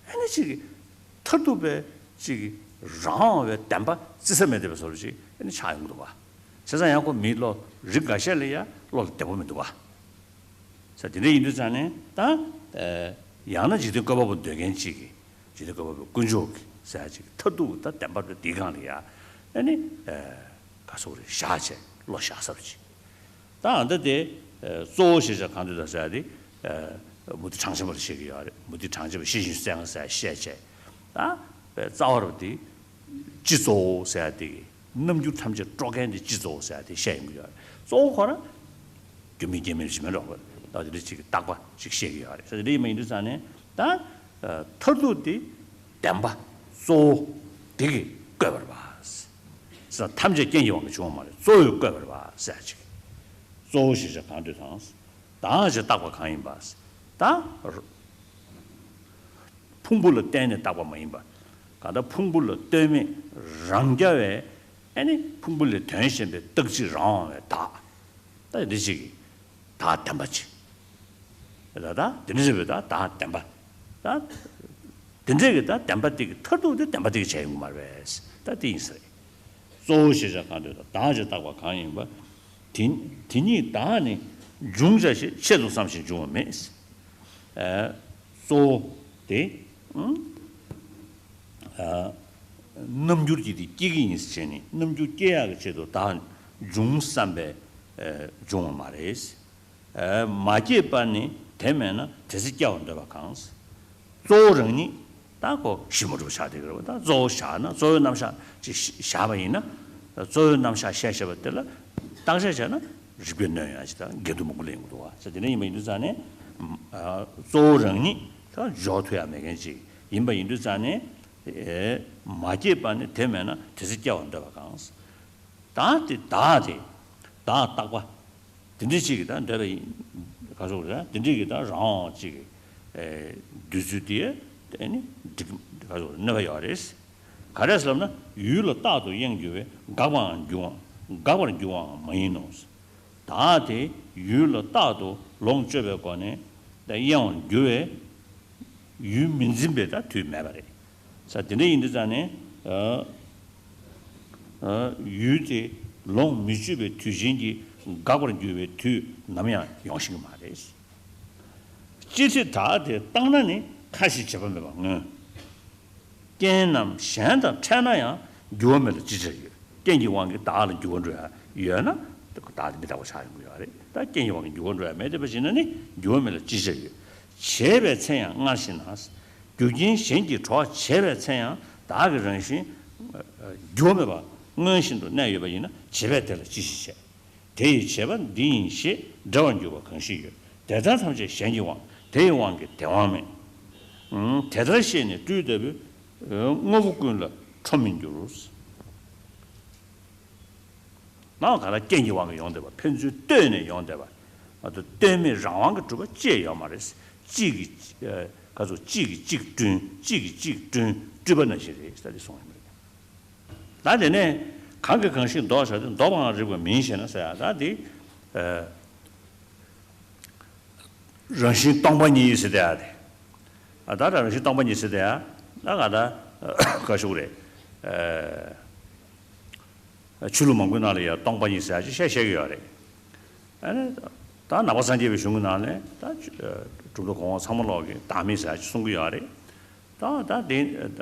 ཨེ་ནི་ཅིག་མཐར་ཐུག་པའི་ཅིག་རང་དབང་བའི་བདེན་པ་བརྩི་ས་མེད་བསྡད་པའི་བཟོ་འདྲ་ཅིག་ཨེ་ནི་ཆགས་ཡོང་གི་འདུག་བ། བྱས་ཙང་ཡང་ཁོ་མི་བློ་རིགས་འགའ་ཤས་ལ་ཡང་བློ་ལ་བདེ་པོ་མི་འདུག་བ། ས་དེ་འདྲ་ཡིན་དུས་ཙང་ནས་ད། ཡང་ན་འཇིག་རྟེན་བཀོད་པ་པོ་འདོད་མཁན་གཅིག་གིས་འཇིག་རྟེན་བཀོད་པ་པོའི་དཀོན་མཆོག་གི་ཟེར་ཡ་ཅིག་མཐར་ཐུག་ད་བདེན་པ་འདི་སྒང་ལ་ཡ། ཨ་ནི། ག་སོགས་རེ་བཞག་བྱས་བློ་བཞག་ས་རུ་ཅིག་ད་ཨ་ད་དེ། གཙོ་བོ་ཞེས་བྱ་གང་འདོད་དང་ཟེར་ཡ་དེ། མུ་སྟེགས་གྲངས་ཅན་པ་ལ་བཤད་ཀྱི་ཡོད་རེད། མུ་སྟེགས་གྲངས་ཅན་པ་ཤེས་བཞིན་བཙལ་ཟེར་བཤད་བྱས། ད། རྩ་བ་རུ་དེ། སྤྱི་གཙོ་བོ་ཟེར་ཡ་དེ། རྣམ་འགྱུར་ཐམས་ཅད་དཀྲོག་མཁན་དེ་སྤྱི་གཙོ་བོ་ཟེར་ཡ་དེ་བཤད་ཡོང་གི་ཡོད་རེད། གཙོ་བོ་ཁོ་རང་། རྒྱུ་མེད་རྐྱེན་མེད་ཞིག་མེད་འགྲོ་བར་ད་དེ་འདྲ་ཅིག་གི་བརྟག་པ་ཅིག་བཤད་ཀྱི་ཡོད་རེད། ས་དེ་འདྲ་ཡིན་མ་ཡིན་དུས་ཙང་ནས་ད། མཐར་ཐུག་དེ་བདེན་པ་གཙོ་བོ་དེ་གིས་བཀོད་པར་བ། ས་ཐམས་ཅད་རྐྱེན་གྱི་དབང་གིས་བྱུང་བ་མ་རེད། གཙོ་བོས་བཀོད་པར་བ་ཟེར་ཅིག་གཙོ་བོ་ཞེས་བྱ་གང་འདོད་དང་། དང་ཞེས་བཏགས་པ་གང་ཡིན་པ། ད། ཕུང་པོ་ལ་བརྟེན་ནས་བཏགས་པ་མ་ཡིན་པ། གང་ལྟར་ཕུང་པོ་ལ་ལྟོས་མེད་རང་རྐྱ་བས་ཨེ་ནི་ཕུང་པོ་ལས་དོན་གཞན་པའི་རྟག་གཅིག་རང་དབང་བའི་བདག་ད་འདི་ཅིག་གིས། བདག་བདེན་པ་ཅིག་ད་ལྟ་དེ་འདྲ་རེད་པས། ད་བདག་བདེན་པ། ད་དེ་འདྲས་ཀྱི་ད་བདེན་པ་དེ་གི་མཐར་ཐུག་དེ་བདེན་པ་དེ་གི་བྱས་ཡོང་གི་མ་རེད་པས། ད་དེ་ཡིན་ས་རེད། གཙོ་བོ་ཞེས་བྱ་གང་འདོད་དང་བདག་ཅེས་བཏགས་པ་གང་ཡིན་པ། དེ་དེ་ཉིད་བདག་ནི་འབྱུང་བྱ་ཞེས་ཆེད་དུ་བསམ་ཞིང་འབྱུང་བ་མེད། ཨ་གཙོ་བོ་དེ་ཨ་རྣམ་འགྱུར་གྱི་དེ་སྐྱེ་གི་ཡིན་ཟེར་བྱས་ནས་རྣམ་འགྱུར་སྐྱེ་ཡག་གི་ཆེད་དུ་བདག་འབྱུང་བསམ་པས་ཨ་འབྱུང་བ་མ་རེད། ཨ་མ་སྐྱེས་པ་ནི་དེ་མེད་ན་དེ་ཚེ་སྐྱེ་བར་འདོད་པ་གང་། གཙོ་བོ་རང་ཉིད་ད་ཁོ་གཞི་མ་གྲུབ་ཆགས་བསྡད་ཀྱི་རེད་པ། ད་གཙོ་བོ་བཞག་ན་གཙོ་བོའི་རྣམ་གཞག་ཅིག་བཞག་པ་ཡིན་ན། གཙོ་བོའི་རྣམ་གཞག་བཤད་བཤད་པ་དེ་ལ་བརྟག་དཔྱད་བྱས་ན་རིགས་པས་གནོན་ཡག་ཅིག་དང་འགལ་འདུ་མང་པོ་སླེབས་ཡོང་གི་འདུག་བ། ཟེར་དེ་འདྲ་ཡིན་པ་ཡིན་དུས་ཙང་ནས་ཨ་གཙོ་བོ་རང་ཉིད་ད་འཇོག་ཐུབ་ཡག་མེད་མཁན་ཅིག་ཡིན་པ་ཡིན་དུས་ཙང་ནས། ཨེ་མ་སྐྱེས་པ་ནི་དེ་མེད་ན་དེ་ཚེ་སྐྱེ་བར་འདོད་པ་གང་། བདག་དེ་བདག་དེ་བདག་རྟག་པ་དེ་འདྲ་ཅིག་གི་ད་འདོད་པ་ཡིན། ག་ཚོད་རེད། དེ་འདྲ་གི་ད་རང་དབང་ཅིག་གི་ཨེ་འདོད་ཚུལ་དེ་ཨེ་ནི་འགྲིག་ག་ཚོད་རེད། གནོད་པ་ཡོད་རེད། ག་རེ་ཟེར་ལབ་ན། ཡུལ་ལ་རྟག་ཏུ་གཡེང་འགྱུར་བས་འགག་པའང་འགྱུར་བའང་འགག་པར་འགྱུར་བའང་མ་ཡིན་ནོ། བདག་དེ་ཡུལ་ལ་རྟག་ཏུ་ལོངས་སྤྱོད་པའི་སྒོ་ནས་གཡེང་བར་འགྱུར་བས། ཡུལ་མི་འཛིན་པའི་ད་དུས་མེད་པ་རེད། ས་དེ་འདྲ་ཡིན་དུས་ཙང་ནས་ཨ་ཨ་ཡུལ་དེ་ལོངས་མི་སྤྱོད་པའི་དུས་ཆེན་གྱི་འགག་པར་འགྱུར་བའི་དུས་ནམ་ཡང་ཡོང་ཤེས་ཀྱི་མ་རེད། ཅི་སྟེ་བདག་དེ་བཏང་ན་ནི་ཁ་ཞེ་བྱེད་པ་མེད་པར་མངོན། རྐྱེན་རྣམས་གཞན་དང་ཕྲད་ན་ཡང་འགྱུར་བ་མེད་ལ་ཅི་བྱར་ཡོད། རྐྱེན་གྱི་དབང་གིས་བདག་ལ་འགྱུར་བ་འགྲོ་ཡ་ཡོད་ན་བདག་དེ་མི་རྟག་པ་ཆགས་ཡོང་གི་ཡོད་རེད། ད་རྐྱེན་གྱི་དབང་གིས་འགྱུར་བ་འགྲོ་ཡ་མེད་བསྡད་པ་ཡིན་ན་ནི་འགྱུར་བ་མེད་ལ་ཅི་བྱར་ཡོད། བྱས་པའི་ཚེ་ཡང་སྔར་བཞིན་ན། རྒྱུ་རྐྱེན་གཞན་གྱིས་གྲོགས་བྱས་པའི་ཚེ་ཡང་བདག་གི་རང་བཞིན་འགྱུར་བ་མེད་པ་སྔོན་བཞིན་དུ་གནས་ཡོད་པ་ཡིན་ན་བྱས་པས་དེ་ལ་ཅི་ཞིག་བྱེད། དེ་ཡི་བྱེད་པ་འདི་ཡིན་ཞེས་འགྲེལ་བར་འགྱུར་བ་གང་ཞིག་ཡོད། དེ་ལྟར་ཐམས་ཅད་གཞན་གྱི་དབང་། དེ་ཡི་དབང་གིས་དེ་དབང་མེད། ཨུམ། དེ་ལྟར་ཤེས་ནས་སྤྲུལ་ལྟ་བུའི་དངོས་པོ་ཀུན་ལ་ཁྲོ་མི་འགྱུར། ནའང་གང་ལྟར་རྐྱེན་གྱི་དབང་གིས་ཡོང་བསྡད་པ། ཕན་ཚུན་ལྟོས་ནས་ཡོང་བསྡད་པ། ཨ་ཏོ་ལྟོས་མེད་རང་དབང་གིས་གྲུབ་པ་ཅིག་ཡོད་མ་རེད། གཅིག་གིས་ཨ་ག་ཚོད་གཅིག་གིས་གཅིག་བསྐྲུན། གཅིག་གིས་གཅིག་བསྐྲུན། སྤྲུལ་པ་ནང་བཞིན་རེད་ཟེར་ཏེ་གསུངས་ཡོད་མ་རེད། ད་དེ་ནས་གང་གིས་གང་ཞིག་ལྡོག་བྱ་སྟེ། ལྡོག་པའང་རིགས་པ་མིན་ཞེ་ན་ཟེར་ཡ། ད་དེ་ཨ་རང་བཞིན་སྟོང་པ་ཉིད་ཟེར་དེ་ཡ་དེ། ཨ་ད་ད་རང་བཞིན་སྟོང་པ་ཉིད་ཟེར་དེ་ཡ། ད་ག་ད་ག་ཞུ་རེད། ཨ་ཆོས་ལུགས་མང་པོའི་ནང་ལ་ཡ་སྟོང་པ་ཉིད་ཟེར་ཡ་ཅིག་བཤད་བཤད་ཀྱི་ཡོད་རེད། ཨ་ནི་ད་ནང་པ་སངས་རྒྱས་པའི་གཞུང་གི་ནང་ནས་ད་གྲུབ་མཐའ་གོང་འོག་ཚང་མ་ལོག་གི་བདག་མེད་ཟེར་ཡ་ཅིག་གསུང་གི་ཡོད་རེད། ད་ད་དེ་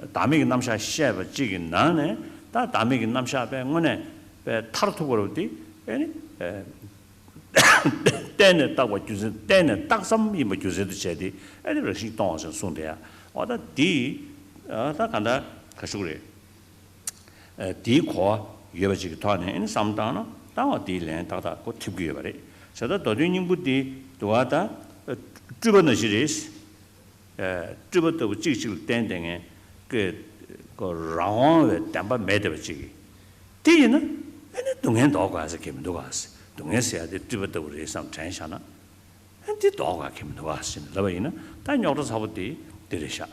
བདག་མེད་ཀྱི་རྣམ་གཞག་བཤད་པ་གཅིག་གི་ནང་ནས་ད་བདག་མེད་ཀྱི་རྣམ་གཞག་པས་དངོས་གནས་པས་མཐར་ཐུག་པ་རུ་དེ་ཨེ་ནི་གཏན་ནས་བཏགས་པ་རྒྱུ་མཚན། གཏན་ནས་བཏགས་ཙམ་ཡིན་པ་རྒྱུ་མཚན་དུ་བྱས་ཏེ་ཨེ་ནི་རང་བཞིན་སྟོང་བ་ཞེས་གསུངས་ཏེ་ཡ། འོ་ད་དེ་ད་ག་འདྲ་ག་ཞུ་རེད། ཨེ་དེའི་གོ་བ་ཡོད་པ་ཅིག་གི་ཐོག་ནས་ཨེ་ནི་བསམ་བཏང་ན་ད་འོ་དེའི་ལན་ཏག་ཏག་གོ་ཐེབས་ཀྱི་ཡོད་པ་རེད། བྱས་ཙང་མདོ་དོན་སྙིང་པོ་དེ་འདུག་བ། ད་སྤྲུལ་པ་ནང་བཞིན་རེད། སྤྲུལ་པ་ལྟ་བུ་གཅིག་གཅིག་ལ་བརྟེན་བསྡད་མཁན་གྱི་རང་དབང་བའི་བདེན་པ་མེད་བསྡད་པ་གཅིག་གིས། དེ་ཡིན་ན་ཨ་ནི་སྡུག་བསྔལ་ལྡོག་དགོས་ཟེར་གྱི་མི་འདུག་ག། སྡུག་བསྔལ་ཟེར་ཡ་དེ་སྤྲུལ་པ་ལྟ་བུ་རེད་བསམ་དྲན་བཞག་ན། ཨ་ནི་དེ་ལྡོག་དགོས་གི་མི་འདུག་ག་ཟེར་ནས་ལབ་པ་ཡིན་ན། ད་རྙོག་དྲ་ཚ་པོ་དེ་འདི་རེད་ཤག།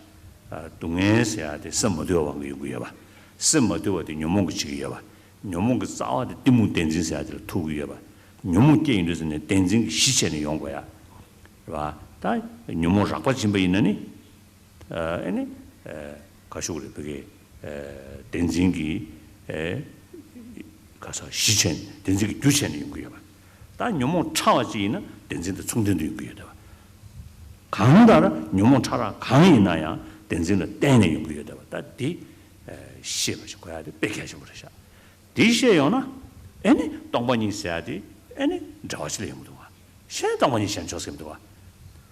སྡུག་བསྔལ་ཟེར་ཡ་དེ་སེམས་མ་དུལ་བའི་དབང་གིས་ཡོང་གི་ཡོད་པ། སེམས་མ་དུལ་བ་དེ་ཉོན་མོངས་ཀྱིས་བྱེད་ཀྱི་ཡོད་པ། ཉོན་མོངས་ཀྱི་རྩ་བ་དེ་གཏི་མུག་བདེན་འཛིན་ཟེར་ཡ་དེ་ལ་ཐུག་གི་ཡོད་པ། ཉོན་མོངས་སྐྱེ་ཡིན་དུས་ཙམ་ནས་བདེན་འཛིན་གྱི་གཞི་བྱས་ནས་ཡོང་དགོས་ཡ། རེད་བ། ད་ཉོན་མོངས་རགས་པ་འབྱིན་པ་ཡིན་ན་ནི། ཨ་ནི་ག་ཞུ་གི་རེད། བོད་སྐད་བདེན་འཛིན་གྱི་ག་ས་གཞི་བྱས་ནས། བདེན་འཛིན་གྱི་རྒྱུ་བྱས་ནས་ཡོང་གི་ཡོད་པ། ད་ཉོན་མོངས་ཕྲ་བ་ཅིག་ཡིན་ན་བདེན་འཛིན་དང་མཚུངས་ལྡན་དུ་ཡོང་གི་ཡོད་པ། གང་ལྟར་ཉོན་མོངས་ཕྲ་རགས་གང་ཡིན་ན་ཡང་བདེན་འཛིན་ལ་བརྟེན་ནས་ཡོང་གི་ཡོད་པ། ད་འདི་ཤེས་པ་ཞིག་དགོས་ཡ་དེ་དཔེ་གལ་ཆེན་པོ་རེད་ཤག། དེ་ཤེས་ཡོང་ན་ཨེ་ནི་སྟོང་པ་ཉིད་ཟེར་ཡ་དེ་ཨེ་ནི་འབྲེལ་བ་ཅི་ལ་ཡོང་གི་འདུག་ག། གཞན་སྟོང་པ་ཉིད་ཞེན་ཆོག་ཟེར་གྱི་མི་འདུག་ག།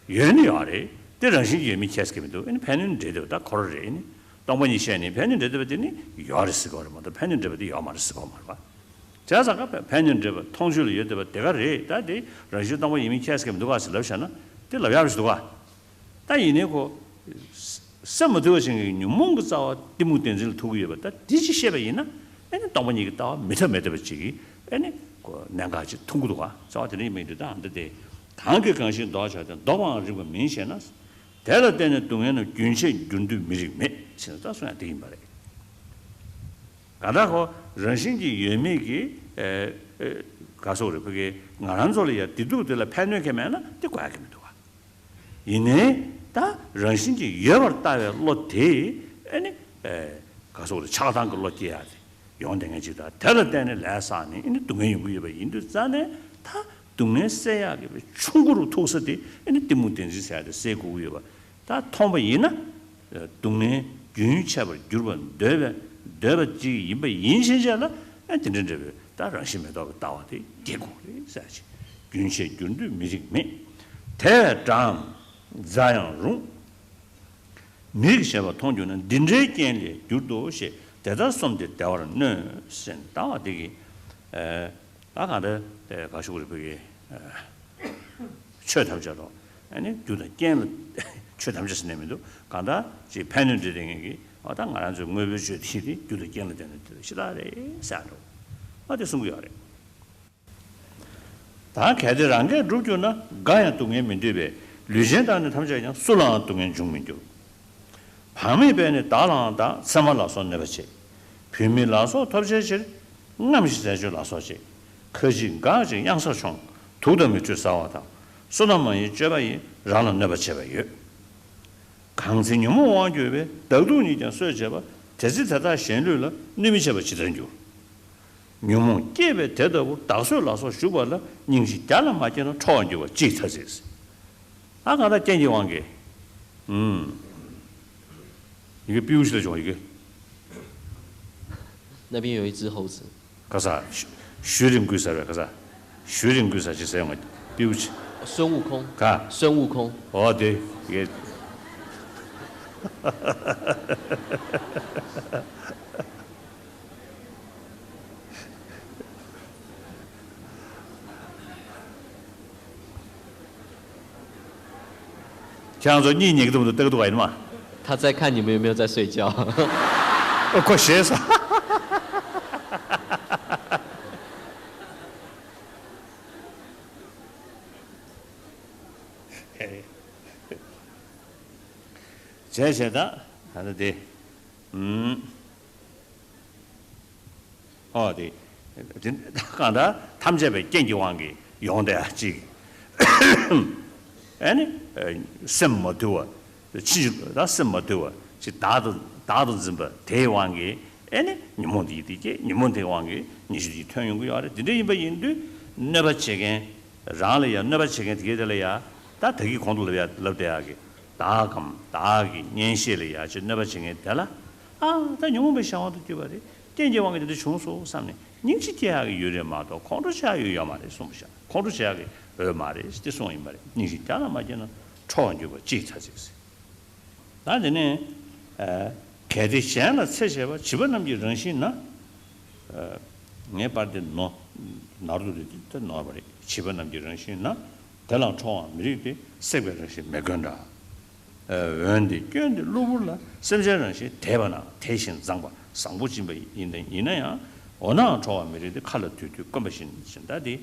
ཡོད་ནི་ཡོད་རེད། དེ་རང་བཞིན་གྱིས་ཡོད་མིན་ཁྱད་ཟེར་གྱི་མི་འདུག། ཨེ་ནི་ཕན་གནོད་འབྲེལ་བསྡད་པ་ད་ཁོ་རང་རེད། ཨེ་ནི་སྟོང་པ་ཉིད་ཤེས་ནས་ཕན་གནོད་འབྲེལ་བསྡད་པ་དེ་ནི་ཡོད་རེད་ཟེར་གྱི་ཡོད་རེད་མ་གཏོགས་ཕན་གནོད་འབྲེལ་བ་དེ་ཡོད་མ་རེད་ཟེར་གྱི་ཡོད་མ་རེད་པ། བྱས་ཙང་ཀ་ཕན་གནོད་འབྲེལ་བ་མཐོང་ཆོས་ལ་ཡོད་བསྡད་པ་དེ་ག་རེད། ད་དེ་རང་བཞིན་སྟོང་པ་ཡིན་མིན་ཁྱད་ཟེར་གྱི་མི་འདུག་ག་ཟེར་ལབ་བཞག་ན་དེ་ལབ་ཡག་རེད་ཟེར་འདུག་ག། ད་ཡིན་ནའི་ཁོ། སེམས་མ་དུལ་བ་ཅན་གྱི་ཉོན་མོངས་ཀྱི་རྩ་བ་གཏི་མུག་བདེན་འཛིན་ལ་ཐུག་གི་ཡོད་པ། ད་འདི་ཅིག་ཤེས་པ་ཡིན་ན་ཨེ་ནི་སྟོང་པ་ཉིད་ཀྱི་ལྟ་བ་མི་འཐད་མི་འཐད་པ་ཅིག་གིས་ཨེ་ནི་ཁོ་གནད་འགག་ཅིག་མཐོང་གི་འདུག་ག། རྩ་བ་དེ་འདྲ་ཡིན་པ་ཡིན་དུས་ད་འདི་དེ་གང་གིས་གང་ཞིག་ལྡོག་བྱ་སྟེ། ལྡོག་པའང་རིགས་པ་མིན་ཞེ་ན། དེ་ལ་བརྟེན་ནས་སྡུག་བསྔལ་རྣམས་རྒྱུན་ཆད་འགྱུར་འདུ་མི་རིགས་མེད་ཟེར་ན་ད་གསུང་ཡ་དེ་ཡིན་པ་རེད། གང་ལྟར་ཁོ་རང་བཞིན་གྱིས་ཡོད་མེད་ཀྱི་ཨེ་ཨེ་ ག་སོགས་རེད། ཕ་གི་ང་རང་ཚོ་ལ་ཡང་བདེ་སྡུག་དེ་ལ་ཕན་གནོད་གང་མེད་ན་དེ་དགོས་ཡ་གི་མི་འདུག་ག་ཡིན་ནའི་ད་རང་བཞིན་གྱིས་ཡོད་པར་ལྟ་བའི་བློ་དེ་ཨ་ནི་ག་སོགས་རེད། ཆགས་སྡང་གི་བློ་སྐྱེ་ཡ་དེ་ཡོང་བསྡད་མཁན་ཅིག་དང་། དེ་ལ་བརྟེན་ནས་ལས་བསགས་ནས་ཨ་ནི་སྡུག་བསྔལ་ཡོང་གི་ཡོད་པ་ཡིན་དུས་ཙང་ནས། ད་སྡུག་བསྔལ་སེལ་ཡག་གི་ཆུང་ཀུ་རུ་ཐུག་ས་དེ་ཨ་ནི་གཏི་མུག་བདེན་འཛིན་ཟེར་ཡ་དེ་སེལ་དགོས་ཀྱི་ཡོད་པ། ད་མཐོང་བ་ཡིན་ན། སྡུག་བསྔལ་རྒྱུན་ཆད་པར་གྱུར་པར་འདོད་པའི་འདོད་པ་ཅིག་ཡིན་པ་ཡིན་ཕྱིན་ཆད་ལ། ཨ་དེ་འདྲ་འདྲ་བའི་ད་རང་བཞིན་མེད་རྟོགས་ཀྱི་ལྟ་བ་དེ་སྐྱེ་དགོས་རེད་ཟེར་ཅིག་རྒྱུན་ཆད་འགྱུར་འདོད་མི་རིགས་མེད། དེ་བས་འགྲངས་མཛའ་ཡང་རུང་། མི་རིགས་ཞེས་པ་མཐོང་གྱུར་ན། འདི་འདྲའི་རྐྱེན་ལས་གྱུར་ཏོ་ཞེས། དེ་ལྟར་སོམས་ཏེ་བདེ་བར་གནོད་ཟེར། ལྟ་བ་འདི་གིས། ཨ་གང་ལྟར་ག་ཞུ་དགོས་རེད། བོད་ཀྱི་ཆོས་ཐམས་ཅད་ལོ། ཨ་ནི་རྒྱུ་དང་རྐྱེན་ལ། ཆོས་ཐམས་ཅད་ཟེར་ནས་མི་འདུག་གང་ལྟར་ཅིག་ཕན་གནོད་འདྲེས་བསྡད་མཁན་གྱི། འོ་ད་ང་རང་ཚོའི་དངོས་པོའི་ཆོས་དེ་དེ་རྒྱུ་དང་རྐྱེན་ལ་བརྟེན་ནས་དེ་ཤ་སྟག་རེད་ཟེར་འགྲོ། འོ་དེ་གསུང་གི་ཡོད་རེད། ད་གལ་ཏེ་རང་གིས་བསྒྲུབ་གྱུར་ན། འགའ་ཡང་སྡུག་བསྔལ་མི་འདོད་པས། ལུས་ཅན་དག་ནི་ཐམས་ཅད་ཀྱང་། སུ་ལའང་སྡུག་བསྔལ་འབྱུང་མི་འགྱུར། བག་མེད་པས་ནི་བདག་ལའང་བདག་མཚན་མ་ལ་སོགས་གནོད་པ་བྱེད། བུད་མེད་ལ་སོགས་ཐོབ་བྱའི་ཕྱིར། རྔམ་ཞིང་ཟས་སྤྱོད་ལ་སོགས་བྱེད། ཁ་ཅིག་འགག་ཅིང་གཡང་སར་མཆོང་། དུག་དང་མེ་དྲོད་ཟ་བ་དང་། བསོད་ནམས་མ་ཡིན་སྤྱོད་པ་ཡིས། རང་ལ་གནོད་པ་བྱེད་པ་ཡོད། གང་ཚེ་ཉོན་མོངས་དབང་གྱུར་པས། བདག་སྡུག་ཉིད་ཀྱང་གསོད་བྱེད་པ། དེ་ཚེ་དེ་དག་གཞན་ལུས་ལ། གནོད་མི་བྱེད་པ་ཇི་ལྟར་འགྱུར། ཉོན་མོངས་སྐྱེས་པས་དེ་ལྟ་བུར། བདག་གསོད་ལ་སོགས་ཞུགས་པ་ལ། སྙིང་རྗེ་བརྒྱ་ལ་མ་སྐྱེས་ན། ཁྲོ་བར་འགྱུར་བ་ཅི་ཡིས་ཐ་ཚིག་ཨ་གང་ལྟར་རྐྱེན་གྱི་དབང་གིས། ཨུམ། ཡི་གེ་པིའུ་ཞིག་ལ་བྱུང་ཡི་གེ།那边有一只猴子。ག་ས། ཞུ་རིང་ཀུའི་ས་རེད་ག་ས། ཞུ་རིང་ཀུའི་ས་ཅིག་ཟེར་ཡོང་ང་པིའུ་ཅིག་ག孙悟空。孙悟空。འོ་དེ་ཡི་གེ། ཁྱེད་རང་ཚོ་གཉིད་ཉལ་གི་འདུག་མི་འདུག་ལྟ་གི་འདུག་ག་ཡིན་མ། 他在看你们有没有在睡觉。ཨོ་ཁོ་ཞེས་སོ། བྱས་བྱས་ད་ད་ལྟ་དེ། ཨུམ། ཨོ་དེ། དེ་གང་ལྟར་ཐམས་ཅད་པའི་རྐྱེན་གྱི་དབང་གིས་ཡོང་བསྡད་ཡ་གཅིག་ཨ་ནི། སེམས་མ་དུལ་བ། ཕྱིན་ཅི་ད་སེམས་མ་དུལ་བ་ཅིག་བདག་ཏུ་བདག་ཏུ་འཛིན་པ་དེའི་དབང་གིས་ཨ་ནི་ཉོན་མོངས་དེ་ཡི་དེ་སྐྱེ། ཉོན་མོངས་དེའི་དབང་གིས་ཉེས་སྤྱོད་དེ་ཐོན་ཡོང་གི་ཡོད་རེད། དེ་འདྲ་ཡིན་པ་ཡིན་དུས་གནོད་པ་བྱེད་མཁན། རང་ལ་ཡ་གནོད་པ་བྱེད་མཁན་དེ་གའི་དེ་ལ་ཡ། ད་ད་གིན་གོང་དུ་ལབ་ཡ་ལབ་བསྡད་ཡ་གི། བདག་གམ་བདག་གི་གཉེན་བཤེས་ལ་ཡ་ཅིག་གནོད་པ་བྱེད་མཁན་དེ་ལ། ཨ་ད་ཉོན་མོངས་པའི་གཞན་དབང་དུ་གྱུར་པ་རེད། རྐྱེན་གྱི་དབང་གིས་དེ་འདྲ་བྱུང་སོང་བསམ་ནས་སྙིང་རྗེ་སྐྱེ་ཡག་གི་ཡོད་རེད་མ་གཏོགས་ཁོང་ཁྲོ་ཆགས་ཡག་ཡོད་ཡོད་མ་རེད་གསུངས་པ་ཤག་ཁོང་ཁྲོ་ཆགས་ཡག་གི་ཡོད་མ་རེད་དེ་གསུངས་ཡིན་པ་རེད། སྙིང་རྗེ་བརྒྱ་ལ་མ་སྐྱེས་ན་ཁྲོ་བར་འགྱུར་བ་ཅི་ཡིས་ཐ་ཚིག་ཟེར། ད་དེ་ནས་གལ་ཏེ་གཞན་ལ་འཚེ་བྱེད་པ། བྱིས་པ་རྣམས་ཀྱི་རང་བཞིན་ན། ངའི་པར་དེ་ནོར་ནོར་འདུག་དེ་ནོར་བ་རེད། བྱིས་པ་རྣམས་ཀྱི་རང་བཞིན་ན། དེ་ལ་ཁྲོ་བར་མི་རིགས་ཏེ། བསྲེགས་པའི་རང་བཞིན་མེ་སྐྱོན་འདྲ། འོན་ཏེ་སྐྱོན་དེ་གློ་བུར་ལ། སེམས་ཅན་རང་བཞིན་དེས་པ་ན། དེ་བཞིན་བཟང་པོ་བཟང་པོ་ཅན་པ་ཡིན་ཡིན་ན་ཡང་། འོ་ནའང་ཁྲོ་བར་མི་རིགས་ཏེ། མཁའ་ལ་དུད་འཐུལ་བསྐོན་པ་བཞིན་ཟེར། ད་དེ་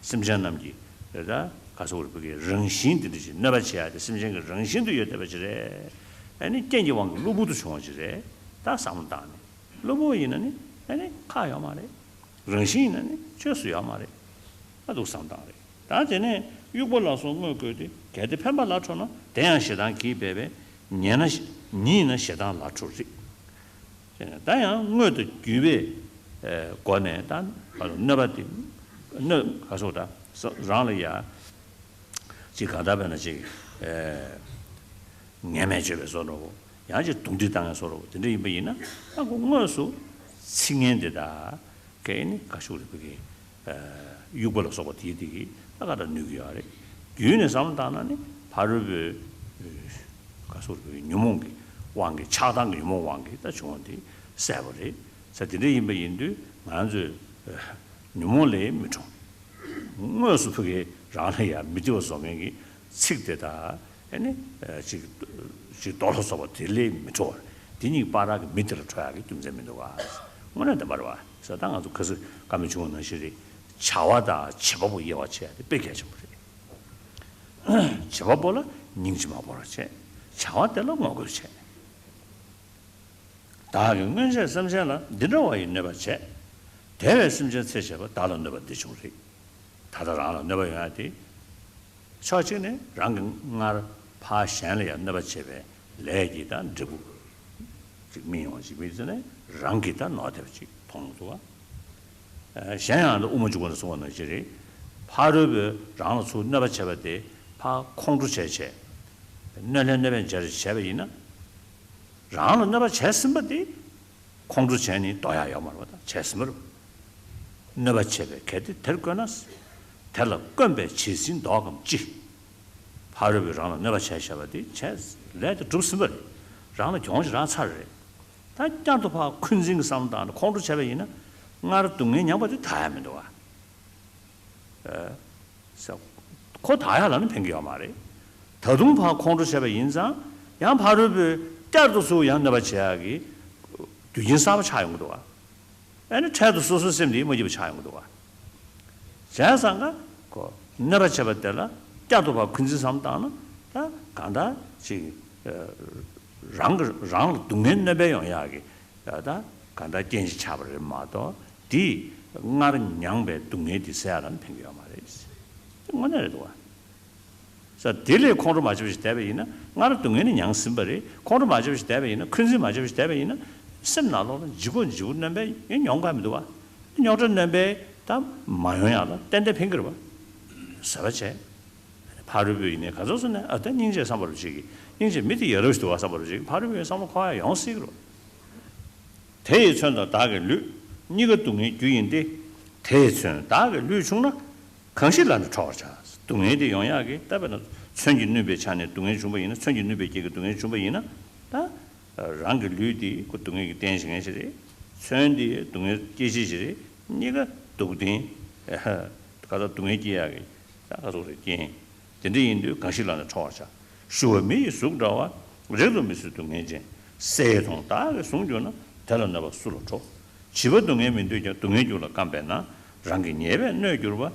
སེམས་ཅན་རྣམས་ཀྱི་ད་ག་ཟེར་དགོས་རེད། བོད་ཀྱི་རང་བཞིན་དེ་འདྲ་ཞིག་གནོད་པ་བྱེད་ཡ་དེ་སེམས་ཅན་གྱི་རང་བཞིན་དུ་ཡོད་བསྡད་པ་ཅིག་རེད། ཨ་ནི་རྐྱེན་གྱི་དབང་གིས་གློ་བུར་དུ་བྱུང་བ་ཅིག་རེད། ད་བསམ་བློ་བཏང་ནས་གློ་བུར་ཡིན་ན་ནི་ཨ་ནི་ཁག་ཡོད་མ་རེད། རང་བཞིན་ཡིན་ན་ནི་ཆོས་སུ་ཡོད་མ་རེད། ད་འདུག་བསམ་བཏང་རེད། ད་དེ་ནས་དབྱུག་པ་ལ་སོགས་དངོས་བཀོད་དེ། གལ་ཏེ་འཕེན་པ་ལ་ཁྲོ་ན། དེ་ཡང་ཞེ་སྡང་གིས་སྦད་པས། ཉེས་ན་ཉེས་ཡིན་ན་ཞེ་སྡང་ལ་ཁྲོ་རིགས། ད་ཡང་དངོས་དང་བརྒྱུད་པའི་སྒོ་ནས་ད་གནོད་པ་དེ་གནོད་ག་སོགས་ད་རང་ལ་ཡ་ཅིག་གང་ལྟར་བས་ན་ཅིག་ངན་སྨྲས་བརྗོད་པའི་བཟོ་འདྲ་བོ། ཡང་ཅིག་རྡུང་རྡེག་བཏང་ཡ་བཟོ་འདྲ་བོ་དེ་འདྲ་ཡིན་པ་ཡིན་ན། ད་ཁོ་དངོས་སུ་ཚིག་ངན་དེ་དག་གས་ནི་ག་ཞུ་རེད། བོད་ཀྱི་དབྱུག་པ་ལ་སོགས་པ་དེའི་དེ་གིས་ད་ག་འདྲ་གནོད་ཀྱི་ཡོད་རེད། བརྒྱུད་ནས་བསམ་བློ་བཏང་ན་ནི་ཕ་རོལ་པོའི་ག་ཟེར་དགོས་རེད། ཉོན་མོངས་ཀྱི་དབང་གིས། ཆགས་སྡང་གི་ཉོན་མོངས་དབང་གིས་ད་བྱུང་བ་དེ་གསལ་པོ་རེད། ས་དེ་འདྲ་ཡིན་པ་ཡིན་དུས་ང་ཚོས་ཉོན་མོངས་ལས་མི་འཁྲུངས། དངོས་སུ་ཕ་གི་རང་ལ་ཡང་མི་བདེ་བ་བཟོ་མཁན་གྱི་ཚིག་དེ་དག་ཨ་ནི་ཅིག་ཅིག་རྡོ་ལ་སོགས་པ་དེ་ལས་མི་འཕྲོ་བར། དེ་གཉིས་བར་གྱི་མི་དེ་ལ་འཕྲོ་ཡག་གི་རྒྱུ་མཚན་མི་འདུག་ག་དངོས་གནས་བདེན་པ་རེད་བ། ས་ད་ང་ཚོ་ཁ་སང་བཀའ་མོལ་བྱུང་བ་ནང་བཞིན་རེད། བྱ་བ་དང་བྱེད་པ་པོ་དབྱེ་བ་ཕྱེ་ཡ་དེ་དཔེ་གལ་ཆེན་པོ་རེད། བྱེད་པ་པོ་ལ་སྙིང་རྗེ་མ་བོར་བ་བྱས། བྱ་བ་དེ་ལ་ངོ་རྒོལ་བྱས། བདག་གིས་སྔོན་ཆད་སེམས་ཅན་ལ། འདི་འདྲ་བ་ཡི་གནོད་པ་བྱས། དེ་བས་སེམས་ཅན་ཚེ་ཕྱེད་པ་བདག་ལ་གནོད་པ་འདི་བྱུང་རིགས། ད་ལྟ་རང་ལ་གནོད་པ་ཡོང་ཡ་དེ། ཕྱོགས་གཅིག་ནས་རང་གིས་སྔར་ཕར་གཞན་ལ་ཡང་གནོད་པ་བྱས་པའི་ལས་ཀྱི་དང་འབྲས་བུ་ཅིག་སྨིན་ཡོང་བ་ཅིག་མིན་ཙང་ནས་རང་གིས་ད་ནོར་ཐེབས་ཅིག་མཐོང་གི་འདུག་བ། གཞན་ཡང་དབུ་མ་འཇུག་པ་ལ་གསུངས་པ་ནང་བཞིན་རེད། ཕ་རོལ་པོས་རང་ལ་ཚུར་གནོད་པ་བྱས་པ་དེ་ཕར་ཁོང་ཁྲོ་བྱས་བྱས། གནོད་ལན་གནོད་པའི་འཇལ་བྱས་པ་ཡིན་ན། རང་ལ་གནོད་པ་བྱས་ཟིན་པ་དེ། ཁོང་ཁྲོ་བྱས་ནས་ལྡོག་ཡག་ཡོད་མ་རེད་པ། ད་བྱས་ཟིན་པ་རེད། གནོད་པ་བྱས་པས་གལ་ཏེ་དེར་བཀོད་ན། དེ་ལ་བཀོན་པས་བྱས་ཟིན་ལྡོག་གམ་ཅི། ཕ་རོལ་པོས་རང་ལ་གནོད་པ་བྱས་བཞག་པ་དེ་བྱས་ལས་དེ་གྲུབ་ཟིན་པ་རེད། རང་ལ་གྱོང་ཞིག་རག་ཚར་རེད། ད་བསྐྱར་དུ་ཕར་འཁོན་འཛིན་གྱི་བསམ་བློ་བཏང་ནས་ཁོང་ཁྲོ་བྱས་པ་ཡིན་ན། སྔར་སྡུག་བསྔལ་མྱངས་པ་དེ་དག་ཡ་མི་འདུག་བ། ཨ། ས། ཁོ་དག་ཡ་ལ་ནི་ཕན་གྱི་ཡོད་མ་རེད། ད་དུང་ཕར་ཁོང་ཁྲོ་བྱས་པ་ཡིན་ཙང་ཡང་ཕ་རོལ་པོས་བསྐྱར་དུ་ཚུར་ཡང་གནོད་པ་བྱེད་ཡག་གི་རྒྱུ་རྐྱེན་གསར་པ་ཆགས་ཡོང་གི་འདུག་བ། ཨ་ནི་འཕྲལ་དུ་སོ་སོའི་སེམས་དེ་མ་སྐྱིད་པ་ཆགས་ཡོང་གི་འདུག་བ། བྱས་ཙང་ཀ་ཁོ་གནོད་པ་བྱས་པ་དེ་ལ་བསྐྱར་དུ་ཕར་འཁོན་འཛིན་བསམ་བཏང་ན། ད་གང་ལྟར་ཅིག་རང་གི་རང་ལ་སྡུག་བསྔལ་གནོད་པ་ཡོང་ཡག་གི། ད་ད་གང་ལྟར་རྐྱེན་ཞིག་ཆགས་པ་རེད་མ་གཏོགས། དེས་སྔར་མྱངས་པའི་སྡུག་བསྔལ་དེ་སེལ་ཡག་ལ་ནི་ཕན་གྱི་ཡོད་མ་རེད། དངོས་གནས་རེད་འདུག་བ། ས། དེ་ལས་ཁོང་ཁྲོ་མ་བྱས་པ་ཞིག་བསྡད་པ་ཡིན་ན། སྔར་སྡུག་བསྔལ་ནི་མྱངས་ཟིན་པ་རེད། ཁོང་ཁྲོ་མ་བྱས་པ་ཞིག་བསྡད་པ་ཡིན་ན། འཁོན་འཛིན་མ་བྱས་པ་ཞིག་བསྡད་པ་ཡིན་ན། སེམས་ནང་ལོགས་ལ་ལྗིད་ཁོག་ལྗིད་ཁོག་རྣམ་པ་ཡང་མྱོང་ག་མི་འདུག་བ། རྙོག་དྲ་རྣམ་པ་ད་མ་ཡོང་ཡག་ལ་ཏན་ཏན་ཕན་གྱི་རེད་བ། ཟེར་བ་བྱས། ཕ་རོལ་པོ་ཡིན་ནའི་ག་ཚོད་སོང་ནས། ཨ། ད་སྙིང་རྗེ་བསམ་པ་རུ་བྱེད་ཀྱི། སྙིང་རྗེ་མི་དེ་ཡ་རབས་ཤིག་འདུག་བ་བསམ་པ་རུ་བྱེད་ཀྱི། ཕ་རོལ་པོའི་བསམ་བློ་འཁོར་ཡ་ཡོང་སྲིད་ཀྱི་རེད། དེ་ཡི་མཚོན་དང་བདག་གི་ལུས། གཉིས་ཀ་སྡུག་བསྔལ་རྒྱུ་ཡིན་ཏེ། དེ་ཡི་མཚོན་བདག་གི་ལུས་ཕྱུང་ན། གང་ཞིག་ལ་ནི་ཁྲོ་བར་བྱ། སྡུག་བསྔལ་དེ་ཡོང་ཡག་གི། ད་དཔེར་ན་མཚོན་གྱིས་བསྣུན་པའི་ཆ་ནས་སྡུག་བསྔལ་བྱུང་བ་ཡིན་ན། མཚོན་གྱིས་བསྣུན་པའི་རྐྱེན་གྱིས་སྡུག་བསྔལ་བྱུང་བ་ཡིན་ན། ད་རང་གི་ལུས་དེ་ཁོ་སྡུག་བསྔལ་གྱི་རྟེན་བྱེད་མཁན་ཞིག་རེད། མཚོན་དེ་སྡུག་བསྔལ་སྐྱེད་བྱེད་ཞིག་རེད། གཉིས་ཀ་སྡུག་བདེན། ཁ་ཚ་སྡུག་བསྔལ་སྐྱེ་ཡག་གི་ད་ག་ཟེར་རེད། རྐྱེན། དེ་འདྲ་ཡིན་དུས་གང་ཞིག་ལ་ནི་ཁྲོ་བར་བྱ། ཞུ་བ་མི་ཡི་གཟུགས་འདྲ་བ། རེག་ཏུ་མི་བཟོད་སྡུག་བསྔལ་ཅན། གསལ་མཐོང་བདག་གིས་བཟུང་གྱུར་ན། དེ་ལ་གནོད་པ་སུ་ལ་ཁྲོ། བྱིས་པ་སྡུག་བསྔལ་མི་འདོད་ཀྱང་། སྡུག་བསྔལ་རྒྱུ་ལ་བརྐམ་པས་ན། རང་གི་ཉེས་པས་གནོད་གྱུར་པ།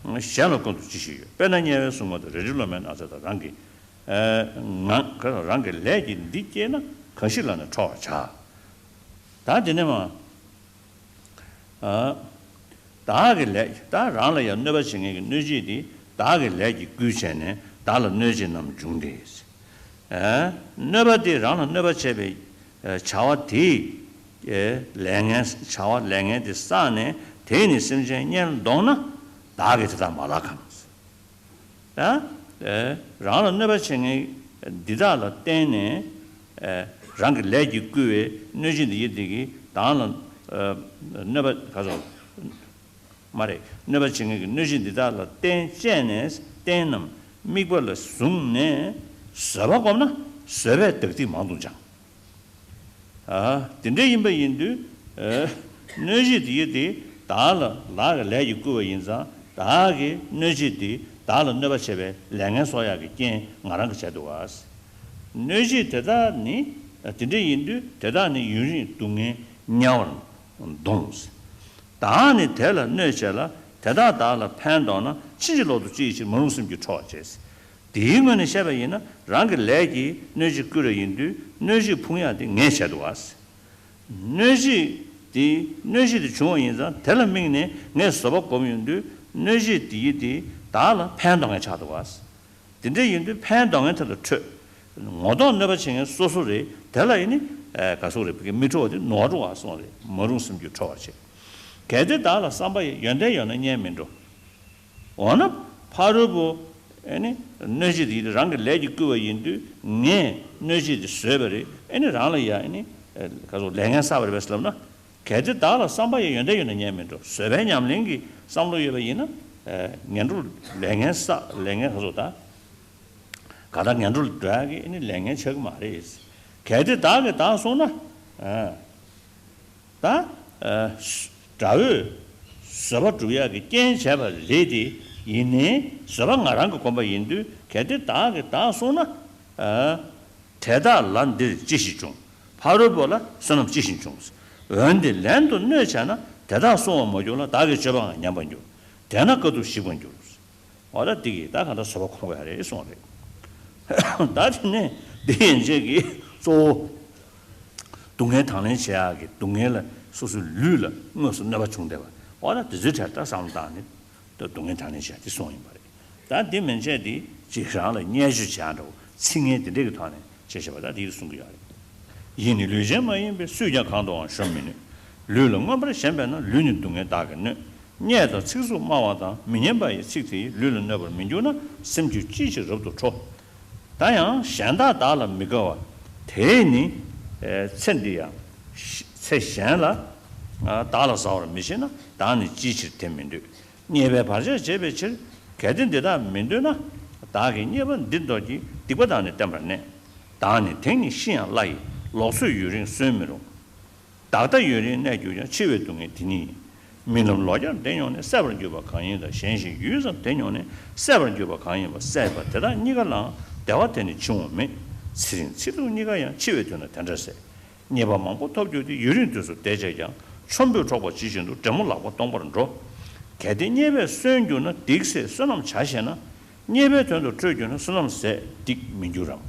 གཞན་ལ་བཀོད་དུ་ཅི་ཞིག་ཡོད། དཔེར་ན་དམྱལ་བའི་སྲུང་མ་དང་། རལ་གྲི་ལོ་མའི་ནགས་ཚལ་དང་། རང་གི་ངང་། རང་གི་ལས་ཀྱིས་འདི་སྐྱེས་ན། གང་ཞིག་ལ་ནི་ཁྲོ་བར་བྱ། ད་དེ་ནས་མ། ཨ། བདག་གི་ལས། ད་རང་ལ་ཡང་གནོད་པ་བྱེད་མཁན་གྱི་གནོད་བྱེད་དེ་བདག་གི་ལས་ཀྱིས་བསྐུལ་བྱས་ནས་བདག་ལ་གནོད་བྱེད་རྣམས་འབྱུང་སྟེ། ཨ། གནོད་པ་དེ། རང་ལ་གནོད་པ་བྱས་པའི་བྱ་བ་དེས། ལས་ངན། བྱ་བ་ལས་ངན་དེ་བསགས་ནས་དེས་ནི་སེམས་ཅན་དམྱལ་ལ་དོང་ན། བདག་གིས་དེ་དག་མ་བརླག་གམ། ཡང་། ཨེ། རང་ལ་གནོད་པ་བྱེད་མཁན་འདི་དག་ལ་བརྟེན་ནས། ཨེ། རང་གི་ལས་ཀྱིས་བསྐུལ་བའི་གནོད་བྱེད་འདི་ཡི་འདི་གིས་བདག་ལ། ཨེ། གནོད་པ་ག་ཚོད། མ་རེད། གནོད་པ་བྱེད་མཁན་གྱི་གནོད་བྱེད་འདི་དག་ལ་བརྟེན་བཅས་ནས། བརྟེན་ནམ་དམིགས་པ་ལ་བཟུང་ནས་བཟོད་པ་བསྒོམས་ན། བཟོད་པས་བདག་སྡིག་མང་དུ་སྦྱང་། ཨ། དེ་འདྲ་ཡིན་པ་ཡིན་དུས། ཨ། གནོད་བྱེད་དེ་ཡི་དེ་བདག་ལ། བདག་གི་ལས་ཀྱིས་བསྐུལ་བ་ཡིན་ཙང་། བདག་གིས་གནོད་བྱེད་དེ་བདག་ལ་གནོད་པ་བྱས་པའི་ལས་ངན་གསོག་ཡག་གི་རྐྱེན་ང་རང་གིས་བྱས་འདུག་ག། གནོད་བྱེད་དེ་དག་ནི། དེ་འདྲ་ཡིན་དུས་དེ་དག་ནི་ཡུན་རིང་སྡུག་བསྔལ་དམྱལ་བར་ལྡོངས། བདག་ནི་དེ་ལ་གནོད་བྱེད་ལ། དེ་དག་བདག་ལ་ཕན་འདོགས་ན། ཕྱིན་ཅི་ལོག་ཏུ་ཅི་ཡི་ཕྱིར། མ་རུངས་སེམས་ཀྱིས་ཁྲོ་བར་བྱེད། དེའི་ངོས་ནས་བཤད་པ་ཡིན་ན། རང་གི་ལས་ཀྱིས་གནོད་བྱེད་བསྐུལ་བ་ཡིན་དུས། གནོད་བྱེད་ཕུང་ཡག་དེ་ངས་བྱས་འདུག་ག། གནོད་བྱེད་དེ། གནོད་བྱེད་དེ་བྱུང་བ་ཡིན་ཙང་། དེ་ལ་དམིགས་ནས་ངས་བཟོད་པ་བསྒོམས་ཡོང་དུས། གནོད་བྱེད་དེ་ཡི་དེ་བདག་ལ་ཕན་འདོགས་མཁན་ཆགས་འདུག་ག། དེ་འདྲ་ཡིན་དུས་ཕན་འདོགས་མཁན་དེ་ལ་ཁྲོ། ངོ་ཐོག་གནོད་པ་བྱེད་མཁན་སོ་སོ་རེད། དེ་ལ་ཡིན་ནི། ཨ། ག་ཟེར་རེད། ཕ་གི་མི་ཁྲོ་བ་དེ་ནོར་བ་འགྲོ་བ་སོང་རེད། མ་རུངས་སེམས་ཀྱིས་ཁྲོ་བར་བྱེད། གལ་ཏེ་བདག་ལ་བསམ་པ་ཡི། ཡོན་ཏན་ཡོད་ན་དམྱལ་མི་འགྲོ། འོ་ན་ཕ་རོལ་པོ། ཨེ་ནི་གནོད་བྱེད་དེ་རང་གི་ལས་ཀྱིས་བསྐུལ་བ་ཡིན་དུས། ངས་གནོད་བྱེད་དེ་བཟོས་པ་རེད། ཨེ་ནི་རང་ལ་ཡ། ཨེ་ནི་ག་ཟེར། ལས་ངན་བསགས་པ་རེད་པས་ལབ་ན། གལ་ཏེ་བདག་ལ་བསམ་པ་ཡི། ཡོན་ཏན་ཡོད་ན་དམྱལ་མི་འགྲོ། བཟོད་པའི་ཉམས་ལེན་གྱི་བསམ་བློ་ཡོད་པ་ཡིན་ན། ཨེ། ངན་འགྲོ། ལས་ངན་བསགས། ལས་ངན་ག་ཟེར། ད་ག་ད་ངན་འགྲོ་ལ་འགྲོ་ཡག་གི་ཨེ་ནི་ལས་ངན་ཆགས་ཀྱི་མ་རེད། གལ་ཏེ་བདག་གིས་བདག་བསྲུངས་ན། ཨ། ད། ཨ། དགྲ་བོས་བཟོད་པ་སྒྲུབ་ཡག་གི་རྐྱེན་བྱས་པ་རེད་དེ། ཡིན་ནའི་བཟོད་པ་ང་རང་གིས་བསྒོམས་པ་ཡིན་དུས། གལ་ཏེ་བདག་གིས་བདག་བསྲུངས་ན། ཨ། དེ་དག་ལ་འདིར་ཅི་ཞིག་འབྱུང་། ཕ་རོལ་པོ་ལ་བསོད་ནམས་ཅི་ཞིག་འབྱུང་། འོན་ཏེ་ལན་དུ་གནོད་བྱས་ན། དེ་དག་བསྲུང་བར་མ་གྱུར་ལ། བདག་གི་སྤྱོད་པའང་ཉམས་པར་འགྱུར། དེས་ན་དཀའ་ཐུབ་ཞིག་པར་འགྱུར། འོ་ད་འདི་གིས་ད་གང་ལྟར་བཟོད་པ་སྒོམ་དགོས་ཡ་རེད་གསུངས་རེད། ད་དེ་ནས་འདི་ཡན་ཆད་ཀྱི་གཙོ་བོ། སྡུག་བསྔལ་དང་ལེན་བྱེད་ཡག་གི། སྡུག་བསྔལ་ལ་ སོ་སོའི་ལུས་ལ་དངོས་སུ་གནོད་པ་བྱུང་བསྡད་པ། འོ་ན་དེ་ཚོའི་གྲས་ད་བསམ་བློ་བཏང་ནས་ད་སྡུག་བསྔལ་དྲག་ནས་བྱས་དེ་གསུངས་ཡིན་པ་རེད། ད་དེ་མན་ཆད་དེ་ཅིག་རང་ལ་བརྙས་བཅོས་བྱས་འདྲ་བོ་ཚིག་ངན་དེ་འདྲས་ཀྱི་ཐོག་ནས་བྱས་བྱས་པ་ད་དེ་གསུང་གི་ཡོད་རེད། ཡིད་ནི་ལུས་ཅན་མ་ཡིན་པས། སུས་ཀྱང་གང་དུའང་གཞོམ་མི་ནུས། ལུས་ལ་མངོན་པར་ཞེན་པས་ན། ལུས་ནི་སྡུག་བསྔལ་བདག་གིས་གནོད། བརྙས་དང་ཚིག་རྩུབ་སྨྲ་བ་དང་། མི་སྙན་པ་ཡི་ཚིག་དེས། ལུས་ལ་གནོད་པར་མི་འགྱུར་ན། སེམས་རྒྱུད་ཅིའི་ཕྱིར་རབ་ཏུ་ཁྲོ། ད་ཡང་གཞན་དག་བདག་ལ་མི་དགའ་བ། དེས་ནི་ཚེ་འདི་ཡང་ཚེ་གཞན་ལ་བདག་ལ་ཟ་བར་མི་བྱེད་ན། བདག་ནི་ཅིའི་ཕྱིར་དེ་མི་འདོད། རྙེད་པའི་བར་ཆད་བྱེད་པའི་ཕྱིར། གལ་ཏེ་འདི་དག་མི་འདོད་ན། བདག་གིས་རྙེད་པ་འདི་འདོད་ཀྱི། སྡིག་པ་དག་ནི་བསྟེན་པར་གནས། བདག་ནི་དེང་ནི་ཤི་ཡང་སླ་ཡི། ལོག་སྲོད་ཡུན་རིང་གསོན་མི་རུང་། བདག་ལྟ་ཡུན་རིང་གནས་གྱུར་ཀྱང་། འཆི་བའི་སྡུག་བསྔལ་དེ་ཉིད་ཡིན། རྨི་ལམ་ལོག་ཀྱང་བདེ་མྱོང་ནས། གསལ་བར་གྱུར་པ་གང་ཡིན་དང་། ཞེན་ཞིང་ཡུད་ཙམ་བདེ་མྱོང་ནས། གསལ་བར་གྱུར་པ་གང་ཡིན་པ། སྲེད་པ་དེ་དག་གཉིས་ཀ་ལའང་། བདེ་བ་དེ་ནི་འཆིང་བ་མེད། ཚེ་རིང་ཚེ་སྡུག་གཉིས་ཀ་ཡང་། འཆི་བའི་དུས་ན་དེ་འདྲ་ཟད། རྙེད་པ་མང་པོ་ཐོབ་གྱུར་ཏེ། ཡུན་རིང་དུས་སུ་བདེ་བྱས་ཀྱང་། ཆོམ་པོས་འཕྲོག་པ་ཇི་བཞིན་དུ། འདྲེ་མོ་ལག་པ་སྟོང་པར་འགྲོ། གལ་ཏེ་རྙེད་པས་གསོན་གྱུར་ན། སྡིག་ཟས་བསོད་ནམས་བྱ་ཞེ་ན། རྙེད་པའི་དོན་དུ་ཁྲོས་གྱུར་ན། བསོད་ནམས་ཟད་སྡིག་མི་འགྱུར་རམ།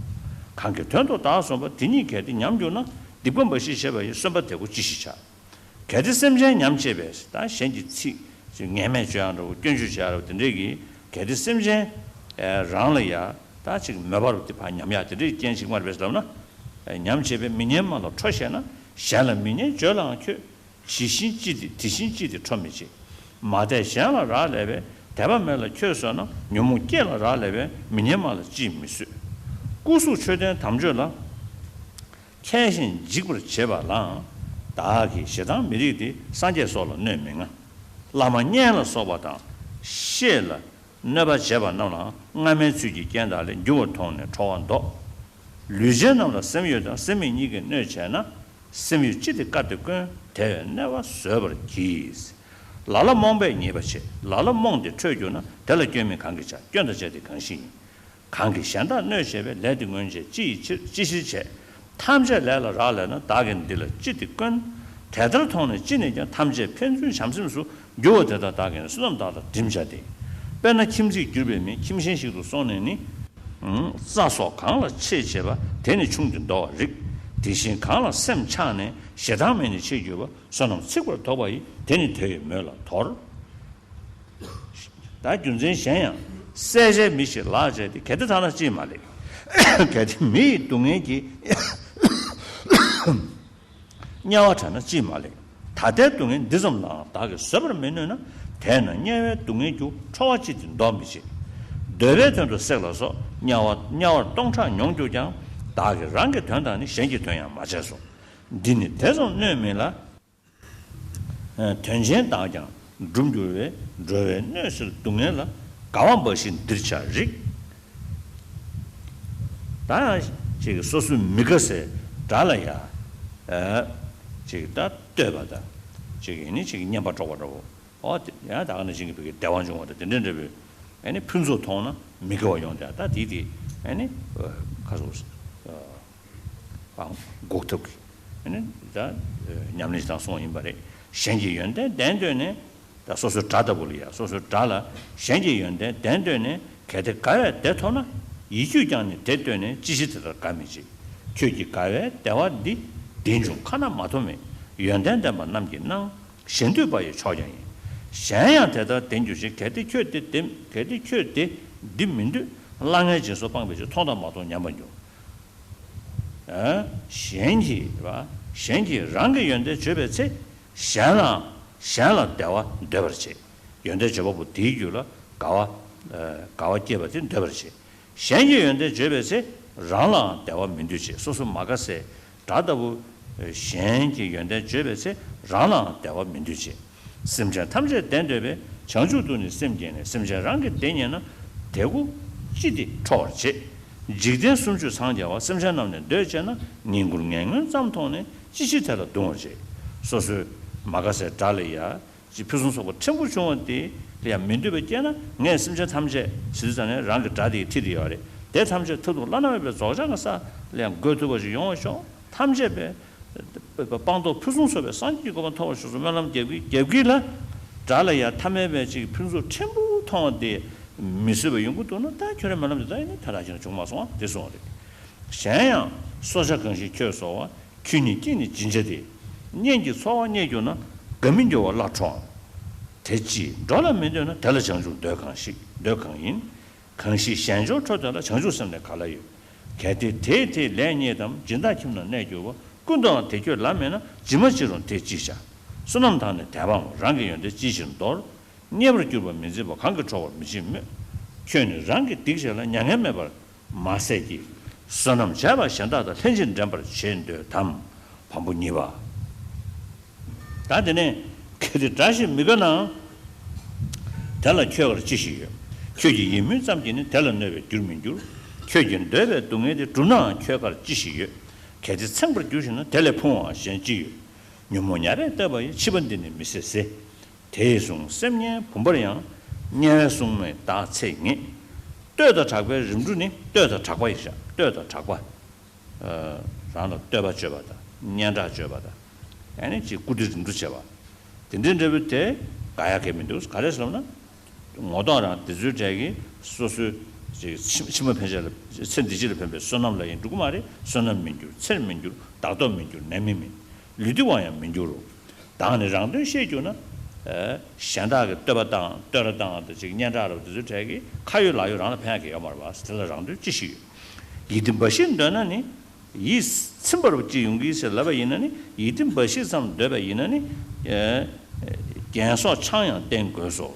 གང་གི་དོན་དུ་བདག་བཟུང་བ། དེ་ཉིད་གལ་ཏེ་ཉམས་གྱུར་ན། སྡིག་པ་འབའ་ཞིག་བྱས་པ་ཡི། གསོན་པ་དེ་ཀོ་ཅི་ཞིག་བྱ། གལ་ཏེ་སེམས་ཅན་ཉམས་བྱེད་པས། ད་གཞན་གྱི་ཚིག་ངན་སྨྲས་བརྗོད་ཡང་འདྲ་བོ། སྐྱོན་བརྗོད་བྱེད་ཡང་འདྲ་བོ་དེ་འདྲས་ཀྱིས། གལ་ཏེ་སེམས་ཅན་རང་ལ་ཡ་ད་ཅིག་མོས་པ་རུ་དེ་ཕར་ཉམས་ཡག་དེ་འདྲས་རྐྱེན་ཞིག་མར་བས་ལབ་ན། ཉམས་བྱེད་པས་མི་སྙན་སྨྲ་ལ་ཁྲོ་ཞེ་ན། གཞན་ལ་མི་སྙན་བརྗོད་ལའང་ཁྱོད། ཇི་བཞིན་ཅི་སྟེ་དེ་བཞིན་ཅི་སྟེ་ཁྲོ་མི་བྱེད། མ་དད་གཞན་ལ་རག་ལས་པས། དད་པ་མེད་ལ་ཁྱོད་བཟོད་ན། ཉོན་མོངས་སྐྱེས་ལ་རག་ལས་པས། མི་སྙན་སྨྲ་ལ་ཅིས་མི་བཟོད། སྐུ་གཟུགས་མཆོད་རྟེན་དམ་ཆོས་ལ། མཁས་ཤིང་འཇིགས་པར་བྱེད་པ་ལའང་། བདག་གིས་ཞེ་སྡང་མི་རིགས་ཏེ། སངས་རྒྱས་སོགས་ལ་གནོད་མི་མངའ། བླ་མ་གཉེན་ལ་སོགས་པ་དང་། བཤེས་ལ་གནོད་པ་བྱེད་པ་རྣམས་ལའང་། སྔ་མའི་ཚུལ་གྱི་རྐྱེན་དག་ལས། འགྱུར་བར་མཐོང་ནས་ཁྲོ་བ་བཟློག། ལུས་ཅན་རྣམས་ལ་སེམས་ཡོད་དང་སེམས་མེད་གཉིས་ཀྱིས་གནོད་བྱས་ན། སེམས་ཡོད་ཅི་སྟེ་བཀའ་དེ་བསྐོན། དེ་བས་གནོད་པ་བཟོད་པར་གྱིས། ལ་ལ་རྨོངས་པས་ཉེས་པ་བྱེད། ལ་ལ་རྨོངས་ཏེ་ཁྲོས་གྱུར་ན། དེ་ལ་སྐྱོན་མིན་གང་གིས་བྱ། སྐྱོན་དང་བཅས་ཏེ་གང་ཞིག་ཡིན། གང་གིས་གཞན་དག་གནོད་བྱས་པའི། ལས་དེ་སྔོན་ཆད་ཅི་ཡི་ཕྱིར། ཅི་ཕྱིར་བྱས། ཐམས་ཅད་ལས་ལ་རག་ལས་ན། བདག་གིས་འདི་ལ་ཅི་སྟེ་བསྐོན། དེ་ལྟར་མཐོང་ནས་ཅི་ནས་ཀྱང་། ཐམས་ཅད་ཕན་ཚུན་བྱམས་སེམས་སུ། འགྱུར་བ་དེ་དག་བདག་གིས་ནི། བསོད་ནམས་དག་དང་བསྒྲིམས་བྱ་སྟེ། དཔེར་ན་ཁྱིམ་མཚེས་གྱུར་པའི་མི། ཁྱིམ་གཞན་ཞིག་ཏུ་སོང་ནས་ནི། རྩྭ་སོགས་གང་ལ་ཆེས་བྱེད་པ། དེ་ནི་ཆུང་སྟེ་འདོ་བར་རིགས། དེ་བཞིན་གང་ལ་སེམས་ཆགས་ནས། ཞེ་སྡང་མེད་ནས་ཆེས་གྱུར་པ། བསོད་ནམས་ཚིག་པར་དོགས་པ་ཡིས། དེ་ནི་དེ་ཡི་མོད་ལ་དོར། ད་རྒྱུ་མཚན་གཞན་ཡང་། བསད་བྱའི་མི་ཞིག་ལག་བཅད་དེ། གལ་ཏེ་ཐ་ན་ཅིས་མ་ལེགས། གལ་ཏེ་མི་ཡི་སྡུག་བསྔལ་གྱིས། དམྱལ་བ་བྲལ་ན་ཅིས་མ་ལེགས། ད་ལྟའི་སྡུག་བསྔལ་འདི་ཙམ་ལའང་བདག་གིས་བཟོད་པར་མི་ནུས་ན། དེས་ན་དམྱལ་བའི་སྡུག་བསྔལ་རྒྱུ། ཁྲོ་བ་ཅི་སྟེ་བཟློག་མི་བྱེད། འདོད་པའི་དོན་དུ་བསྲེགས་ལ་སོགས། དམྱལ་བ་དམྱལ་བར་སྟོང་ཕྲག་མྱོང་གྱུར་ཀྱང་། བདག་གིས་རང་གི་དོན་དང་ནི། གཞན་གྱི་དོན་ཡང་མ་བྱས་སོ། འདི་ནི་དེ་ཙམ་གནོད་མིན་ལ། དོན་ཆེན་བདག་ཀྱང་སྒྲུབ་འགྱུར་བས། འགྲོ་བའི་གནོད་སེལ་སྡུག་བསྔལ་ལ། དགའ་བ་འབའ་ཞིག་འདིར་བྱ་རིགས། ད་ཡང་ཅིག་སོ་སོའི་མི་དགའ་སའི་དགྲ་ལ་ཡ། ཨ། ཅིག་ད་བསྟོད་པ་དང་། ཅིག་ཡིན་ནི་ཅིག་སྙན་པ་སྒྲོག་པ་འདྲ་བོ། ཨོ་དེ་ཡང་ད་ག་ནང་བཞིན་གྱི་བོད་ཀྱི་བདེ་བ་འབྱུང་བ་དང་དེ་འདྲ་འདྲ་བོའི་ཨ་ནི་ཕུན་ཚོགས་མཐོང་ན་མི་དགའ་བ་ཡོང་དེ། ད་དེ་དེ་ཨ་ནི་ཁ་སོ་ཨ་འགོག་ཐབས་ཀྱི་ཨ་ནི་ད་ཉམས་ལེན་བཏང་སོང་ཡིན་པ་རེད། གཞན་གྱི་ཡོན་ཏན་ལྡན་འདོད་ནས། ད་སོ་སོའི་དགྲ་ལྟ་བུ་ལ་ཡ། སོ་སོའི་དགྲ་ལ་གཞན་གྱི་ཡོན་ཏན་ལྡན་འདོད་ནས། གལ་ཏེ་དགའ་བས་དེ་ཐོབ་ན། ཡིད་དཔྱོད་ཀྱང་ནི་དེ་ལྟོས་ནས། ཅི་ཕྱིར་དེ་ལྟར་དགའ་མི་བྱེད། ཁྱོད་ཀྱིས་དགའ་བའི་བདེ་བ་འདི། བདེ་འབྱུང་ཁ་ན་མ་ཐོ་མེད། ཡོན་ཏན་ལྡན་པ་རྣམས་ཀྱིས་གནང་། གཞན་འདོད་པ་ཡི་མཆོག་ཀྱང་ཡིན། གཞན་ཡང་དེ་ལྟར་བདེན་གྱུར་ཅིག། གལ་ཏེ་ཁྱོད་དེ་བདེན། གལ་ཏེ་ཁྱོད་དེ་འདི་མི་འདོད། གླ་རྔན་སྦྱིན་སོགས་སྤངས་པའི་ཕྱིར། མཐོང་དང་མ་མཐོང་ཉམས་པར་འགྱུར། ཨ། གཞན་གྱིས་ར། གཞན་གྱིས་རང་གི་ཡོན་ཏན་བརྗོད་པའི་ཚེ། གཞན་ལའང་། གཞན་ལ་བདེ་བ་འདོད་པར་བྱེད། ཡོན་ཏན་བརྗོད་པ་པོ་དེའི་རྒྱུད་ལ་དགའ་བ། ཨ། དགའ་བ་སྐྱེས་པ་དེ་འདོད་པར་བྱེད། གཞན་གྱི་ཡོན་ཏན་བརྗོད་པའི་ཚེ། རང་ལའང་བདེ་བ་མི་འདོད་བྱེད། སོ་སོ་མ་དགའ་སའི་དགྲ་ལྟ་བུ་གཞན་གྱི་ཡོན་ཏན་བརྗོད་པའི་ཚེ། རང་ལའང་བདེ་བ་མི་འདོད་བྱེད། སེམས་ཅན་ཐམས་ཅད་བདེ་འདོད་པས། བྱང་ཆུབ་ཏུ་ནི་སེམས་བསྐྱེད་ནས། སེམས་ཅན་རང་གི་བདེ་རྙེད་ན། དེ་ཀོ་ཅི་སྟེ་ཁྲོ་བར་བྱེད། འཇིག་རྟེན་སུམ་ཅུ་འཚང་རྒྱ་བ། སེམས་ཅན་རྣམས་ནི་འདོད་བྱེད་ན། ངན་ཁུར་ངན་ངོན་ཙམ་མཐོང་ནས། ཅི་ཕྱིར་དེ་ལ་གདུང་བར་བྱེད། སོ་སོའི་མ་དགའ་སའི་དགྲ་ལ་ཡ། ཅིག་ཕུན་སུམ་ཚོགས་པ་ཕྲན་བུ་བྱུང་བ་དེ་ལ་ཡང་མི་འདོད་པ་སྐྱེས་ན། ངས་སེམས་ཅན་ཐམས་ཅད་ཟེར་དུས་ཙམ་ནས་རང་གི་དགྲ་དེ་ཡི་ཁྲིད་དེ་ཡོད་རེད། དེ་ཐམས་ཅད་མཐར་ཐུག་བླ་ན་མེད་པའི་རྫོགས་བྱང་གི་ས་ལ་ཡང་འགོད་ཐུབ་པ་ཞིག་ཡོང་བ་ཤོག། ཐམས་ཅད་པའི་སྤངས་རྟོགས་ཕུན་སུམ་ཚོགས་པའི་སངས་རྒྱས་ཀྱི་གོ་འཕང་ཐོབ་པར་ཤོག་གསུངས་སྨོན་ལམ་རྒྱབ་ཀྱི་རྒྱབ་ཀྱི་ལ། དགྲ་ལ་ཡང་ཐ་མལ་པའི་ཅིག་ཕུན་ཚོགས་ཕྲན་བུ་མཐོང་བ་དེ་མི་བཟོད་པ་ཡོང་གི་འདུག་ན། ད་ཁྱོད་རའི་སྨོན་ལམ་དེ་ད་ཡིན་ན་ད་ལྟ་ཅི་ན་བྱུང་མ་སོང་བ་དེ་གསུངས་པ་རེད། གཞན་ཡང་སྲོག་ཆགས་གང་ཞིག་ཁྱོད་གསོ་བ། ཁྱོད་ཉིད་ཀྱིས་ནི་སྦྱིན་བྱ་སྟེ། གཉེན་གྱི་འཚོ་བ་རྙེད་གྱུར་ན། དགའ་མི་འགྱུར་བ་བླ་འཕྲོག་དེ་ཅི། འགྲོ་ལ་མི་འདོད་ན། དེ་ལ་བྱང་ཆུབ་འདོད་གང་ཞིག་འདོད་གང་ཡིན། གང་ཞིག་གཞན་འབྱོར་འཕྲོ་དོན་ལ། བྱང་ཆུབ་སེམས་ལས་ག་ལ་ཡོད། གལ་ཏེ་དེས་དེའི་ལས་རྙེད་དམ། སྦྱིན་བདག་ཁྱིམ་ན་གནས་གྱུར་པ། ཀུན་ཏུའང་དེ་ཁྱོད་ལ་མེད་ན། ཇི་མ་ཇི་རུང་དེས་ཅི་བྱ། བསོད་ནམས་དང་ནི་དད་པའང་། རང་གི་ཡོན་ཏན་ཅི་ཕྱིར་འདོར། རྙེད་པར་གྱུར་པ་མི་འཛིན་པ། གང་གིས་འཕྲོག་པར་མི་བྱེད་མོད། ཁྱོད་ནི་རང་གི་སྡིག་བྱས་ལ། མྱ་ངན་མེད་པར་མ་ཟད་ཀྱི། བསོད་ནམས་བྱས་པ་གཞན་དག་དང་། ལྷན་ཅིག་འགྲན་པར་བྱེད་འདོད་དམ། བམ་པོ་གཉིས་པ། ད་དེ་ནས་གལ་ཏེ་དགྲ་ཞིག་མི་དགའ་ནའང་། དེ་ལ་ཁྱོད་གར་ཅི་ཞིག་ཡོད། ཁྱོད་ཀྱི་ཡིད་སྨོན་ཙམ་གྱིས་ནི། དེ་ལ་གནོད་པའི་རྒྱུར་མི་འགྱུར། ཁྱོད་ཀྱིས་འདོད་པའི་སྡུག་བསྔལ་དེ། བསྒྲུབས་ནའང་ཁྱོད་གར་ཅི་ཞིག་ཡོད། གལ་ཏེ་ཚིམ་པར་འགྱུར་ཞིང་ན། དེ་ལས་ཕུང་བའང་གཞན་ཅི་ཡོད། ཉོན་མོངས་ཉ་རས་བཏབ་པ་ཡིས། འཆི་བ་འདི་ནི་མི་བཟད་ཟེར། དེས་བཟུང་སེམས་ངན་བུམ་པར་ཡང་། དམྱལ་བའི་སྲུང་མས་བདག་ཚེ་ངེས། བསྟོད་དང་གྲགས་པའི་རིམ་གྲོ་ནི། བསྟོད་དང་གྲགས་པ་ཡིན་ཤག་བསྟོད་དང་གྲགས་པ། ཨ། རང་ལ་བསྟོད་པ་བརྗོད་པ་དང་། སྙན་གྲགས་བརྗོད་པ་དང་། ཨ་ནི་ཅིག་བཀུར་སྟི་རིམ་གྲོ་བྱེད་པ། དེ་འདྲའི་འབྲས་བུ་དེ་དགའ་ཡག་གང་ཡང་མི་འདུག་ག་རེ་ཟེར་ལབ་ན། ངོ་ཐོག་རང་དེ་ཚོའི་གྲས་ཀྱིས་སོ་སོའི་ཅིག་ཕྱི་ཕྱི་མ་ཕན་ཆད་ལ། ཚེ་འདི་ཕྱི་ལ་ཕན་པའི་བསོད་ནམས་ལ་ཡང་འགྲོ་གི་མ་རེད། བསོད་ནམས་མི་འགྱུར། ཚེར་མི་འགྱུར། བདག་སྟོབས་མི་འགྱུར། ནད་མེད་མིན། ལུས་བདེ་བ་ཡང་མི་འགྱུར་རོ། བདག་ནི་རང་དོན་ཤེས་གྱུར་ན། ཨ། གཞན་དག་གི་བསྟོད་པ་བཏང་། བསྟོད་ར་བཏང་། དེ་ཅིག་སྙན་གྲགས་ར་དེ་ཚོའི་གྲས་ཀྱིས་ཁ་ཡོད་ལག་ཡོད་རང་ལ་ཕན་ཡག་གི་ཡོད་མ་རེད་པ། དེ་ལ་རང་དོན་ཅི་ཞིག་ཡོད། ཡིད་བདེ་འབའ་ཞིག་འདོད་ན་ནི། ཡིད་ཚིམ་པར་ཅིག་ཡོང་གི་ཟེར་ལབ་པ་ཡིན་ན་ནི། ཡིད་བདེ་འབའ་ཞིག་ཙམ་འདོད་པ་ཡིན་ན་ནི། ཨ། རྒྱན་སོགས་ཆང་ཡང་བསྟེན་དགོས་སོ།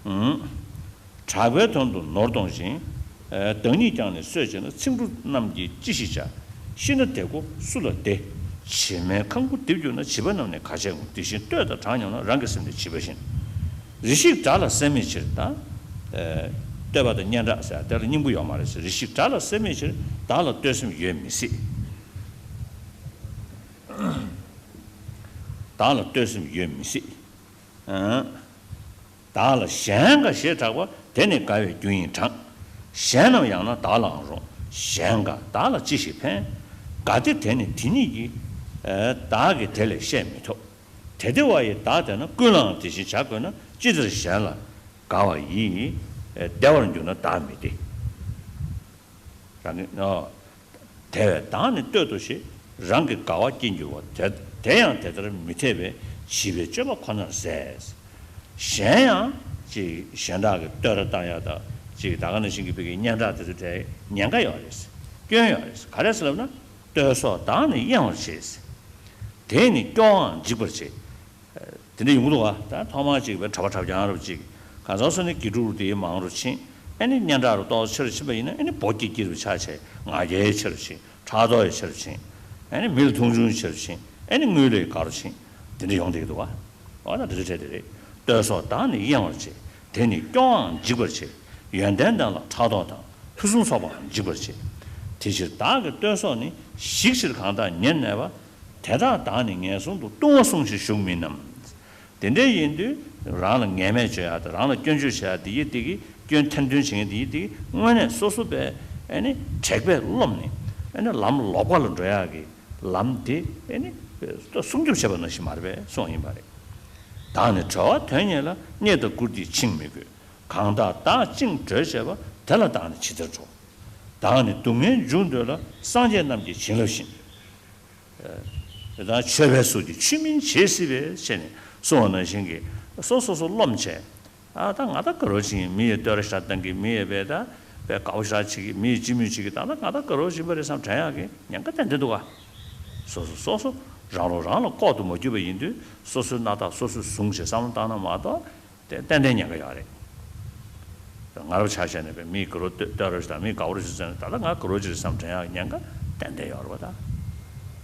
ཨུམ། གྲགས་པའི་དོན་དུ་ནོར་གཏོང་ཞིང་། ཨ། བདག་ཉིད་ཀྱང་ནི་གསོད་བྱེད་ན། ཚིག་འབྲུ་རྣམས་ཀྱིས་ཅི་ཞིག་བྱ། ཤི་ན་དེ་ཀོ་སུ་ལ་བདེ། བྱེ་མའི་ཁང་བུ་རྡིབ་གྱུར་ན། བྱིས་པ་རྣམས་ནི་ག་བྱེད་ངོ་། དེ་བཞིན་བསྟོད་དང་གྲགས་ཉམས་ན། རང་གི་སེམས་ནི་བྱིས་པ་བཞིན། རེ་ཞིག་དགྲ་ལ་སེམས་མེད་ཕྱིར། ད། ཨ། བསྟོད་པ་དང་སྙན་གྲགས་ཟེར་དེ་ལ་སྙིང་པོ་ཡོད་མ་རེད་ཟེར། རེ་ཞིག་དགྲ་ལ་སེམས་མེད་ཕྱིར། བདག་ལ་བསྟོད་སེམས་ཡོད་མི་སྲིད། བདག་ལ་བསྟོད་སེམས་ཡོད་མི་སྲིད། ཨ། བདག་ལ་གཞན་དགའ་ཞེས་གྲགས་པ། དེ་ནི་དགའ་བའི་རྒྱུ་ཡིན་གྲང་། གཞན་རྣམས་ཡང་ན་བདག་ལའང་རུང་། གཞན་དགའ་བདག་ལ་ཅི་ཞིག་ཕན། དགའ་བདེ་དེ་ནི་དེ་ཉིད་ཀྱི། ཨ། བདག་གིས་དེ་ལས་བཤད་མི་ཐུབ། དེ་བདེ་བ་ཡི་བདག་བདེ་ན། ཀུན་ལའང་དེ་བཞིན་བྱ་དགོས་ན། ཅི་ལྟར་གཞན་ལ་དགའ་བ་ཡིས། ཨ། བདེ་བར་འགྱུར་ན་བདག་མི་བདེ། རང་གི། ཨ། དེ་བས་བདག་ནི་བསྟོད་དོ་ཞེས། རང་གི་དགའ་བ་སྐྱེ་འགྱུར་བ། དེ་དེ་ཡང་དེ་ལྟར་མི་འཐད་པས། བྱིས་པའི་སྤྱོད་པ་ཁོ་ནར་ཟད། གཞན་ཡང་ཅིག་གཞན་དག་གི་བསྟོད་ར་བཏང་ཡག་དང་། ཅིག་ད་ག་ནང་བཞིན་གྱི་བོད་ཀྱི་སྙན་གྲགས་དེ་ཚོ་དེ་ཉེན་ཁ་ཡོད་རེད། སྐྱོན་ཡོད་རེད། ག་རེ་ཟེར་ལབ་ན། བསྟོད་སོགས་བདག་ནི་གཡེང་བར་བྱེད། དེས་ནི་སྐྱོ་བའང་འཇིག་པར་བྱེད། དེ་འདྲ་ཡོང་གི་འདུག་ག་ད་ཐོག་མར་ཅིག་བའི་གྲྭ་པ་གྲྭ་རྐྱང་རུ་ཅིག་གང་ཟག་སུ་ནི་དགེ་ཕྲུག་རུ་དེའི་མང་རུ་ཕྱིན། ཨ་ནི་སྙན་གྲགས་རུ་ཏོག་ཙམ་ཆེ་རུ་ཕྱིན་པ་ཡིན་ན། ཨ་ནི་འབོད་སྐྱེ་སྐྱེ་རུ་ཆགས་བྱས། ང་རྒྱལ་ཆེ་རུ་ཕྱིན། ཕྲག་དོག་ཡང་ཆེ་རུ་ཕྱིན། ཨ་ནི་མི་ལ་མཐོང་ཆུང་ཆེ་རུ་ཕྱིན། ཨ་ནི་དངུལ་ལས་དགའ་རུ་ཕྱིན། དེ་འདྲ་ཡོང་བསྡད་ཀྱི་འདུག་ག་འོ་ན་འདི་ཚོ་འཕྲད་དེ་རེད། བསྟོད་སོགས་བདག་ནི་གཡེང་བར་བྱེད། དེས་ནི་སྐྱོ་བའང་འཇིག་པར་བྱེད། ཡོན་ཏན་ལྡན་ལ་ཕྲག་དོག་དང་། ཕུན་སུམ་ཚོགས་པའང་འཇིག་པར་བྱེད། དེ་ཕྱིར་བདག་གི་བསྟོད་སོགས་ནི། ཞིག་ཕྱིར་གང་དག་ཉེར་གནས་པ། དེ་དག་བདག་ནི་ངན་སོང་དུ། ལྟུང་བ་བསྲུང་ཞིང་བཞུགས་མིན་ནམ། དེ་འདྲ་ཡིན་དུས་རང་ལ་ངན་སྨད་བརྗོད་ཡག་དང་། རང་ལ་སྐྱོན་བརྗོད་བྱེད་ཡག་འདི་ཡིན་འདི་གི། སྐྱོན་ཐེར་འདོན་བྱེད་མཁན་འདི་ཡིན་འདི་གི། དངོས་གནས་སོ་སོ་བས་ཨ་ནི་དྲེགས་པས་རློམ་ནས། ཨ་ནི་ལམ་ལོག་པ་ལ་འགྲོ་ཡག་གི་ལམ་དེ་ཨ་ནི་སྲུང་སྐྱོབ་བྱེད་པ་ནང་བཞིན་མ་རེད་པས་གསུངས་ཡིན་པ་རེད། བདག་ནི་གྲོལ་བ་དོན་གཉེར་ལ། རྙེད་དང་བཀུར་སྟིས་འཆིང་མི་དགོས། གང་དག་བདག་བཅིངས་གྲོལ་བྱེད་པ། དེ་ལ་བདག་ནི་ཇི་ལྟར་འགྲོ། བདག་ནི་སྡུག་བསྔལ་འཇུག་འདོད་ལ། སངས་རྒྱས་རྣམས་ཀྱི་བྱིན་རླབས་བཞིན། དེ་ལྟར་མཆོད་པའི་གཟུགས་ཀྱིས་ཆོས་མིན་བྱེད་སྲིད་པས་ཟེར་ནས་གསུངས་པ་ནང་བཞིན་གྱི། སོ་སོ་སོ་རློམ་བྱས། ཨ། ད་ང་ད་དགའ་རོགས་བྱེད་ཀྱི། མི་ཡིས་བསྟོད་ར་ཞེ་དྲག་བཏང་གི། མི་ཡིས་བས་ད་བས་དགའ་བོ་ཞེ་དྲག་བྱེད་ཀྱི། མི་ཡིས་སྤྱི་མོས་བྱེད་ཀྱི། ད་ད་ང་ད་དགའ་རོགས་བྱེད་པ་རེད་བསམ་དྲན་ཡག་གི་ཉེན་ཁ་ཏན་ཏན་འདུག་ག་སོ་སོ་སོ་སོ་རང་བློ་རང་ལ་ལྐོག་ཏུ་མ་གྱུར་པ་ཡིན་དུས། སོ་སོའི་སྣ་ཐག་སོ་སོས་བཟུང་བྱས་བསམ་བློ་བཏང་ན་མ་གཏོགས། དེ་ཏན་ཏན་ཉེན་ཁ་ཡོད་རེད། ང་རང་ཆ་བཞག་ནས་བས་མིས་དགའ་རོགས་བསྟོད་རོགས་ཞེ་དྲག། མིས་དགའ་བོ་རོགས་ཞེ་དྲག་བྱས་ན། ད་ལྟ་ང་དགའ་རོགས་ཅིག་རེད་བསམ་དྲན་ཡག་ཉེན་ཁ་ཏན་ཏན་ཡོད་རེད་པ། ད་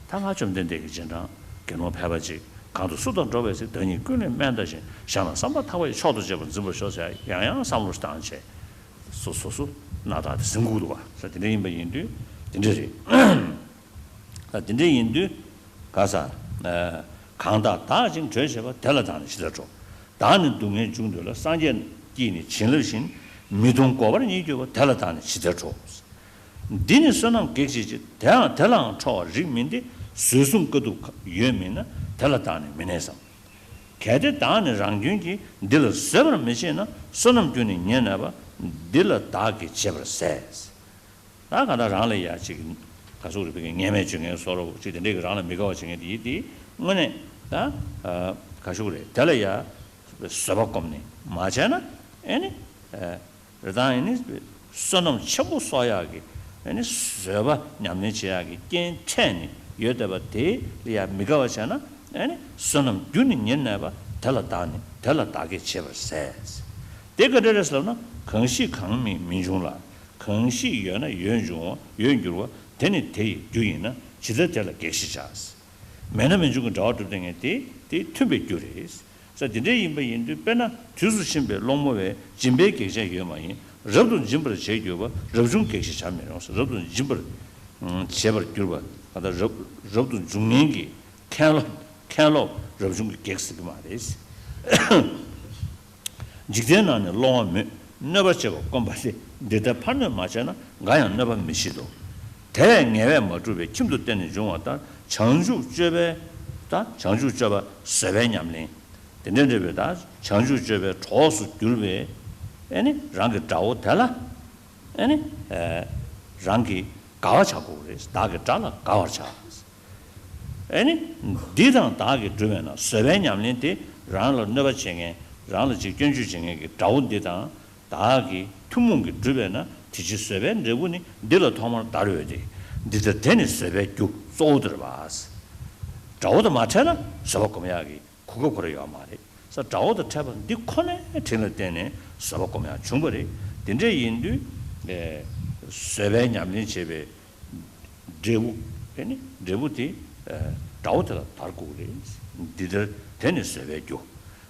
ད་ང་བཅོམ་ལྡན་འདས་ཀྱི་རྗེས་འབྲང་དགེ་སློང་ཕལ་པ་ཅིག། གང་དུ་སུ་དང་འགྲོགས་པའི་ཚེ། བདག་ཉིད་ཀུན་ལས་དམན་བལྟ་ཞིང་། བཞག་ན་བསམ་པ་ཐག་པ་ཡིས། མཆོག་ཏུ་གཅེས་པར་འཛིན་པར་ཤོག་ཟེར་ཡང་ཡང་བསམ་བློ་བཏང་བྱས། སོ་སོ་སོ་སྣ་ཐག་དེ་ཟིན་དགོས་འདུག་ག་ས་དེ་འདྲ་ཡིན་པ་ཡིན་དུས་དེ་འདྲ་རེད། ད་དེ་འདྲ་ཡིན་དུས་ག་ས། ཨ། གང་དག་བདག་བཅིངས་གྲོལ་བྱེད་པ། དེ་ལ་བདག་ནི་ཇི་ལྟར་འགྲོ། བདག་ནི་སྡུག་བསྔལ་འཇུག་འདོད་ལ། སངས་རྒྱས་ཀྱིས་ནི་བྱིན་རླབས་བཞིན། མི་གདུང་སྒོ་བར་ཉིད་གྱུར་པ། དེ་ལ་བདག་ནི་ཇི་ལྟར་འགྲོ། འདི་ནི་བསོད་ནམས་གེགས་བྱེད་ཅིང་། དེའང་དེ་ལའང་ཁྲོ་བར་རིགས་མིན་ཏེ། བཟོད་བཟུང་དཀའ་ཐུབ་ཡོད་མིན་ན། དེ་ལ་བདག་ནི་མི་གནས་སམ། གལ་ཏེ་བདག་ནི་རང་རྒྱུན་གྱིས། འདི་ལ་བཟོད་པར་མི་བྱེད་ན། བསོད་ནམས་ཀུན་ནི་ཉེར་གནས་པ། འདི་ལ་བདག་གིས་བྱེད་པར་ཟད། ད་ག་ད་རང་ལ་ཡ་ཅིག་ག་ཟུག་རེད། བོད་ཀྱི་ངན་སྨྲས་བྱེད་མཁན་བཟོ་འདྲ་ཅིག་དེ་འདྲས་ཀྱི་རང་ལ་མི་དགའ་བ་བྱེད་མཁན་དེ་ཡིན་དེ། དངོས་གནས་ད་ག་ཞུ་རེད། དེ་ལ་ཡ་བཟོད་པ་སྒོམ་ནས་མ་བྱས་ན་ཨེ་ནི། རེད་དང་ཨེ་ནི་བསོད་ནམས་ཆེན་པོ་གསོག་ཡག་གི་ཨེ་ནི་བཟོད་པ་ཉམས་ལེན་བྱེད་ཡག་གི་རྐྱེན་འཕྲད་ནས་ཡོད་བསྡད་པ་དེ་ལ་ཡ་མི་དགའ་བ་བྱས་ན་ཨེ་ནི་བསོད་ནམས་རྒྱུ་ནི་ཉེར་གནས་པ། དེ་ལ་བདག་ནི་དེ་ལ་བདག་གིར་བྱེད་པར་ཟད། དེ་ག་འདྲ་རེད་ཟེར་ལབ་ན། གང་ཞིག་གང་མེད་མི་འབྱུང་ལ། གང་ཞིག་ཡོད་ན་ཡོད་འབྱུང་བ། ཡོད་འགྱུར་བ། དེ་ནི་དེ་ཡི་རྒྱུ་ཡིན་ན། ཇི་ལྟར་དེ་ལ་གེགས་ཞེས་བྱ། མེད་ན་མི་འབྱུང་གི་འབྲེལ་བ་གྲུབ་བསྡད་མཁན་དེ་དེ་མཐུན་པའི་རྒྱུ་རེད། ས་དེ་འདྲའི་ཡིན་པ་ཡིན་དུས་དཔེར་ན་དུས་སུ་ཕྱིན་པའི་སློང་མོ་བས་སྦྱིན་པའི་གེགས་བྱས་ཡོད་མ་ཡིན། རབ་ཏུ་འབྱིན་པར་བྱེད་གྱུར་པ། རབ་བྱུང་གེགས་ཞེས་བྱར་མི་རུང་། རབ་ཏུ་འབྱིན་པར་བྱེད་པར་གྱུར་པ། ད་ལྟ་རབ་རབ་ཏུ་འབྱུང་ཉེན་གྱི་ཁེན་སློང་། ཁེན་སློང་རབ་བྱུང་གི་གེགས་ཟེར་གྱི་མ་རེད། འཇིག་རྟེན་ནང་ནས་སློང་བ་མོད། གནོད་པ་བྱེད་པ་སྐོམ་པ་སྟེ། འདི་ལྟར་ཕར་གནོད་མ་བྱས་ན། འགའ་ཡང་གནོད་པ་མི་བྱེད་དོ། དེ་བས་ངལ་བས་མ་བསྒྲུབས་པའི་ཁྱིམ་དུ་བརྟེན་ནས་འབྱུང་བ་ལྟར་བྱང་ཆུབ་སྤྱོད་པའི་ད་བྱང་ཆུབ་སྤྱོད་པ་བཟོད་པའི་ཉམས་ལེན། དེ་འདྲ་འདྲ་བའི་ད་བྱང་ཆུབ་སྤྱོད་པའི་གྲོགས་སུ་གྱུར་པའི་ཨེ་ནི་རང་གི་དགྲ་བོ་དེ་ལ་ཨེ་ནི་རང་གི་དགའ་བ་བྱ་དགོས་རེད། བདག་གི་དགྲ་ལ་དགའ་བར་བྱ། ཨེ་ནི། འདི་དང་བདག་གིས་བསྒྲུབས་པས་ན། བཟོད་པའི་ཉམས་ལེན་དེ་རང་ལ་གནོད་པ་བྱེད་མཁན། རང་ལ་ཅིག་སྐྱོན་བརྗོད་བྱེད་མཁན་གྱི་དགྲ་བོ་འདི་དང་བདག་གིས་ཐུན་མོང་གིས་བསྒྲུབས་པས་ན། དེ་ཕྱིར་བཟོད་པའི་འབྲས་བུ་ནི། འདི་ལ་ཐོག་མར་བདར་འོས་ཏེ། འདི་ལྟར་དེ་ནི་བཟོད་པའི་རྒྱུ་གཙོ་བོ་དེར་བ། དགྲ་བོ་དང་མ་འཕྲད་ན་བཟོད་པ་སྒོམ་ཡག་གི་གོ་སྐབས་ཁོ་རང་ཡོད་མ་རེད། ས་དགྲ་བོ་དང་འཕྲད་པ་འདི་ཁོ་ནའི་དྲིན་ལ་བརྟེན་ནས་བཟོད་པ་སྒོམ་ཡག་བྱུང་བ་རེད། དེ་འདྲ་ཡིན་དུས་བཟོད་པའི་ཉམས་ལེན་བྱེད་པའི་འབྲས་བུ། ཨེ་ནི་འབྲས་བུ་དེ་དགྲ་བོ་དེ་ལ་བདར་དགོས་རེད། འདི་ལྟར་དེ་ནི་བཟོད་པའི་རྒྱུ།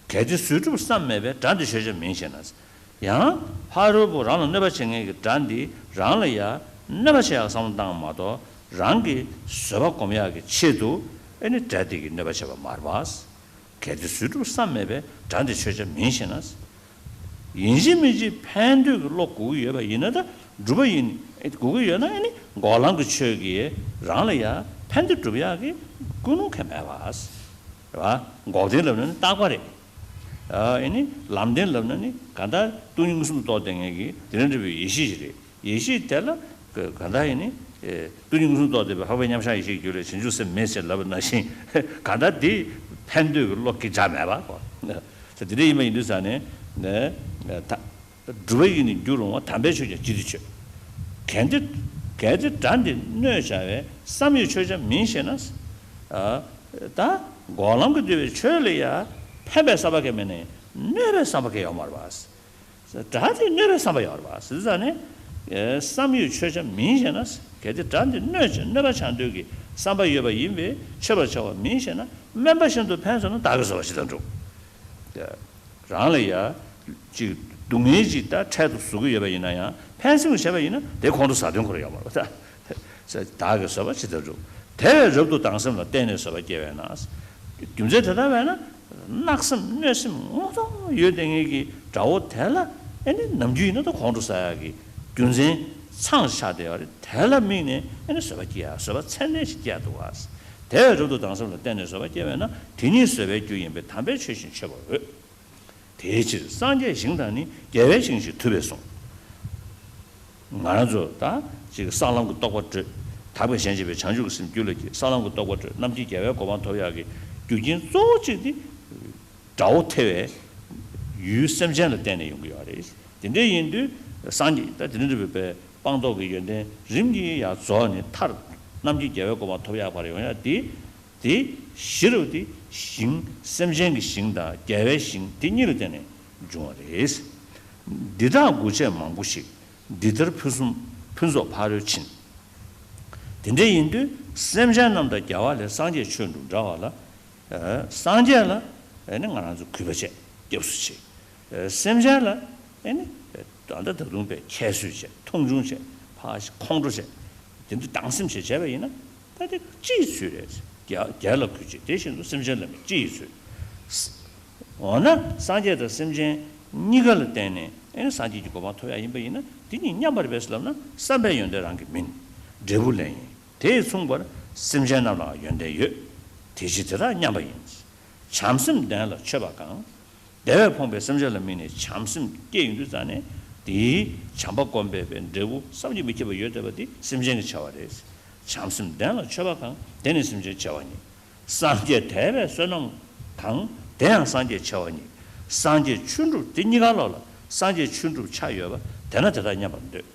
གལ་ཏེ་བཟོད་སྒྲུབ་བསམ་མེད་པས། དགྲ་འདི་ཆོས་ཅན་མིན་ཞེ་ན། ཡང་ཕ་རོལ་པོ་རང་ལ་གནོད་པ་བྱེད་མཁན་གྱི་དགྲ་འདི་རང་ལ་ཡང་གནོད་པ་བྱེད་ཡག་བསམ་བློ་བཏང་མ་གཏོགས། རང་གི་བཟོད་པ་སྒོམ་ཡག་གི་ཆེད་དུ་ཨེ་ནི་དགྲ་དེ་གི་གནོད་པ་བྱེད་པ་མ་རེད་པ། གལ་ཏེ་བཟོད་སྒྲུབ་བསམ་མེད་པས། དགྲ་འདི་ཆོས་ཅན་མིན་ཞེ་ན། ཡིན་གཅིག་མིན་གཅིག་ཕན་འདོད་ཀྱི་བློ་དགོས་ཀྱི་ཡོད་པ་ཡིན་ན། ད་སྒྲུབ་པ་ཡིན་དགོས་ཀྱི་ཡོད་ན། ཨེ་ནི་འགོག་ལམ་གྱི་ཆོས་ཀྱིས་རང་ལ་ཡང་ཕན་བདེ་སྒྲུབ་ཡག་གི་ཀུན་སློང་གང་ཡང་མེད་པ། རེད་བ། འགོག་བདེན་ལབ་ན་ནི་རྟག་པ་རེད། ཨེ་ནི་ལམ་བདེན་ལབ་ན་ནི་གང་ལྟར་སྟོང་ཉིད་མངོན་སུམ་དུ་རྟོགས་བསྡད་མཁན་གྱི་དེ་འདྲ་འདྲ་བའི་ཡེ་ཤེས་ཤིག་རེད། ཡེ་ཤེས་དེ་ལ་ག་གང་ལྟར་ཡིན་ནི། སྟོང་ཉིད་མངོན་སུམ་རྟོགས་བསྡད་པའི་འཕགས་པའི་མཉམ་གཞག་ཡེ་ཤེས་ཀྱི་རྒྱུད་ལས་བྱང་ཆུབ་སེམས་མེད་ཅེས་ལབ་པ་ནང་བཞིན། གང་ལྟར་དེ་ཕན་འདོད་ཀྱི་བློ་སྐད་ཆ་མེད་པ་གོ། ད་དེ་འདྲ་ཡིན་པ་ཡིན་དུས་ཙང་ནས་ནས་ད་སྒྲུབ་པ་ཡིས་ནི་རྒྱུར་རུང་བ། དམ་པའི་ཆོས་ཀྱང་ཇི་སྟེ་ཆོས། གལ་ཏེ་གལ་ཏེ་དགྲ་འདི་གནོད་བྱ་བའི། བསམ་ཡོད་ཆོས་ཅན་མིན་ཞེ་ན། ད་འགོག་ལམ་གྱིས་བསྡུས་པའི་ཆོས་ལ་ཡང་ཕན་པའི་བསམ་པ་གང་མེད་ན་གནོད་པའི་བསམ་པ་གང་ཡོད་མ་རེད་པ། དགྲ་དེ་གནོད་པའི་བསམ་པ་ཡོད་རེད་པ། ཟེར་ཙང་ནས། བསམ་ཡོད་ཆོས་ཅན་མིན་ཞེ་ན། གལ་ཏེ་དགྲ་འདི་གནོད་ཅིང་གནོད་པ་བྱ་འདོད་ཀྱི་བསམ་པ་ཡོད་པ་ཡིན་པས་མཆོད་པར་བྱ་བ་མིན་ཞེ་ན། དམན་པ་བཞིན་དུ་ཕན་སོང་ན། བདག་གིས་བཟོད་པ་ཇི་ལྟར་འགྲུབ། རང་ལ་ཡ་ཅིག་སྡུག་བསྔལ་ཅིག་ད་འཕྲལ་དུ་བཟོ་གི་ཡོད་པ་ཡིན་ན་ཡང་། ཕན་སེམས་བྱས་པ་ཡིན་ན་དེ་ཁོང་ཁྲོ་ཟ་དོན་ཁོ་རང་ཡོད་མ་རེད་པ། བདག་གིས་བཟོད་པ་ཇི་ལྟར་འགྲུབ། དེ་བས་རབ་ཏུ་སྡང་སེམས་ལ་བརྟེན་ནས་བཟོད་པ་སྐྱེ་བས་ན། རྒྱུ་མཚན་དེ་ལྟར་བས་ན། བརྣག་སེམས་གནོད་སེམས་ངོ་ཐོག་ཡོད་བསྡད་མཁན་གྱི་དགྲ་བོ་དེ་ལ་ཨེ་ནི་ནམ་རྒྱུན་ཡིན་ན་ད་ཁོང་ཁྲོ་ཟ་ཡག་གི་རྒྱུ་མཚན་ཚང་ཆགས་བསྡད་ཡོད་རེད། དེ་ལ་དམིགས་ནས་ཨེ་ནི་བཟོད་པ་སྐྱེ་ཡག་བཟོད་པ་ཚད་ལྡན་ཞིག་སྐྱེ་ཡག་འདུག་པ། དེ་བས་རབ་ཏུ་སྡང་སེམས་ལ་བརྟེན་ནས་བཟོད་པ་སྐྱེ་བས་ན། དེ་ཉིད་བཟོད་པའི་རྒྱུ་ཡིན་པས། དམ་པའི་ཆོས་བཞིན་མཆོད་པར་འོས། དེའི་ཕྱིར་སངས་རྒྱས་ཞིང་དང་ནི། རྒྱལ་བའི་ཞིང་ཞེས་ཐུབ་པས་གསུངས། ང་རང་ཚོ་ད་ཅིག་གསང་ལམ་གྱི་རྟོགས་པ་སྤྲོད། དག་པའི་གཞན་གཅེས་པའི་བྱང་ཆུབ་ཀྱི་སེམས་རྒྱུད་ལ་སྐྱེས། གསང་ལམ་གྱི་རྟོགས་པ་སྤྲོད། རྣམ་མཁྱེན་རྒྱལ་བའི་གོ་འཕང་ཐོབ་ཡག་གི་རྒྱུ་རྐྱེན་གཙོ་བོ་གཅིག་དེ། དགྲ་བོ་ཐེ་བའི་ཡུལ་སེམས་ཅན་ལ་བརྟེན་ནས་ཡོང་གི་ཡོད་རེད། དེ་འདྲ་ཡིན་དུས་སངས་རྒྱས་ད་དེ་འདྲ་འདྲ་བའི་སྤངས་རྟོགས་ཀྱི་ཡོན་ཏན་རིམ་གྱིས་ཡར་རྫོགས་ནས། མཐར་རྣམ་མཁྱེན་རྒྱལ་བའི་གོ་འཕང་ཐོབ་ཡག་བར་ཡོང་ཡག་དེ། དེ་གཞི་རུ་དེ་ཞིང་སེམས་ཅན་གྱི་ཞིང་དང་རྒྱལ་བའི་ཞིང་དེ་གཉིས་ལ་བརྟེན་ནས་འབྱུང་བ་རེད། འདི་དག་དགོས་ཆེད་མང་པོ་ཞིག། འདི་ལྟར་ཕུན་སུམ་ཕུན་ཚོགས་ཕ་རོལ་ཕྱིན། དེ་འདྲ་ཡིན་དུས་སེམས་ཅན་རྣམས་དང་རྒྱལ་བ་ལས། སངས་རྒྱས་ཆོས་འགྲུབ་འདྲ་བ་ལ། སངས་རྒྱས་ལ་ནི་ང་རང་ཚོ་གུས་པ་བྱས། སྐྱབས་སུ་མཆི། སེམས་ཅན་ལ་ཨེ་ནི། ད་ལྟ་ད་དུང་པའི་ཁྱད་གསོད་བྱས། མཐོང་ཆུང་བྱས། ཕར་ཁོང་ཁྲོ་བྱས། དེ་འདྲ་སྡང་སེམས་བྱས་བྱས་པ་ཡིན་ན། ད་དེ་སྤྱི་ཡི་ཚུལ་རེད། རྒྱལ་རྒྱལ་ལ་གུས་བྱེད། དེ་བཞིན་དུ་སེམས་ཅན་ལ་ནི་སྤྱི་ཡི་ཚུལ། འོ་ན་སངས་རྒྱས་དང་སེམས་ཅན་གཉིས་ཀ་ལ་བརྟེན་ནས་ཨེ་ནི་སངས་རྒྱས་ཀྱི་གོ་འཕང་ཐོབ་ཡག་ཡིན་པ་ཡིན་ན། དེ་གཉིས་མཉམ་པར་འབད་ཟེར་ལབ་ན། བསམ་པའི་ཡོན་ཏན་རང་གི་མིན། འབྲས་བུ་ལེན་ཡིན། དེས་མཚུངས་པར་སེམས་ཅན་རྣམས་ལའང་ཡོན་ཏན་ཡོད། དེ་ཕྱིར་དེ་དག་མཉམ་པ་ཡིན། བྱམས་སེམས་ལྡན་ལ་མཆོད་པ་གང་། བདེ་བས་ཕོངས་པའི་སེམས་ཅན་ལ་དམིགས་ནས་བྱམས་སེམས་སྐྱེས་ཡོང་དུས་ཙང་ནས། དེའི་བྱམས་པ་སྒོམ་པའི་འབྲས་བུ་བསམ་གྱིས་མི་ཁྱབ་པ་ཡོད་བསྡད་པ་དེ་སེམས་ཅན་གྱི་བྱ་བ་རེད། བྱམས་སེམས་ལྡན་ལ་མཆོད་པ་གང་། དེ་ནི་སེམས་ཅན་བྱ་བ་ཉིད། སངས་རྒྱས་དད་པའི་བསོད་ནམས་གང་། དེ་ཡང་སངས་རྒྱས་ཆེ་བ་ཉིད། སངས་རྒྱས་ཆོས་འགྲུབ་དེ་གཉིས་ཀ་ལོག་ལ་སངས་རྒྱས་ཆོས་འགྲུབ་ཆ་ཡོད་པ་དེ་ན་དེ་དག་མཉམ་པར་འདོད།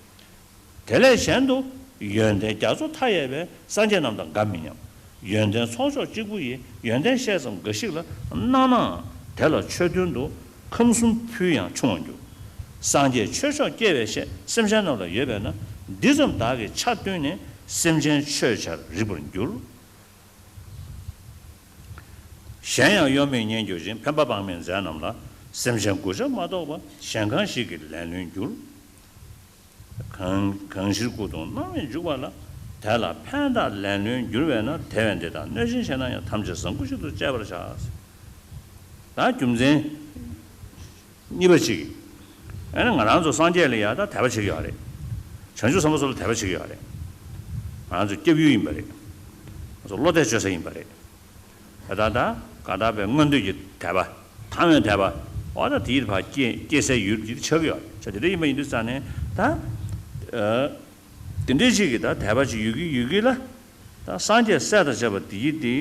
དེ་ལས་གཞན་དུ་ཡོན་ཏན་རྒྱ་མཚོ་མཐའ་ཡས་པའི་སངས་རྒྱས་རྣམས་དང་འགའ་མི་མཉམ། ཡོན་ཏན་ཚོགས་མཆོག་གཅིག་པུ་ཡི་ཡོན་ཏན་བཤད་ཙམ་འགའ་ཞིག་ལ་སྣང་ནའང་དེ་ལ་ཆོས་དོན་དུ་ཁམས་གསུམ་ཕུལ་ཡང་ཆུང་བར་འགྱུར། སངས་རྒྱས་ཆོས་མཆོག་སྐྱེ་བའི་ཞེས་སེམས་ཅན་རྣམས་ལ་ཡོད་པས་ན། འདི་ཙམ་བདག་གིས་ཆ་བསྟུན་ནས་སེམས་ཅན་ཆོས་ཆར་རིག་པར་འགྱུར། གཞན་ཡང་གཡོ་མེད་སྙན་བརྒྱུད་ཅིང་། ཕན་པ་དཔག་མེད་མཛད་རྣམས་ལ། སེམས་ཅན་མགུ་བྱ་མ་གཏོགས་པ། གཞན་གང་ཞིག་གིས་ལན་ལོན་འགྱུར། གང་གང་ཕྱིར་སྐུ་གདུང་སྣང་མེད་འཇུག་པ་ལ། དེ་ལ་ཕན་བཏགས་ལན་ལོན་འགྱུར་བས་ན། དེ་བས་འདི་དག་གནོད་སྦྱིན་བྱེད་ན་ཡང་། ཐམས་ཅད་བཟང་པོ་ཞིག་ཏུ་སྤྱད་པར་བྱ། ད་རྒྱུ་མཚན་གཉིས་པ་གཅིག་གིས། ཨ་ནི་ང་རང་ཚོ་སངས་རྒྱས་ལ་ཡང་ད་དད་པ་བྱེད་ཀྱི་ཡོད་རེད། བྱང་ཆུབ་སེམས་དཔའ་ཚོ་ལ་དད་པ་བྱེད་ཀྱི་ཡོད་རེད། ང་རང་ཚོ་སྐྱབས་ཡུལ་ཡིན་པ་རེད། ང་ཚོ་བློ་གཏད་བཅོལ་ས་ཡིན་པ་རེད། ད་ད་ད་གང་ལྟར་པའི་མངོན་འདོད་ཀྱི་དད་པ། དང་བའི་དད་པ། འོ་ད་དེ་ཡིད་ཕར་སྐྱེ་སྐྱེ་སའི་ཡུལ་དེ་ཆགས་ཀྱི་ཡོད་རེད། ཆ་དེ་འདྲ་ཡིན་པ་ཡིན་དུས་ཙང་ནས་ད། ཨ། དེ་འདྲའི་ཅིག་གིས་ད་དད་པ་ཅིག་ཡོད་ཀྱི་ཡོད་ཀྱི་ལ། ད་སངས་རྒྱས་སྲས་དང་བཅས་པ་འདི་ཡིས་དེ་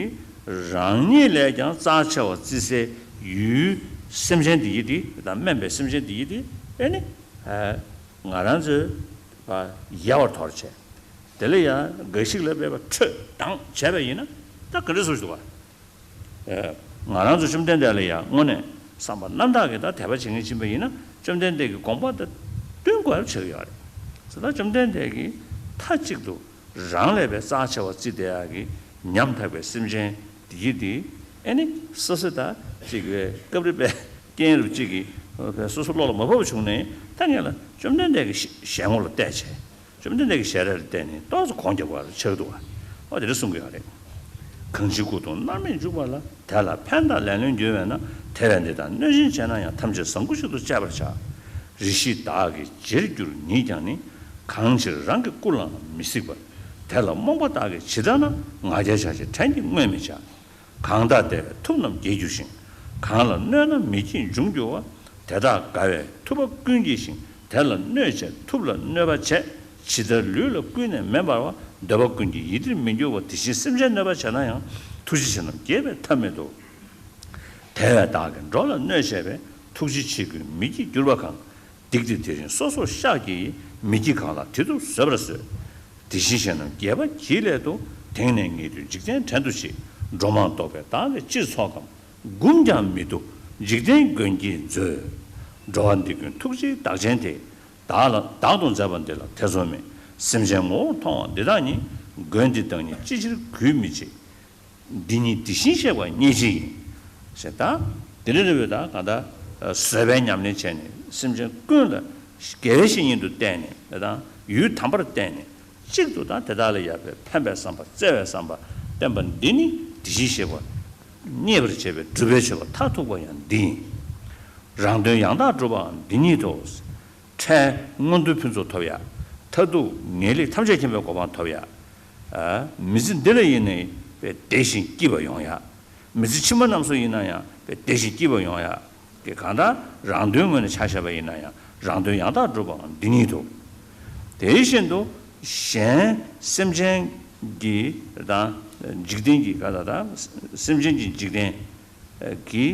རང་ཉིད་ལས་ཀྱང་རྩ་ཆེ་བར་བརྩི་སའི་ཡུལ་སེམས་ཅན་འདི་ཡིས་དེ་ད་དམན་པའི་སེམས་ཅན་འདི་ཡིས་དེ་ཨེ་ནི་ང་རང་ཚོའི་ཡལ་བར་དོར་བྱས། དེ་ལ་ཡང་འགའ་ཞིག་ལ་དཔེ་བ་འཕྲོད་བཏང་བྱས་པ་ཡིན་ན་ད་ག་འདྲ་བཟོ་ཞིག་འདུག་བ། ང་རང་ཚོ་བཅོམ་ལྡན་འདས་ལ་ཡང་དངོས་གནས་བསམ་པ་རྣམ་དག་གིས་ད་དད་པ་བྱེད་མཁན་ཕྱིན་པ་ཡིན་ན་བཅོམ་ལྡན་འདས་ཀྱི་དགོངས་པ་དང་བསྟུན་དགོས་པ་ཆགས་ཀྱི་ཡོད་རེད། ཟེར་ད་བཅོམ་ལྡན་འདས་ཀྱིས་མཐའ་གཅིག་ཏུ་རང་ལས་པའི་རྩ་ཆེ་བ་བརྩིས་བསྡད་ཡག་གི་ཉམ་ཐག་པའི་སེམས་ཅན་འདི་ཡིས་དེ་ཨེ་ནི་སོ་སོ་ད་ཅིག་པའི་སྐབས་རེ་པའི་རྐྱེན་རུ་གཅིག་གིས་སོ་སོ་བློ་ལ་མ་བབས་བྱུང་ནས་ད་ངས་ལ་བཅོམ་ལྡན་འདས་ཀྱི་ཞལ་ངོ་ལ་བལྟས་བྱས། བཅོམ་ལྡན་འདས་ཀྱི་ཞལ་རས་ལ་བལྟས་ནས་ཏོག་ཙམ་གོང་རྒྱབ་པ་ཆགས་འདུག་བ། ཨོ་དེ་འདྲ་གསུང་གི་ཡོད་རེད། གང་ཕྱིར་སྐུ་གདུང་སྣང་མེད་འཇུག་པ་ལ། དེ་ལ་ཕན་བཏགས་ལན་ལོན་འགྱུར་བས་ན། དེ་བས་འདི་དག་གནོད་སྦྱིན་བྱེད་ན་ཡང་། ཐམས་ཅད་བཟང་པོ་ཞིག་ཏུ་སྤྱད་པར་བྱ། རེ་ཞིག་བདག་གིས་བྱེར་འགྱུར་ཉིད་ཀྱང་ནི། གང་ཕྱིར་རང་གི་སྐུ་ལའང་མི་གཟིགས་པར། དེ་ལ་རྨོངས་པ་བདག་གིས་ཇི་ལྟར་ན། ང་རྒྱལ་ཆགས་ཞེན་བྲལ་ཉིད་མངོན་མི་བྱ། གང་དག་བདེ་བས་ཐུབ་རྣམས་དགྱེས་འགྱུར་ཞིང་། གང་ལ་གནོད་ན་མི་སྐྱིད་འབྱུང་འགྱུར་བ། དེ་དག་དགའ་བས་ཐུབ་པ་ཀུན་སྐྱིད་ཅིང་། དེ་ལ་གནོད་བྱས་ཐུབ་ལ་གནོད་པ་བྱས། ཇི་ལྟར་ལུས་ལ་ཀུན་ནས་མེ་འབར་བ། འདོད་པ་ཀུན་གྱི་ཡིད་འདིར་མི་འགྱུར་བ། དེ་བཞིན་སེམས་ཅན་གནོད་པ་བྱས་ན་ཡང་། ཐུགས་རྗེ་ཆེ་རྣམས་དགྱེས་པས་ཐབས་མེད་དོ། དེ་བས་བདག་གིས་འགྲོ་ལ་གནོད་བྱས་པའི། ཐུགས་རྗེ་ཆེ་ཀུན་མི་སྐྱིད་འགྱུར་བ་གང་། སྡིག་སྟེ་དེ་རིང་སོ་སོར་བཤགས་ཀྱིས། མི་སྐྱིད་གང་ལ་དེ་དུ་བཟོད་པར་གསོལ། དེ་བཞིན་གཤེགས་རྣམས་དགྱེས་པ་གྱིས་བསླད་དོ། དེང་ནས་ངེས་དུས་འཇིག་རྟེན་བྲན་དུ་གཅོད། འགྲོ་མང་བཟློག་པས་བདག་ལས་ཅི་ཚོགས་ཀྱང་། འགུམ་ཀྱང་མི་བཏུབ་འཇིག་རྟེན་མགོན་གྱིས་མཛོད། འགྲོ་བ་འདི་ཀུན་ཐུགས་རྗེའི་བདག་ཆེན་ཏེ། བདག་ལ་བདག་ཏུ་མཛད་པ་འདི་ལ་ཐེ་ཚོམ་མེད། སེམས་ཅན་ངོ་བོར་མཐོང་བ་འདི་དག་ཉིད། མགོན་འདི་བདག་ཉིད་ཅི་ཕྱིར་གུས་མི་བྱེད། འདི་ཉིད་དེ་བཞིན་གཤེགས་པ་ཉིད་ཅི་ཡིན། ཞེས་དང་། དེ་ནི་རེ་བའི་དང་གང་ལྟར་བཟོད་པའི་ཉམས་ལེན་བྱས་ནས་སེམས་ཅན་ཀུན་ལ་དགེ་བའི་བཤེས་གཉེན་དུ་བསྟེན་ནས་དང་ཡུལ་དམ་པར་བསྟེན་ནས་གཅིག་ཏུ་དང་དེ་དག་ལ་ཡར་བའི་ཕན་པའི་བསམ་པ་བརྩེ་བའི་བསམ་པ་བསྟེན་པ་འདི་ནི་དེ་བཞིན་གཤེགས་པ་མཉེས་པར་བྱེད་པའི་སྒྲུབ་པའི་མཆོད་པ་མཐར་ཐུག་པ་ཡང་འདི་ཡིན། རང་དོན་ཡང་དག་སྒྲུབ་པའང་འདི་ཉིད་དོ། འཕྲལ་མངོན་མཐོའི་ཕུན་ཚོགས་ཐོབ་ཡ། མཐར་ཐུག་ངེས་ལེགས་ཐམས་ཅད་མཁྱེན་པའི་གོ་འཕང་ཐོབ་ཡ། མི་ཚེ་འདི་ལ་ཡིན་ནའི་བདེ་ཞིང་སྐྱིད་པ་ཡོང་ཡ། མི་ཚེ་ཕྱི་མ་རྣམས་སུ་ཡིན་ན་ཡང་བདེ་ཞིང་སྐྱིད་པ་ཡོང་ཡ། གང་ལྟར་རང་དོན་ངོས་ནས་ཆ་བཞག་པ་ཡིན་ན་ཡང་རང་དོན་ཡང་དག་སྒྲུབ་པའང་འདི་ཉིད་དོ། དེ་བཞིན་དུ་གཞན་སེམས་ཅན་གྱི་དང་འཇིག་རྟེན་གྱི་ག་ད་ད་སེམས་ཅན་གྱི་འཇིག་རྟེན་གྱི་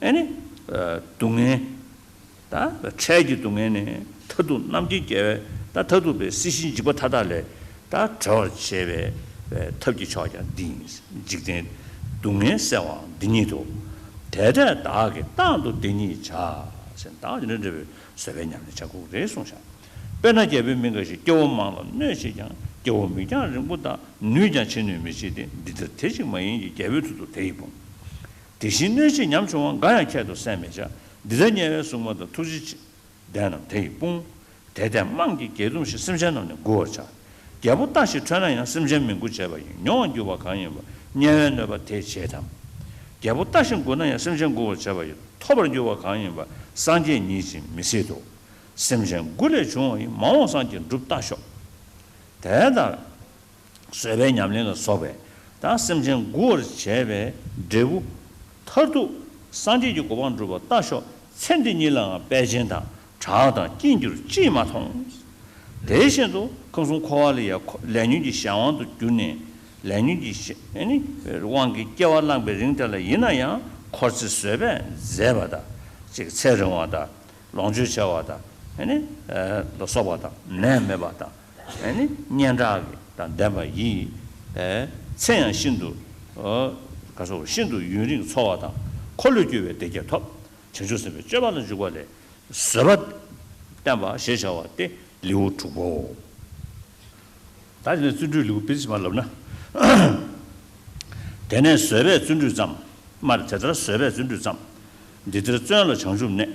ཨ་ནི་སྡུག་བསྔལ། ད་འཕྲལ་གྱི་སྡུག་བསྔལ་ནས་མཐར་ཐུག་རྣམ་མཁྱེན་རྒྱལ་བའི་ད་མཐར་ཐུག་པའི་སྲིད་ཞིའི་འཇིགས་པ་མཐའ་དག་ལས་ད་གྲོལ་བར་བྱེད་པའི་ཐབས་ཀྱི་མཆོག་ཀྱང་འདི་ཡིན། འཇིག་རྟེན་སྡུག་བསྔལ་སེལ་བའང་འདི་ཉིད་དོ། དེ་འཕྲལ་བདག་གིས་རྟག་ཏུ་འདི་ཉིད་བྱ། ཟེར་བདག་འདི་འདྲ་འདྲ་བའི་བཟོད་པའི་ཉམས་ལེན་བྱ་དགོས་རེད་གསུངས་ཤག་དཔེར་ན་རྒྱལ་པོའི་མི་འགའ་ཞིག་སྐྱེ་བོ་མང་ལ་གནོད་བྱེད་ཀྱང་། སྐྱེ་བོ་མིག་རྒྱང་རིང་པོ་དག །ནུས་ཀྱང་ཕྱི་སྣོད་མི་ཕྱེད་དེ། འདི་ལྟར་དེ་གཅིག་མ་ཡིན་གྱི། རྒྱལ་པོའི་ཐུགས་སུ་དེ་ཡིས་དཔུང་། དེ་བཞིན་གནོད་བྱེད་ཉམ་ཆུང་བ། །འགའ་ཡང་ཁྱད་དུ་བསད་མི་བྱ། །འདི་ལྟར་དམྱལ་བའི་སྲུང་མ་དང་། །ཐུགས་རྗེ་ཆེ་ལྡན་རྣམས་དེ་ཡིས་དཔུང་། །དེ་ལྟས་དམངས་ཀྱིས་བརྒྱལ་འཛུམ་ཞིང་། །སེམས་ཅན་རྣམས་ནི་མགུ་བར་བྱ། །རྒྱལ་པོ་ལྟ་ཞིག་ཁྲོས་ན་ཡང་། །སེམས་ཅན་མི་མགུ་བྱས་པ་ཡིས། །མྱོང་བར་འགྱུར་བ་གང་ཡིན་པ། །དམྱལ་བའི་གནོད་པ་དེས་བྱེད་དམ། །རྒྱལ་པོ་ལྟ་ཞིག་མགུ་ན་ཡང་། །སེམས་ཅན་མགུ་བར་བྱས་པ་ཡིས། །ཐོབ་པར་འགྱུར་བ་གང་ཡིན་པ། །སངས་རྒྱས་ཉིད་ཀྱིས་མི་སྲིད་དོ། །སེམས་ཅན་མགུ་ལས་བྱུང་བ་ཡིས། །མ་འོངས་སངས་རྒྱས་འགྲུབ་ལྟ་ཞོག །དེ་ལྟར་བཟོད་པའི་ཉམས་ལེན་ལ་སོགས་པས་ད་སེམས་ཅན་མགུ་བར་བྱས་པའི་འབྲས་བུ། མཐར་ཐུག་སངས་རྒྱས་ཀྱི་གོ་འཕང་འགྲུབ་པ་ལྟ་ཞོག །ཚེ་འདི་ཉིད་ལའང་དཔལ་ཆེན་དང་། །གྲགས་དང་སྐྱིད་འགྱུར་ཅིས་མ་མཐོང་། །དེ་བཞིན་དུ་ཁམས་གསུམ་འཁོར་བ་ལ་ཡང་ལས་ཉོན་གྱི་གཞན་དབང་དུ་གྱུར་ནས། ལས་ཉོན་གྱི་ཞེ་ཨེ་ནི་དབང་གིས་སྐྱེ་བ་བླངས་པའི་རིང་དེ་ལ་ཡིན་ན་ཡང་འཁོར་ཚེ་བཟོད་པས་མཛེས་པ་དང་། ཅིག་ཚེ་རིང་བ་དང་། ལོངས་སྤྱོད་ཆེ་བ་དང་། ཨེ་ནི་ལ་སོགས་པ་དང་། ནད་མེད་པ་དང་། ཨེ་ནི་སྙན་གྲགས་ཀྱི་དང་ལྡན་པ་ཡིས། ཨེ་ཚེ་ཡང་ཤིན་ཏུ་ཨོ་ག་སོགས་ཤིན་ཏུ་ཡུན་རིང་འཚོ་བ་དང་། འཁོར་ལོས་སྒྱུར་བའི་བདེ་རྒྱས་ཐོབ། བྱང་ཆུབ་སེམས་དཔའི་སྤྱོད་པ་ལ་འཇུག་པ་ལས། བཟོད་པ་བསྟན་པ་ཞེས་བྱ་བ་སྟེ་ལེའུ་དྲུག་པའོ། ད་དེ་ནས་བརྩོན་འགྲུས་ལེའུ་དཔེ་ཅིག་མ་ལབ་ན། དེ་ནས་བཟོད་པས་བརྩོན་འགྲུས་བརྩམས། མར་དེ་ལྟར་བཟོད་པས་བརྩོན་འགྲུས་བརྩམས། འདི་ལྟར་བརྩོན་ལ་བྱང་ཆུབ་གནས།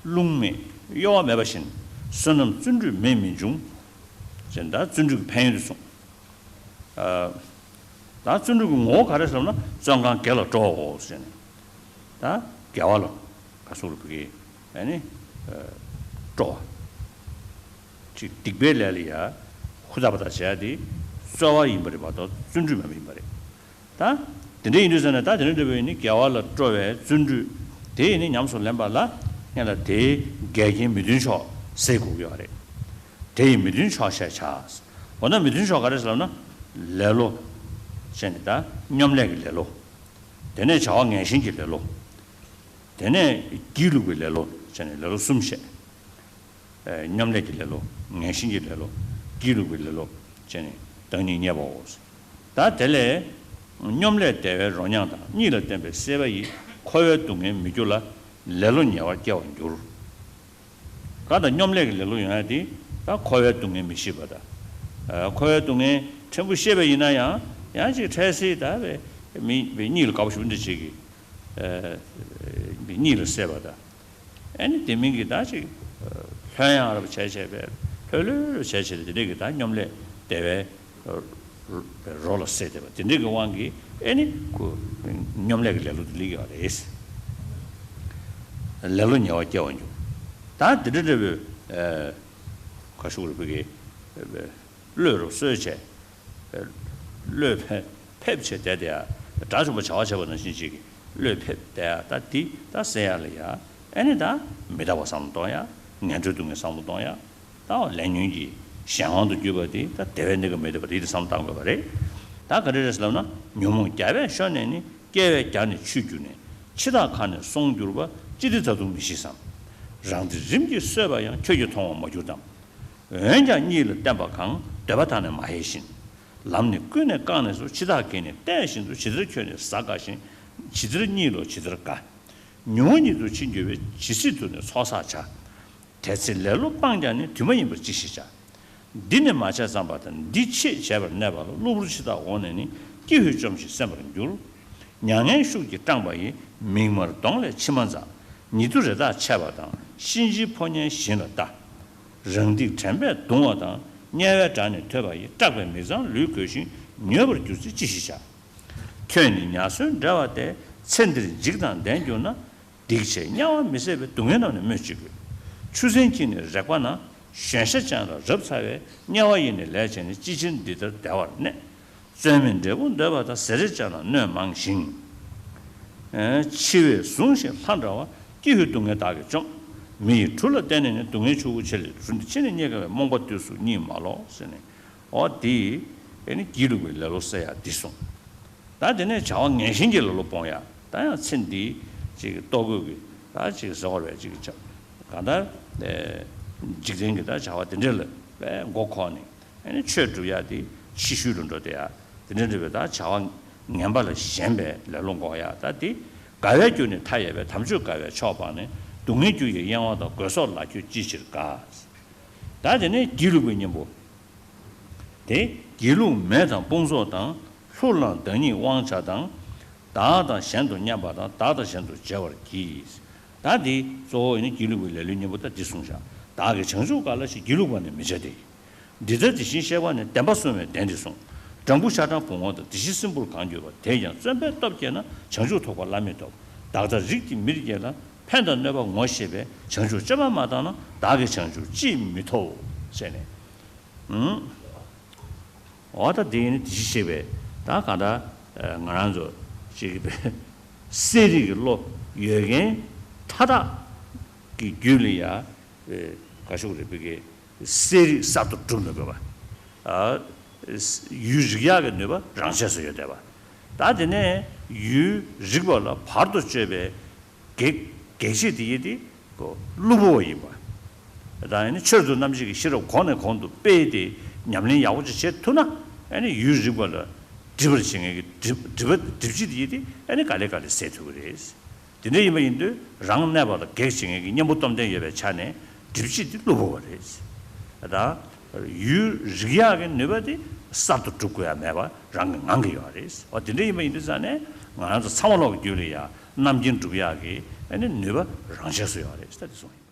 རླུང་མེད་གཡོ་བ་མེད་པ་བཞིན། བསོད་ནམས་བརྩོན་འགྲུས་མེད་མི་འབྱུང་། ཅེས་ད་བརྩོན་འགྲུས་ཀྱི་ཕན་ཡོན་དུ་གསུངས། ཨ། ད་བརྩོན་འགྲུས་ཀྱི་ངོ་བོ་ག་རེ་ཟེར་ན། བརྩོན་གང་དགེ་ལ་སྤྲོའོ་ཟེར་ནས། ད་དགེ་བ་ལ་ག་སོགས་ལ་བུ་གའི་ཨ་ནི་སྤྲོ་བ། ཅིག་སྡིག་པའི་ལས་ལ་ཡ་ཧུར་ཐག་པ་ཐག་བྱས་ཏེ་རྩོལ་བ་ཡིན་པ་རེད་མ་གཏོགས་བརྩོན་འགྲུས་མེད་པ་ཡིན་པ་རེད། ད་དེ་འདྲ་ཡིན་དུས་ཙང་ནས། ད་དེ་འདྲ་འདྲ་བོ་ཡིན་ནི་དགེ་བ་ལ་སྤྲོ་བའི་བརྩོན་འགྲུས་དེ་ཡིན་ནི་ཉམས་སུ་ལེན་པ་ལ་ཡང་ལ་དེའི་འགལ་རྐྱེན་མི་མཐུན་ཕྱོགས་སེལ་དགོས་ཀྱི་ཡོད་རེད། དེ་ཡི་མི་མཐུན་ཕྱོགས་ཞེས་བྱ། འོ་ན་མི་མཐུན་ཕྱོགས་ག་རེ་ཟེར་ལབ་ན། ལེ་ལོ་བྱས་ནས་ད་སྙོམ་ལས་ཀྱི་ལེ་ལོ། དེ་ནས་བྱ་བ་ངན་ཞེན་གྱི་ལེ་ལོ། དེ་ནས་སྒྱིད་ལུག་པའི་ལེ་ལོ་བྱས་ནས་ལེ་ལོ་གསུམ་བཤད། ཨེ་སྙོམ་ལས་ཀྱི་ལེ་ལོ། ངན་ཞེན་གྱི་ལེ་ལོ། སྒྱིད་ལུག་པའི་ལེ་ལོ་བྱས་ནས་བདག་ཉིད་བརྙས་པའོ། ད་དེ་ལས་སྙོམ་ལས་བདེ་བའི་རོ་མྱང་དང་། གཉིད་ལ་བརྟེན་པའི་སྲེད་པ་ཡིས། འཁོར་བའི་སྡུག་བསྔལ་མི་འགྱུར་ལ། ལེ་ལོ་ཉེ་བར་སྐྱེ་བར་འགྱུར། གང་ལྟར་སྙོམ་ལས་ཀྱི་ལེ་ལོ་ཡོང་ཡ་དེ་ད་འཁོར་བའི་སྡུག་བསྔལ་མི་ཤེས་པ་དང་། ཨ་འཁོར་བའི་སྡུག་བསྔལ་ཕྲན་བུ་ཤེས་པ་ཡིན་ན་ཡང་། ཡང་ཅིག་འཕྲལ་སེལ་ད་བའི་མི་བའི་གཉིད་ལ་དགའ་པོ་ཞུ་འདི་བྱེད་ཀྱི། ཨ་བའི་གཉིད་ལ་སད་པ་དང་། ཨ་ནི་དེ་མིན་གྱི་ད་ཅིག་ལྷོད་ཡངས་རབ་བྱས་བྱས་པའི་ལྷོད་ལྷོད་རབ་བྱས་བྱས་ཏེ། དེ་འདྲས་ཀྱི་ད་སྙོམ་ལས་བདེ་བའི་རོ་ལ་སད་བསྡད་པ་དེ་འདྲས་ཀྱི་དབང་གིས། ཨེ་ནི་ཁོ་སྙོམ་ལས་ཀྱི་ལེ་ལོ་དེ་སླེབས་ཡོད་རེད། ལེ་ལོ་ཉེ་བར་སྐྱེ་བར་འགྱུར། ད་དེ་འདྲ་འདྲ་བའི་ཨ་ག་ཞུ་དགོས་རེད། བོད་ཀྱི་བློས་རུ་གསོས་བྱས། བློས་ཕེབས་ཕེབས་བྱས་བསྡད་དེ་ཡ། དགྲ་བཅོམ་པ་བྱ་བ་བྱས་པ་ནང་བཞིན་ཅིག་གི་བློས་ཕེབས་བསྡད་ཡ། ད་འདི་ད་སེལ་ཡ་ལ་ཡ། ཨེ་ནི་ད་མི་རྟག་པ་བསམ་བློ་གཏོང་ཡ། ངན་འགྲོའི་སྡུག་བསྔལ་བསམ་བློ་གཏོང་ཡ། ད་ལས་ཉོན་གྱི་གཞན་དབང་དུ་གྱུར་པ་དེ་ད་བདེ་བའི་གནས་སྐབས་མི་བདེ་བ་དེ་དེ་བསམ་བློ་བཏང་དགོས་པ་རེད། ད་ག་རེ་རེད་ཟེར་ལབ་ན། ཉོན་མོངས་རྒྱ་བས་ཤོར་ནས་ནི། སྐྱེ་བའི་རྒྱ་ནི་ཆུད་གྱུར་ནས། འཆི་བདག་ཁ་ནས་སོང་གྱུར་པ། ཅི་སྟེ་ད་དུང་མི་ཤེས་སམ། རང་སྡེ་རིམ་གྱིས་གསོས་པ་ཡང་། ཁྱོད་ཀྱིས་མཐོང་བར་མ་གྱུར་ཏམ། འོན་ཀྱང་གཉིད་ལ་བརྟེན་པ་གང་། འདོད་པ་དག་ནི་མ་ཧེ་བཞིན། ལམ་ནི་ཀུན་ནས་བཀག་ནས་སུ། འཆི་བདག་གིས་ནི་བལྟས་བཞིན་དུ། ཇི་ལྟར་ཁྱོད་ནི་ཟ་དགའ་ཞིང་། ཇི་ལྟར་གཉིད་ལོག་ཇི་ལྟར་དགའ། ཉོན་མོངས་ཉིད་དུ་ཕྱིན་གྱུར་པས། ཇི་སྲིད་དུ་ནི་ཚོགས་བསགས་བྱ། དེ་ཚེ་ལེ་ལོ་སྤངས་ཀྱང་ནི། དུས་མ་ཡིན་པར་ཅི་ཞིག་བྱ། འདི་ནི་མ་བྱས་ཙམ་པ་དང་། འདི་ཕྱེད་བྱས་པར་གནས་པ་ལ། གློ་བུར་འཆི་བདག་འོངས་ནས་ནི། ཀྱི་ཧུད་བཅོམ་ཞིང་སེམས་པར་འགྱུར། མྱ་ངན་ཤུགས་ཀྱིས་སྐྲངས་པ་ཡི། མིག་དམར་གདོང་ལས་མཆི་མ་འཛག། ཉེ་དུ་རེ་ཐག་ཆད་པ་དང་། གཤིན་རྗེའི་ཕོ་ཉའི་བཞིན་ལ་ལྟ། རང་སྡིག་དྲན་པས་གདུང་བ་དང་། དམྱལ་བའི་སྒྲ་ནི་ཐོས་པ་ཡིས། སྐྲག་པའི་མི་ཚང་ལུས་གོས་ཤིང་། མྱོས་པར་གྱུར་ཚེ་ཅི་ཞིག་བྱ། ཁྱོད་ནི་ཉ་གསོན་འདྲ་བ་སྟེ། ཚེ་འདིར་འཇིགས་དང་ལྡན་གྱུར་ན། སྡིག་ཆེ་དམྱལ་བ་མི་བཟད་པའི། སྡུག་བསྔལ་རྣམས་ནི་སྨོས་ཅི་དགོས། ཆུ་སྲིན་གྱིས་ནི་རེག་པ་ན། གཞོན་ཤ་ཅན་ལ་རབ་ཚ་བས། དམྱལ་བ་ཡི་ནི་ལས་བྱས་ནས། ཅི་ཕྱིར་འདི་ལྟར་བདེ་བར་གནས། བརྩོན་མེད་འབྲས་བུ་འདོད་པ་དང་། བཟེ་རེ་ཅན་ལ་གནོད་མང་ཞིང་། འཆི་བས་བཟུང་ཞིང་ལྷ་འདྲ་བ། ཀྱི་ཧུད་སྡུག་བསྔལ་བདག་གིས་བཅོམ། མི་ཡི་གྲུ་ལ་བརྟེན་ནས་ནི། སྡུག་བསྔལ་ཆུ་བོ་ཆེ་ལས་གྲུབ། འདི་ཕྱི་ནས་རྙེད་དཀའ་བའི། རྨོངས་པ་དུས་སུ་གཉིད་མ་ལོག་ཟེར་ནས། འོ་དེ་ཨེ་ནི་སྒྱིད་ལུག་པའི་ལེ་ལོ་སེལ་ཡ་འདི་གསུངས། ད་དེ་ནས་བྱ་བ་ངན་ཞེན་གྱི་ལེ་ལོ་སྤོང་ཡ། ད་ཡང་ཚེ་འདི་ཅིག་ལྟོ་གོས་ཀྱི་ད་ཅིག་ཟེར་བ་རེད། ཅིག་ཅག་གང་ལྟར་ཨེ་འཇིག་རྟེན་གྱི་ད་བྱ་བ་དེ་འདྲ་ལ་དཔེ་མགོ་འཁོར་ནས། ཨེ་ནི་ཆོས་སྒྲུབ་ཡ་དེ་ཕྱི་ཤུལ་ལ་འགྲོ་བསྡད་ཡ། དེ་འདྲ་འདྲ་བའི་ད་བྱ་བ་ངན་པ་ལ་ཞེན་པའི་ལེ་ལོ་འགོག་ཡ། ད་དེ་དགའ་བའི་རྒྱུ་ནི་མཐའ་ཡས་པའི། དམ་ཆོས་དགའ་བའི་ཕྱོགས་སྤངས་ནས། སྡུག་བསྔལ་རྒྱུ་ཡི་གཡེང་བ་དང་། དགོས་སོགས་ལ་ཁྱོད་ཅིའི་ཕྱིར་དགའ། ད་དེ་ནས་སྒྱིད་ལུག་པའི་གཉེན་པོ། དེ་སྒྱིད་ལུག་མེད་དང་དཔུང་ཚོགས་དང་། ལྷུར་བླངས་བདག་ཉིད་དབང་བྱ་དང་། བདག་དང་གཞན་དུ་མཉམ་པ་དང་། བདག་དང་གཞན་དུ་བརྗེ་བར་གྱིས། ད་འདི་གཙོ་བོ་ཡིན་ན་སྒྱིད་ལུག་པའི་ལེ་ལོའི་གཉེན་པོ་ད་འདི་གསུངས་བཞག། བདག་གིས་བྱང་ཆུབ་དགའ་ལ་ཞེས། སྒྱིད་ལུག་པ་ནི་མི་བྱ་སྟེ། འདི་ལྟར་དེ་བཞིན་གཤེགས་པ་ནི། བདེན་པ་གསུང་བའི་བདེན་འདི་གསུངས། སྦྲང་བུ་ཤ་སྦྲང་བུང་བ་དང་། དེ་བཞིན་སྲིན་བུར་གང་གྱུར་པ། དེས་ཀྱང་བརྩོན་པའི་སྟོབས་བསྐྱེད་ན། བྱང་ཆུབ་ཐོབ་པ་སླར་མི་ཐོབ། བདག་ལྟར་རིགས་ཀྱི་མིར་སྐྱེས་ལ། ཕན་དང་གནོད་པ་ངོ་ཤེས་པས། བྱང་ཆུབ་སྤྱོད་པ་མ་བཏང་ན། བདག་གིས་བྱང་ཆུབ་ཅིས་མི་ཐོབ་ཟེར་ནས། ཨུམ། འོ་ད་དེ་ཡིན་ན་དེ་བཞིན་གཤེགས་པའི་ད་གང་ལྟར་ང་རང་ཚོ་ཅིག་གསལ་རིག་གི་བློ་ཡོད་མཁན་མཐའ་དག་གི་རྒྱུད་ལ་ཡ། ག་ཞུ་དགོས་རེད། བོད་ཀྱི་གསལ་རིག་གསར་དུ་གྲུབ་མི་དགོས་པ། ཨ། ཡུལ་རིག་ཡག་གི་ནུས་པ་རང་ཆས་སུ་ཡོད་བསྡད་པ། ད་དེ་ནས་ཡུལ་རིག་པ་ལ་བར་དུ་གཅོད་པའི་གེགས་གེགས་བྱེད་དེ་ཡིན་ཏེ། ཀོ་གློ་བུར་བ་ཡིན་པ། ད་ཨ་ནི་ཆོས་རྫོགས་རྣམ་འབྱེད་ཀྱི་ཤེས་རབ་གོང་ནས་གོང་དུ་སྤེལ་ཏེ་ཉམས་ལེན་ཡག་པོ་ཅིག་བྱེད་ཐུབ་ན། ཨ་ནི་ཡུལ་རིག་པ་ལ་སྒྲིབ་པར་བྱེད་མཁན་གྱི་སྒྲིབ་སྒྲིབ་པ་སྒྲིབ་བྱེད་དེ་ཡིན་ཏེ། ཨ་ནི་ག་ལེ་ག་ལེ་སེལ་ཐུབ་ཀྱི་རེད། དེ་འདྲ་ཡིན་པ་ཡིན་དུས་རང་གནས་པ་ལ་གེགས་བྱེད་མཁན་གྱི་གཉེན་པོ་སྟོབས་ལྡན་ཡོད་པའི་ཆ་ནས་སྒྲིབ་བྱེད་དེ་གློ་བུར་བ་རེད། ད་ཡུལ་རིག་ཡག་གི་ནུས་པ་དེ་གསར་དུ་སྒྲུབ་དགོས་ཡ་མེད་པ་རང་གི་ངང་གིས་ཡོད་རེད། འོ་དེ་འདྲ་ཡིན་པ་ཡིན་དུས་ཙང་ནས་ང་རང་ཚོ་ཚང་མ་ལོག་གི་རྒྱུད་ལ་ཡ་རྣམ་མཁྱེན་སྒྲུབ་ཡག་གི་ཨ་ནི་ནུས་པ་རང་ཆས་སུ་ཡོད་རེད་ད་དེ་གསུངས་ཡིན།